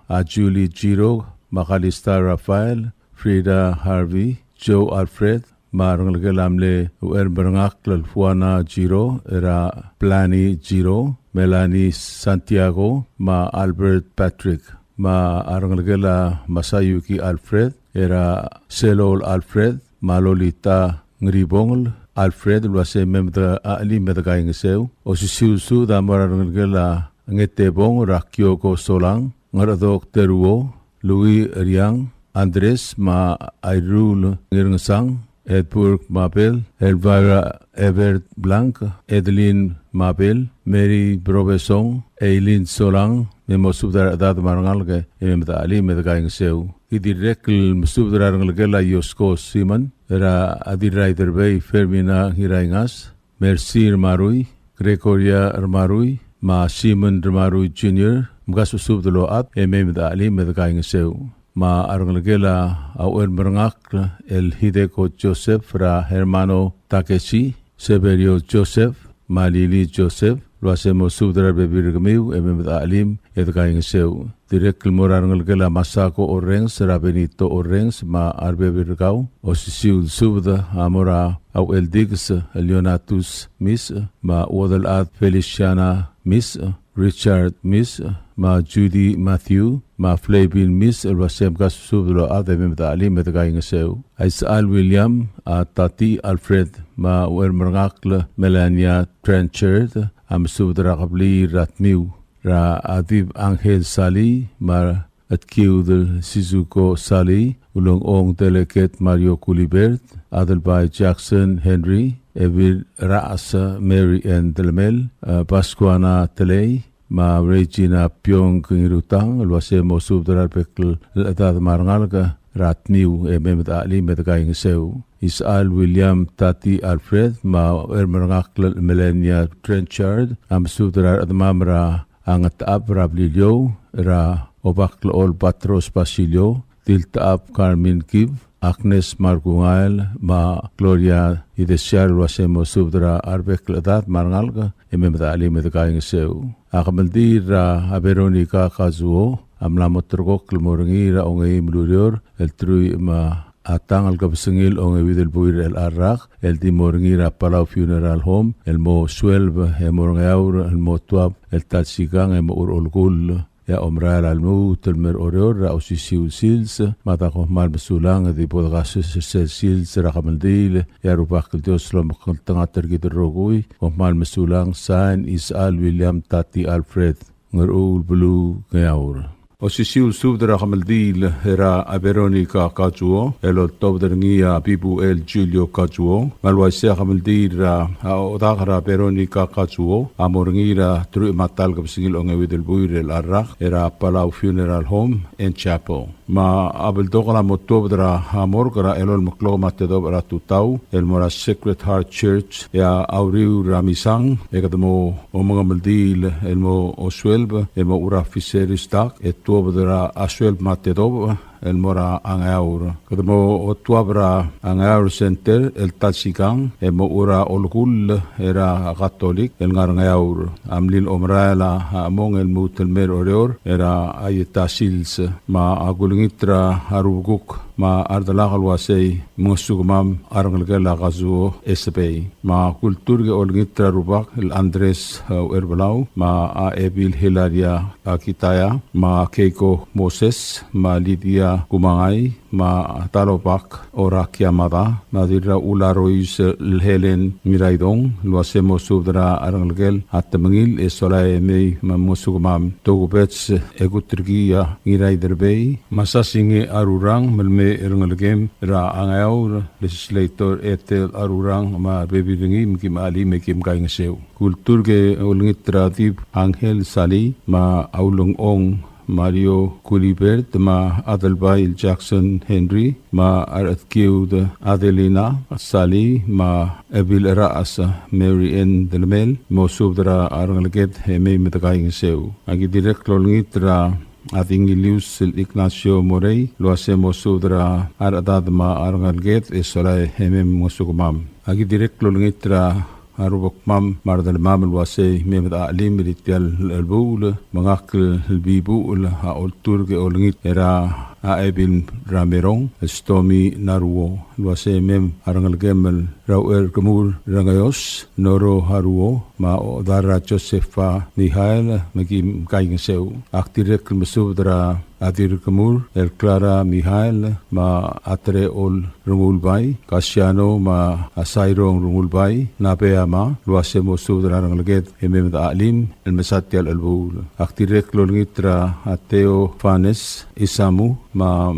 a Julie Giro, me a Kalista Rafael, Frida Harvey, Joe Alfred, me a rengelekel a mle Uchermerengakl el Fuana Giro, er a Plani Giro, Melanie Santiago, me a Albert Patrick, me a rengelekel a Masayuki Alfred, er a Selol Alfred, me a Lolita Ngeribongel Alfred, el uase mei me de chelim e de kaingeseu. Osisiu el subed a mo er a rengelekel a Ngetebong, er a Kioko Solang, Ngerchedok Teruo, Louis Riang, Andres me a Airul Ngirngesang, Edburg Mabel, Elvira Ever Blanc, Edeline Mabel, Mary Brobesong, Eileen Solang, me mo subed er a rechedad me a rengalek e mei me de chelim e de kaingeseu. Ki dirrek el mesubed er a rengelekel a Yosko Simon, er a Dirraiderbei Fermina Ngiraingas, Mercy Ramarui, Gregoria Ramarui, me a Simon Ramarui Junior, mkasusubed el ochad e mei me de chelim e de kaingeseu. Me a rengelekel a Uchermerengakl el Hideko Joseph, er a Hermano Takeshi, Severio Joseph, me a Lili Joseph, el uase mo subed er a rebebil er kemiu e mei me de chelim e de kaingeseu. Dirrek el mo er a rengelekel a Masako Orrenges, er a Benito Orrenges, me a rebebil er kau. Osisiu el subed a mo er a Ucheldikes el Leonatus Misech, me a Uodelchad Feliciana Misech, Richard Misech, me a Judy Matthew, me a Flavin Misech, el uase mkasusubed el ochad e mei me de chelim e de kaingeseu. Aisechal William, a Tati Alfred, me a Uchermerengakl Melania Trenchard, a mesubed er a kebliil er a Tmiu, er a Adib Angel Sali, me a Edkiudel Sizuko Sali, Ulengchong Delegate Mario Kulibert, Adelbai Jackson Henry, Ebil Rachas Mary Ann Delemel, eh, Pascuana Telei, me a Regina Piong Ngirutang, el uase mo subed er a rebek el chedad me a rengalek er a Tmiu e mei me de chelim e de kaingeseu. Isechal William Tati Alfred, me a Uchermerengakl Melania Trenchard, a mesubed er a rechedemam er a a Ngetechab er a Beliliou, er a Obaklechol Patros Basilio, Diltechab Carmen Kib, Agnes Markungael, me a Gloria Idesiar, el uase mo subed er a rebek el chedad me a rengalek e mei me de chelim e de kaingeseu. A kemeldiil er a Veronica Kazuo a mla mo terrekokl el mo er ngii er a ongeim el ureor el teruich me a a tang el kebesengil ongeuid el buil er chelecha el rak, el di mo er ngii er a Palau Funeral Home, el mo sueleb e mo er a Ngeaur, el mo tuab el ta el sikang e mo er a olekull. E a omerael a lmuut el mei er a Oreor er a osisiu el sils, me a da kom kmal mesulang e di bo dekasoes er sel sils er a kemeldiil, e a Rubak el Dios a lomekngeltengat er kid el rokui, kom kmal mesulang, sain, Isechal William Tati Alfred, Ngerchul beluu Ngeaur. Osisiu el subed er a kemeldiil er a Veronica Kazuo, el oltobed er ngii a Bibuel Julio Kazuo, me a le uaisei a kemeldiil er a, a odak er a Veronica Kazuo, a mo er ngii er a teruich me a ta el kebesengil ongeuid el buil er chelecha el rak, er a Palau Funeral Home and Chapel. Me a beldokel a mo tuobed er a morgue er a elolem el klok me a tedobech er a tutau el mo er a Sacred Heart Church, e a uriul er a misang e kede mo omengemeldiil el mo osuelb el mo er a Fisheries Dock, e tuobed er a suelb me a tedobech el mo er a Ngeaur. Kede mo otuab er a Ngeaur Center el ta el sikang e mo er a olekull er a Katolik el ngar er a Ngeaur. A mlil omerael a mong el lmuut el mei er a Oreor er a ita sils. Me a kulengit er a rubekuk me a redelak el uasei mngesukemam a rengelekel a Kazuo Esebei. Me a kulturk e olengit er a rubak el Andres, e, Ucherbelau, me a Ebil Hilaria Akitaya, me a Keiko Moses, me a Lydia Kumangai, me a Talobak Ora Kiamada, me a Dirraularois el Helen Ngiraidong, el uasei mo subed er a rengelekel a Temengil e solae mei me mngesukemam. Tokubets e Kuterkia Ngiraiderbei, me a Sasinge Arurang, me le mei er a rengelekem er a Ngeaur, Legislator Ethel Arurang, me a rebebil er ngii, me kim alii me kim kaingeseu. Kulturk e olengit er a Dib Angel Sali, me a Ulengong Mario Gulibert, me a Adelbai Jackson Henry, me a Rechedkiud Adelina Sali, me a Ebil Erachas Mary Ann Delemel, mo subed er a rengeleked e mei me de kaingeseu. Aki dirrek el olengit er a Dingilius el Ignacio Morei, el uasei mo subed er a rechedad me a rengeleked e solae e mei me mngesukemam. Aki dirrek el olengit er a a rubekmam me a redelemam el uasei mei me de chelim er tia el chelebuul, me ngak el Bibuchel a olturk e olengit er a Ebil Ramerong, Stomi Naruo, el uasei mei me a rengelekem el Raucher Kemur Rengeos, Noro Haruo, me a Odara Josefa Mihael, me kim kaingeseu. Ak dirrek el mesubed er a a Dirkemur el Clara Mihael, me a Treol Rengulbai, Kasiano, me a Sairong Rengulbai, Nabeama, el uasei mo subed er a rengeleked e mei me de chelim el mesa tia el chelebuul. Ak dirrek el olengit er a Teofanes Isamu, me a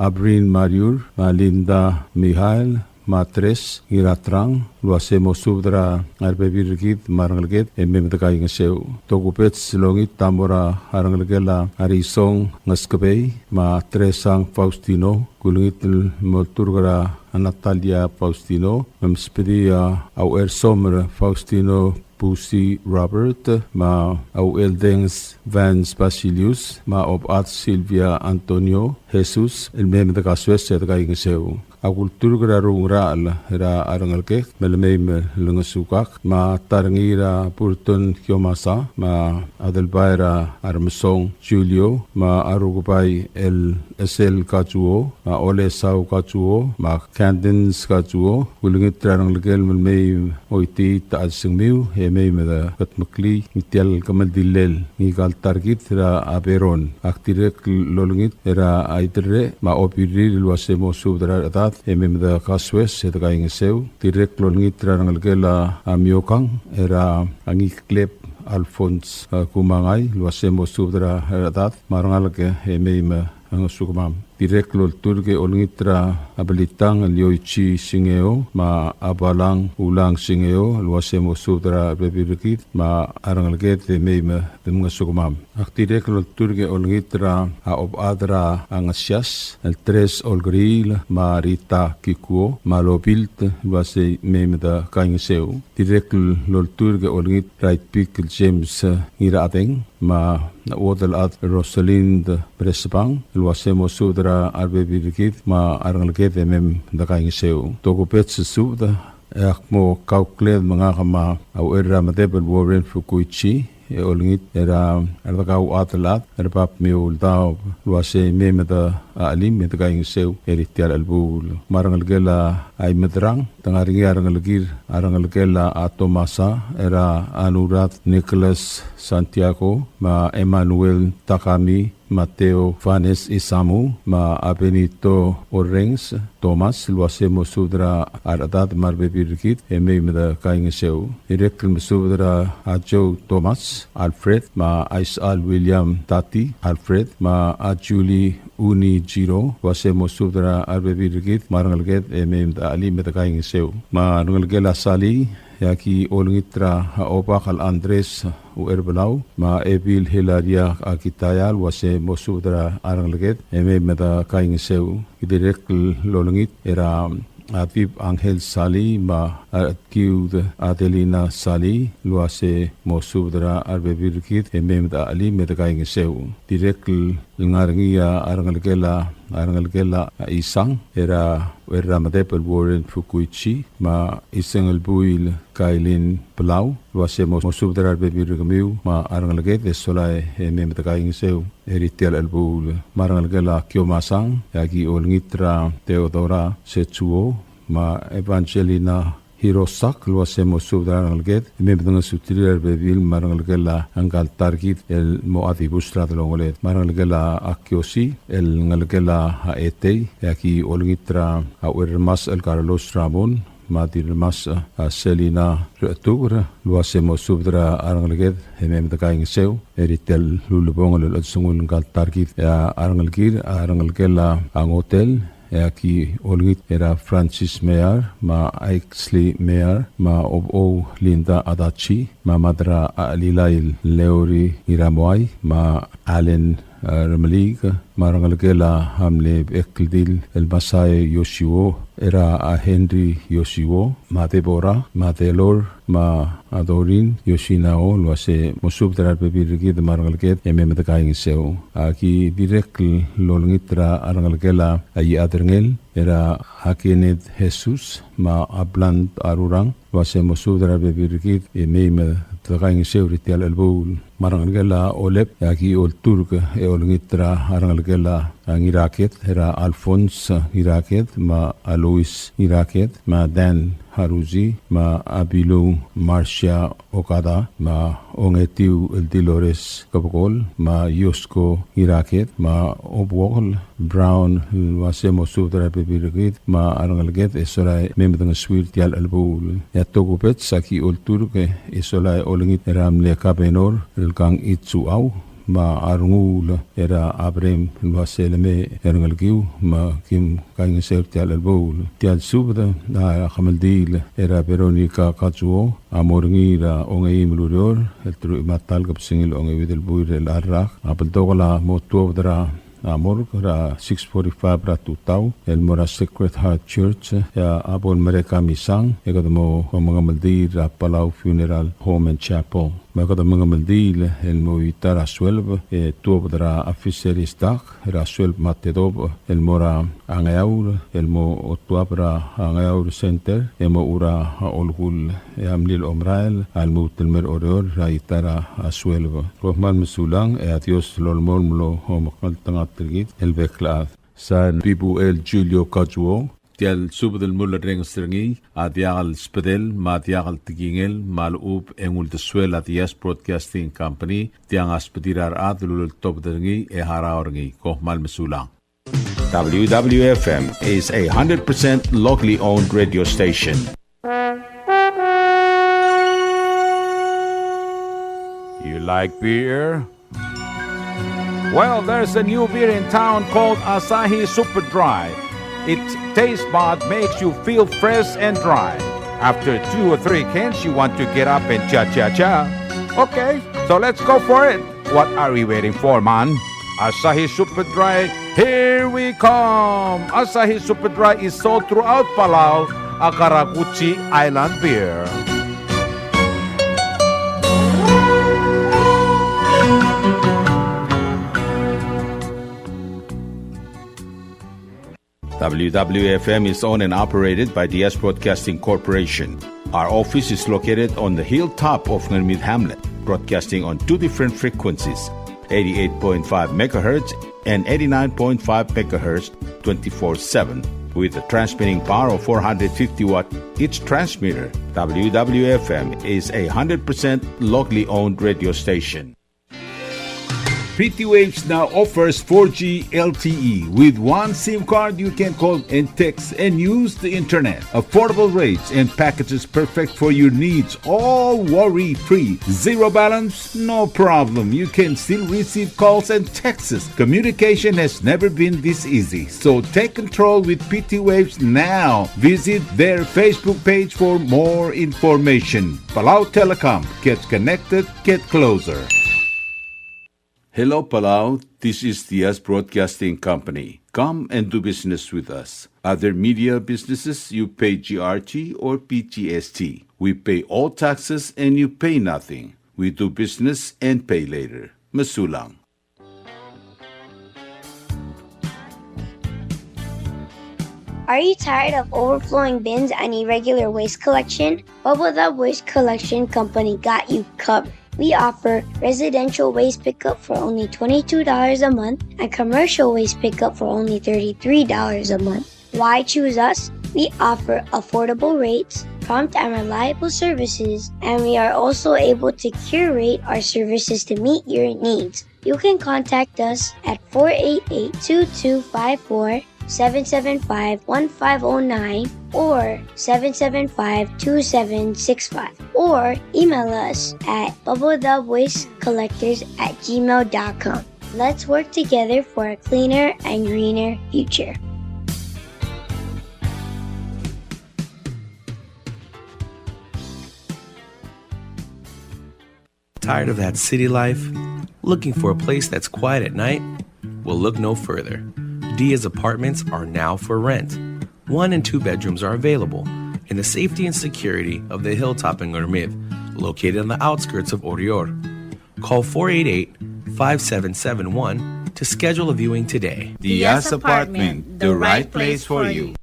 Abrin Mariur, me a Linda Mihael, me a Tres Ngiratrang, el uasei mo subed er a rebebil er kid me a rengeleked e mei me de kaingeseu. Tokubets el olengit a mo er a rengelekel a Risong Ngeskebei, me a Tresang Faustino, kulengit el mo olturk er a Natalia Faustino, me msubedii a Uchersomer Faustino Pusi Robert, me a Ucheldengs Vance Basilius, me a Obad Silvia Antonio Jesus, el mei me de kasoes e de kaingeseu. A kulturk er a Rungerachel er a rengelekek me le mei me lengesukak, me a ta er ngii er a Burton Kiomasa, me a Adelbai er a Remesong Julio, me a Rukebai el Esel Kazuo, me a Olesau Kazuo, me a Candence Kazuo, kulengit er a rengelekel me le mei oitii a chelsengmiu e mei me de ketmeklii me tia el kemeldillel ngika el ta er kid er a Beron. Ak dirrek el olengit er a Iderrech me a Obirir el uasei mo subed er a rechedad e mei me de kasoes e de kaingeseu. Dirrek el olengit er a rengelekel a Miokang er a Ngikleb Alphonse, e, Kumangai, el uasei mo subed er a rechedad me a rengalek e mei me ngesukemam. Dirrek el olturk e olengit er a Belitang el Yoichi Singeo, me a Balang Ulang Singeo, el uasei mo subed er a rebebil er kid me a rengeleked e mei me de mngesukemam. Ak dirrek el olturk e olengit er a Obechad er a Ngesias el Tres Olkeriil, me a Rita Kikuo, me a Lobilt, el uasei mei me de kaingeseu. Dirrek el olturk e olengit er a Itpik el James, e, Ngirachedeng, me a Uodelchad Rosalind Bresbang, el uasei mo subed er a rebebil er kid me a rengeleked e mei me de kaingeseu. Tokubets el subed e ak mo kaukled me ngak me a Ucherramedeb el Warren Fukuichi, e olengit er a Redekauchad el chad er a Bab Miuldaob, el uasei mei me de chelim e de kaingeseu er tia el chelebuul. Me a rengelekel a Imederang, te ngar er ngii a rengelekir, a rengelekel a Tomasa er a Anurad Nicholas Santiago, me a Emmanuel Takami, me a Teofanes Isamu, me a Benito Orrenges Thomas, el uasei mo subed er a rechedad me a rebebil er kid e mei me de kaingeseu. Dirrek el mesubed er a Joe Thomas Alfred, me a Isal William Tati Alfred, me a Julie Uni Jiro, el uasei mo subed er a rebebil er kid me a rengeleked e mei me de chelim e de kaingeseu. Me a rengelekel a Sali e aki olengit er a Obak el Andres Ucherbelau, me a Ebil Hilaria Akitaya, el uase mo subed er a rengeleked, e mei me de kaingeseu. Ki dirrek el olengit er a Adib Angel Sali, me a Kiud Adelina Sali, el uase mo subed er a rebebil er kid, e mei me de chelim me de kaingeseu. Dirrek el ngar er ngii a rengelekel a, a rengelekel a Isang, er a, er a Medeb el Warren Fukuichi, me a Isengelbuil Kailin Belau, el uase mo, mo subed er a rebebil er kemiu, me a rengeleked, e sola e mei me de kaingeseu er tia el chelebuul. Me a rengelekel a Kiomasang, e aki olengit er a Theodora Setsuo, me a Evangelina Hirosak, el uase mo subed er a rengeleked, e mei me de ngesuterir a rebebil me a rengelekel a ngka el ta er kid el mo dibus er a delongeled. Me a rengelekel a Kiosi, el ngelekel a Etei, e aki olengit er a Ucherremasech el Carlos Ramon, me a Dirremasech a Selina Rechetuker, el uase mo subed er a rengeleked, e mei me de kaingeseu er tia el ulebongel el chelsengul ngka el ta er kid. E a rengelekir, a rengelekel a Ngotel, e aki olengit er a Francis Meyer, me a Aixley Meyer, me a Obou Linda Adachi, me a Madra Alilai Leori Iramoai, me a Allen, e, Remeliik, me a rengelekel a mle Bekeldil el Masai Yoshiwo, er a Henry Yoshiwo, me a Deborah, me a Delor, me a Doreen Yoshinao, el uase mo subed er a rebebil er kid me a rengeleked, e mei me de kaingeseu. Aki dirrek el olengit er a rengelekel a Iechad er Ngel, er a Kenneth Jesus, me a Bland Arurang, el uase mo subed er a rebebil er kid, e mei me de kaingeseu er tia el chelebuul. Me a rengelekel a Olep, e aki olturk e olengit er a rengelekel a Ngiraked, er a Alphonse Ngiraked, me a Alois Ngiraked, me a Dan Haruji, me a Bilung Marcia Okada, me a Ongetiu el Dolores Kebekol, me a Yosko Ngiraked, me a Obuokl Brown, el uase mo subed er a rebebil er kid me a rengeleked, e sola e mei me de ngesuir tia el chelebuul. E a tokubets, aki olturk e sola e olengit er a mle Kabenor el Kang Itsuau, me a Renguul er a Abrem, el uase le mei e rengelekiu me kim kaingeseu er tia el chelebuul. Tia el subed a kemeldiil er a Veronica Kazuo, a mo er ngii er a ongeim el ureor, el teruich me a ta el kebesengil a ongeuid el buil er a rak. A beldokel a mo tuobed er a morgue er a six forty-five er a tutau el mo er a Sacred Heart Church, e a bo lemerek a misang e kede mo mengemeldiil er a Palau Funeral Home and Chapel. Me kede mengemeldiil el mo ta er a sueleb e tuobed er a Fisheries dock er a sueleb me a tedobech el mo er a Ngeaur, el mo otuab er a Ngeaur Center, e mo er a Olkull, e a mlil omerael a lmuut el mei er a Oreor er a ta er a sueleb. Kom kmal mesulang, e a Dios a lolemolem el omekngeltengat er kid el bek el chad. Sign, Bibuel Julio Kazuo. Tia el subed el mulerrenges er ngii a diak el sbedel me a diak el tekingel me a lechub e ng uldesuel a Diaz Broadcasting Company, tiang a sbedir a rechad el uleltobed er ngii e harau er ngii. Kom kmal mesulang. W W F M is a hundred percent locally owned radio station. You like beer? Well, there's a new beer in town called Asahi Super Dry. Its taste bud makes you feel fresh and dry. After two or three cans, you want to get up and cha-cha-cha. Okay, so let's go for it. What are we waiting for, man? Asahi Super Dry, here we come! Asahi Super Dry is sold throughout Palau, a karakuchi island beer. W W F M is owned and operated by Diaz Broadcasting Corporation. Our office is located on the hilltop of Ngermid Hamlet, broadcasting on two different frequencies, eighty-eight point five megahertz and eighty-nine point five megahertz, twenty-four seven, with a transmitting power of four hundred fifty watt each transmitter. W W F M is a hundred percent locally owned radio station. PT Waves now offers four G L T E. With one SIM card, you can call and text and use the internet. Affordable rates and packages perfect for your needs, all worry-free. Zero balance? No problem. You can still receive calls and texts. Communication has never been this easy. So take control with PT Waves now. Visit their Facebook page for more information. Palau Telecom. Get connected, get closer. Hello, Palau. This is Diaz Broadcasting Company. Come and do business with us. Other media businesses, you pay G R T or P G S T. We pay all taxes and you pay nothing. We do business and pay later. Mesulang. Are you tired of overflowing bins and irregular waste collection? Babeldaob Waste Collection Company got you covered. We offer residential waste pickup for only twenty-two dollars a month and commercial waste pickup for only thirty-three dollars a month. Why choose us? We offer affordable rates, prompt and reliable services, and we are also able to curate our services to meet your needs. You can contact us at four eight eight, two two five four, seven seven five, one five oh nine or seven seven five, two seven six five, or email us at babeldaob waste collectors at gmail dot com. Let's work together for a cleaner and greener future. Tired of that city life? Looking for a place that's quiet at night? Well, look no further. Diaz Apartments are now for rent. One and two bedrooms are available in the safety and security of the hilltop in Ngermid, located on the outskirts of Oreor. Call four eight eight, five seven seven one to schedule a viewing today. Diaz Apartment, the right place for you.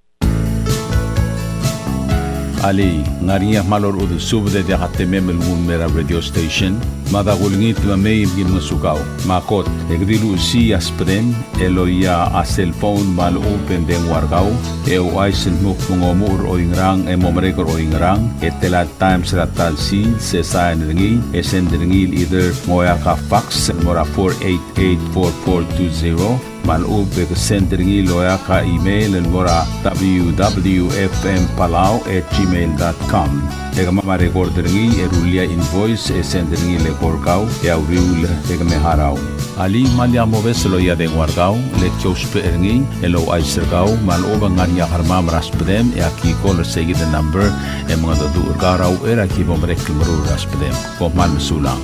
Alii, ng ngar er ngii a kmal orechudel subed e diak a temem el nguu el mei er a radio station? Mada kulengit me mei me ki ngosukau. Me a kot, e ke di luchesii a subedem el oia a cellphone me a lechub e ng dengua er kau, e ouchais el dmu kmo ng omuchel er oingerang e mo merek er oingerang, e tela el times er a ta el sils, e sain er ngii, e send er ngii el either ng oeak a fax el mo er a four eight eight four four two zero, me a lechub e ke send er ngii el oeak a email el mo er a W W F M Palau at gmail dot com. E kemam a record er ngii e rullii a invoice e send er ngii el eko er kau e a uriul e ke me harau. Alii, me lak mobes el oia dengua er kau, le ki ousbech er ngii el ouchais er kau me a lechub e ng ngar er ngii a kermam er a subedem e aki call er seikid el number e mengedecheduch er kau er a uchei er a ki bo merek el meruul er a subedem. Kom kmal mesulang.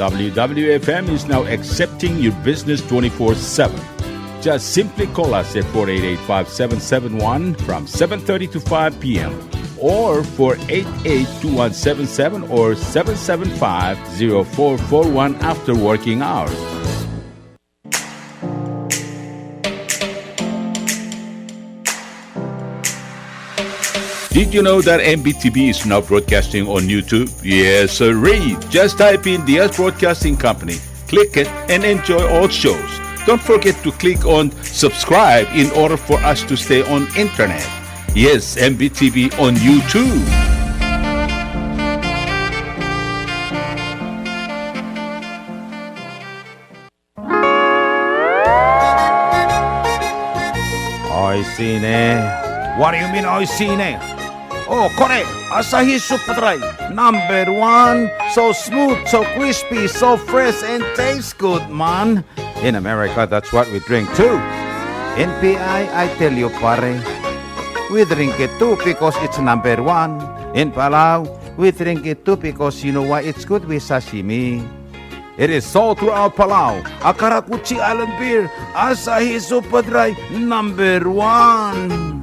W W F M is now accepting your business twenty-four seven. Just simply call us at four eight eight, five seven seven one from seven thirty to five P M, or four eight eight, two one seven seven or seven seven five, zero four four one after working hours. Did you know that M B T V is now broadcasting on YouTube? Yes, sirree. Just type in Diaz Broadcasting Company, click it, and enjoy all shows. Don't forget to click on subscribe in order for us to stay on internet. Yes, M B T V on YouTube. Oishii ne. What do you mean, oishii ne? Oh, kore, Asahi Super Dry, number one. So smooth, so crispy, so fresh, and tastes good, man. In America, that's what we drink too. In P I, I tell you, pare, we drink it too because it's number one. In Palau, we drink it too because you know why? It's good with sashimi. It is sold throughout Palau. A karakuchi island beer, Asahi Super Dry, number one.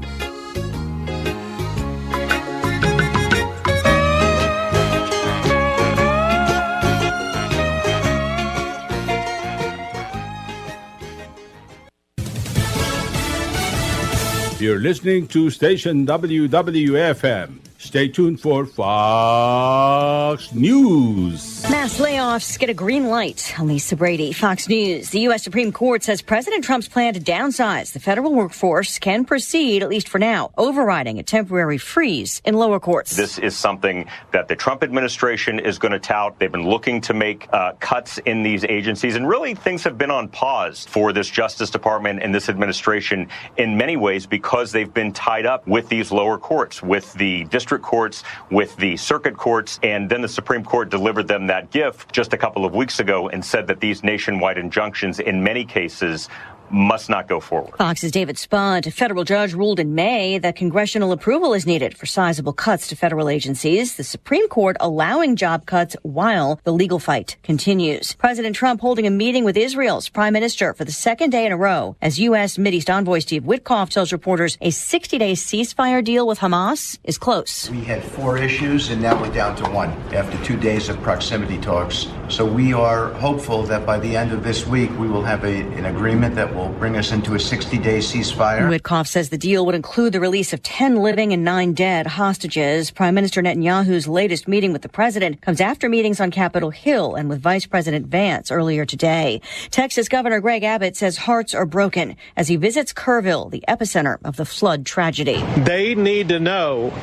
You're listening to station W W F M. Stay tuned for Fox News. Mass layoffs get a green light. I'm Lisa Brady, Fox News. The U S Supreme Court says President Trump's plan to downsize the federal workforce can proceed, at least for now, overriding a temporary freeze in lower courts. This is something that the Trump administration is going to tout. They've been looking to make uh, cuts in these agencies, and really things have been on pause for this Justice Department and this administration in many ways because they've been tied up with these lower courts, with the district courts, with the circuit courts, and then the Supreme Court delivered them that gift just a couple of weeks ago and said that these nationwide injunctions in many cases must not go forward. Fox's David Spunt. A federal judge ruled in May that congressional approval is needed for sizable cuts to federal agencies, the Supreme Court allowing job cuts while the legal fight continues. President Trump holding a meeting with Israel's prime minister for the second day in a row as U S Mideast envoy Steve Witkoff tells reporters a sixty-day ceasefire deal with Hamas is close. We had four issues, and now we're down to one after two days of proximity talks. So we are hopeful that by the end of this week, we will have a, an agreement that will bring us into a sixty-day ceasefire. Witkoff says the deal would include the release of ten living and nine dead hostages. Prime Minister Netanyahu's latest meeting with the president comes after meetings on Capitol Hill and with Vice President Vance earlier today. Texas Governor Greg Abbott says hearts are broken as he visits Kerrville, the epicenter of the flood tragedy. They need to know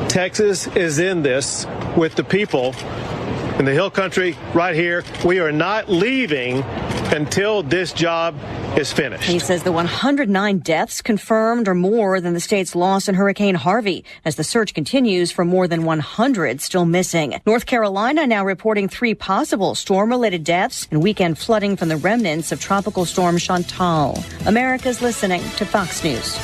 Texas is in this with the people in the Hill Country right here. We are not leaving until this job is finished. He says the one hundred nine deaths confirmed are more than the state's loss in Hurricane Harvey, as the search continues for more than one hundred still missing. North Carolina now reporting three possible storm-related deaths and weekend flooding from the remnants of Tropical Storm Chantal. America's listening to Fox News.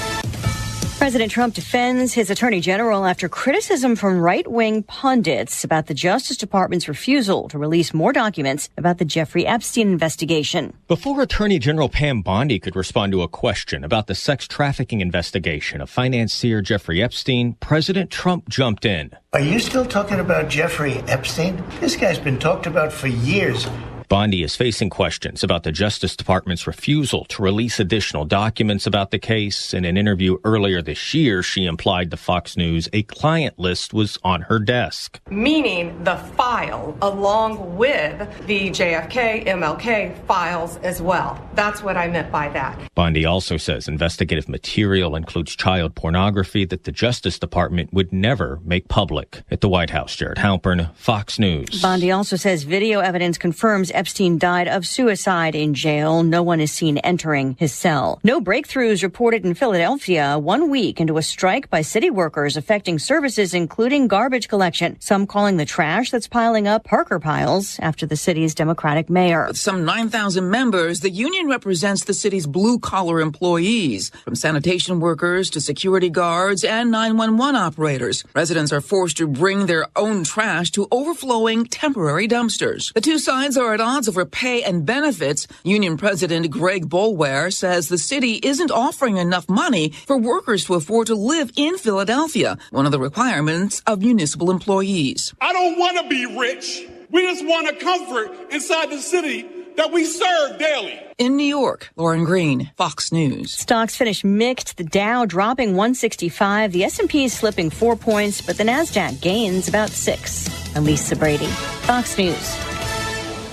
President Trump defends his attorney general after criticism from right-wing pundits about the Justice Department's refusal to release more documents about the Jeffrey Epstein investigation. Before Attorney General Pam Bondi could respond to a question about the sex trafficking investigation of financier Jeffrey Epstein, President Trump jumped in. Are you still talking about Jeffrey Epstein? This guy's been talked about for years. Bondi is facing questions about the Justice Department's refusal to release additional documents about the case. In an interview earlier this year, she implied to Fox News a client list was on her desk. Meaning the file along with the J F K, M L K files as well. That's what I meant by that. Bondi also says investigative material includes child pornography that the Justice Department would never make public. At the White House, Jared Halpern, Fox News. Bondi also says video evidence confirms Epstein died of suicide in jail. No one is seen entering his cell. No breakthroughs reported in Philadelphia, one week into a strike by city workers affecting services, including garbage collection. Some calling the trash that's piling up Parker piles after the city's Democratic mayor. With some nine thousand members, the union represents the city's blue-collar employees, from sanitation workers to security guards and nine one one operators. Residents are forced to bring their own trash to overflowing temporary dumpsters. The two sides are at odds over pay and benefits. Union President Greg Boulware says the city isn't offering enough money for workers to afford to live in Philadelphia, one of the requirements of municipal employees. I don't want to be rich. We just want a comfort inside the city that we serve daily. In New York, Lauren Green, Fox News. Stocks finish mixed, the Dow dropping one sixty-five, the S and P slipping four points, but the Nasdaq gains about six. I'm Lisa Brady, Fox News.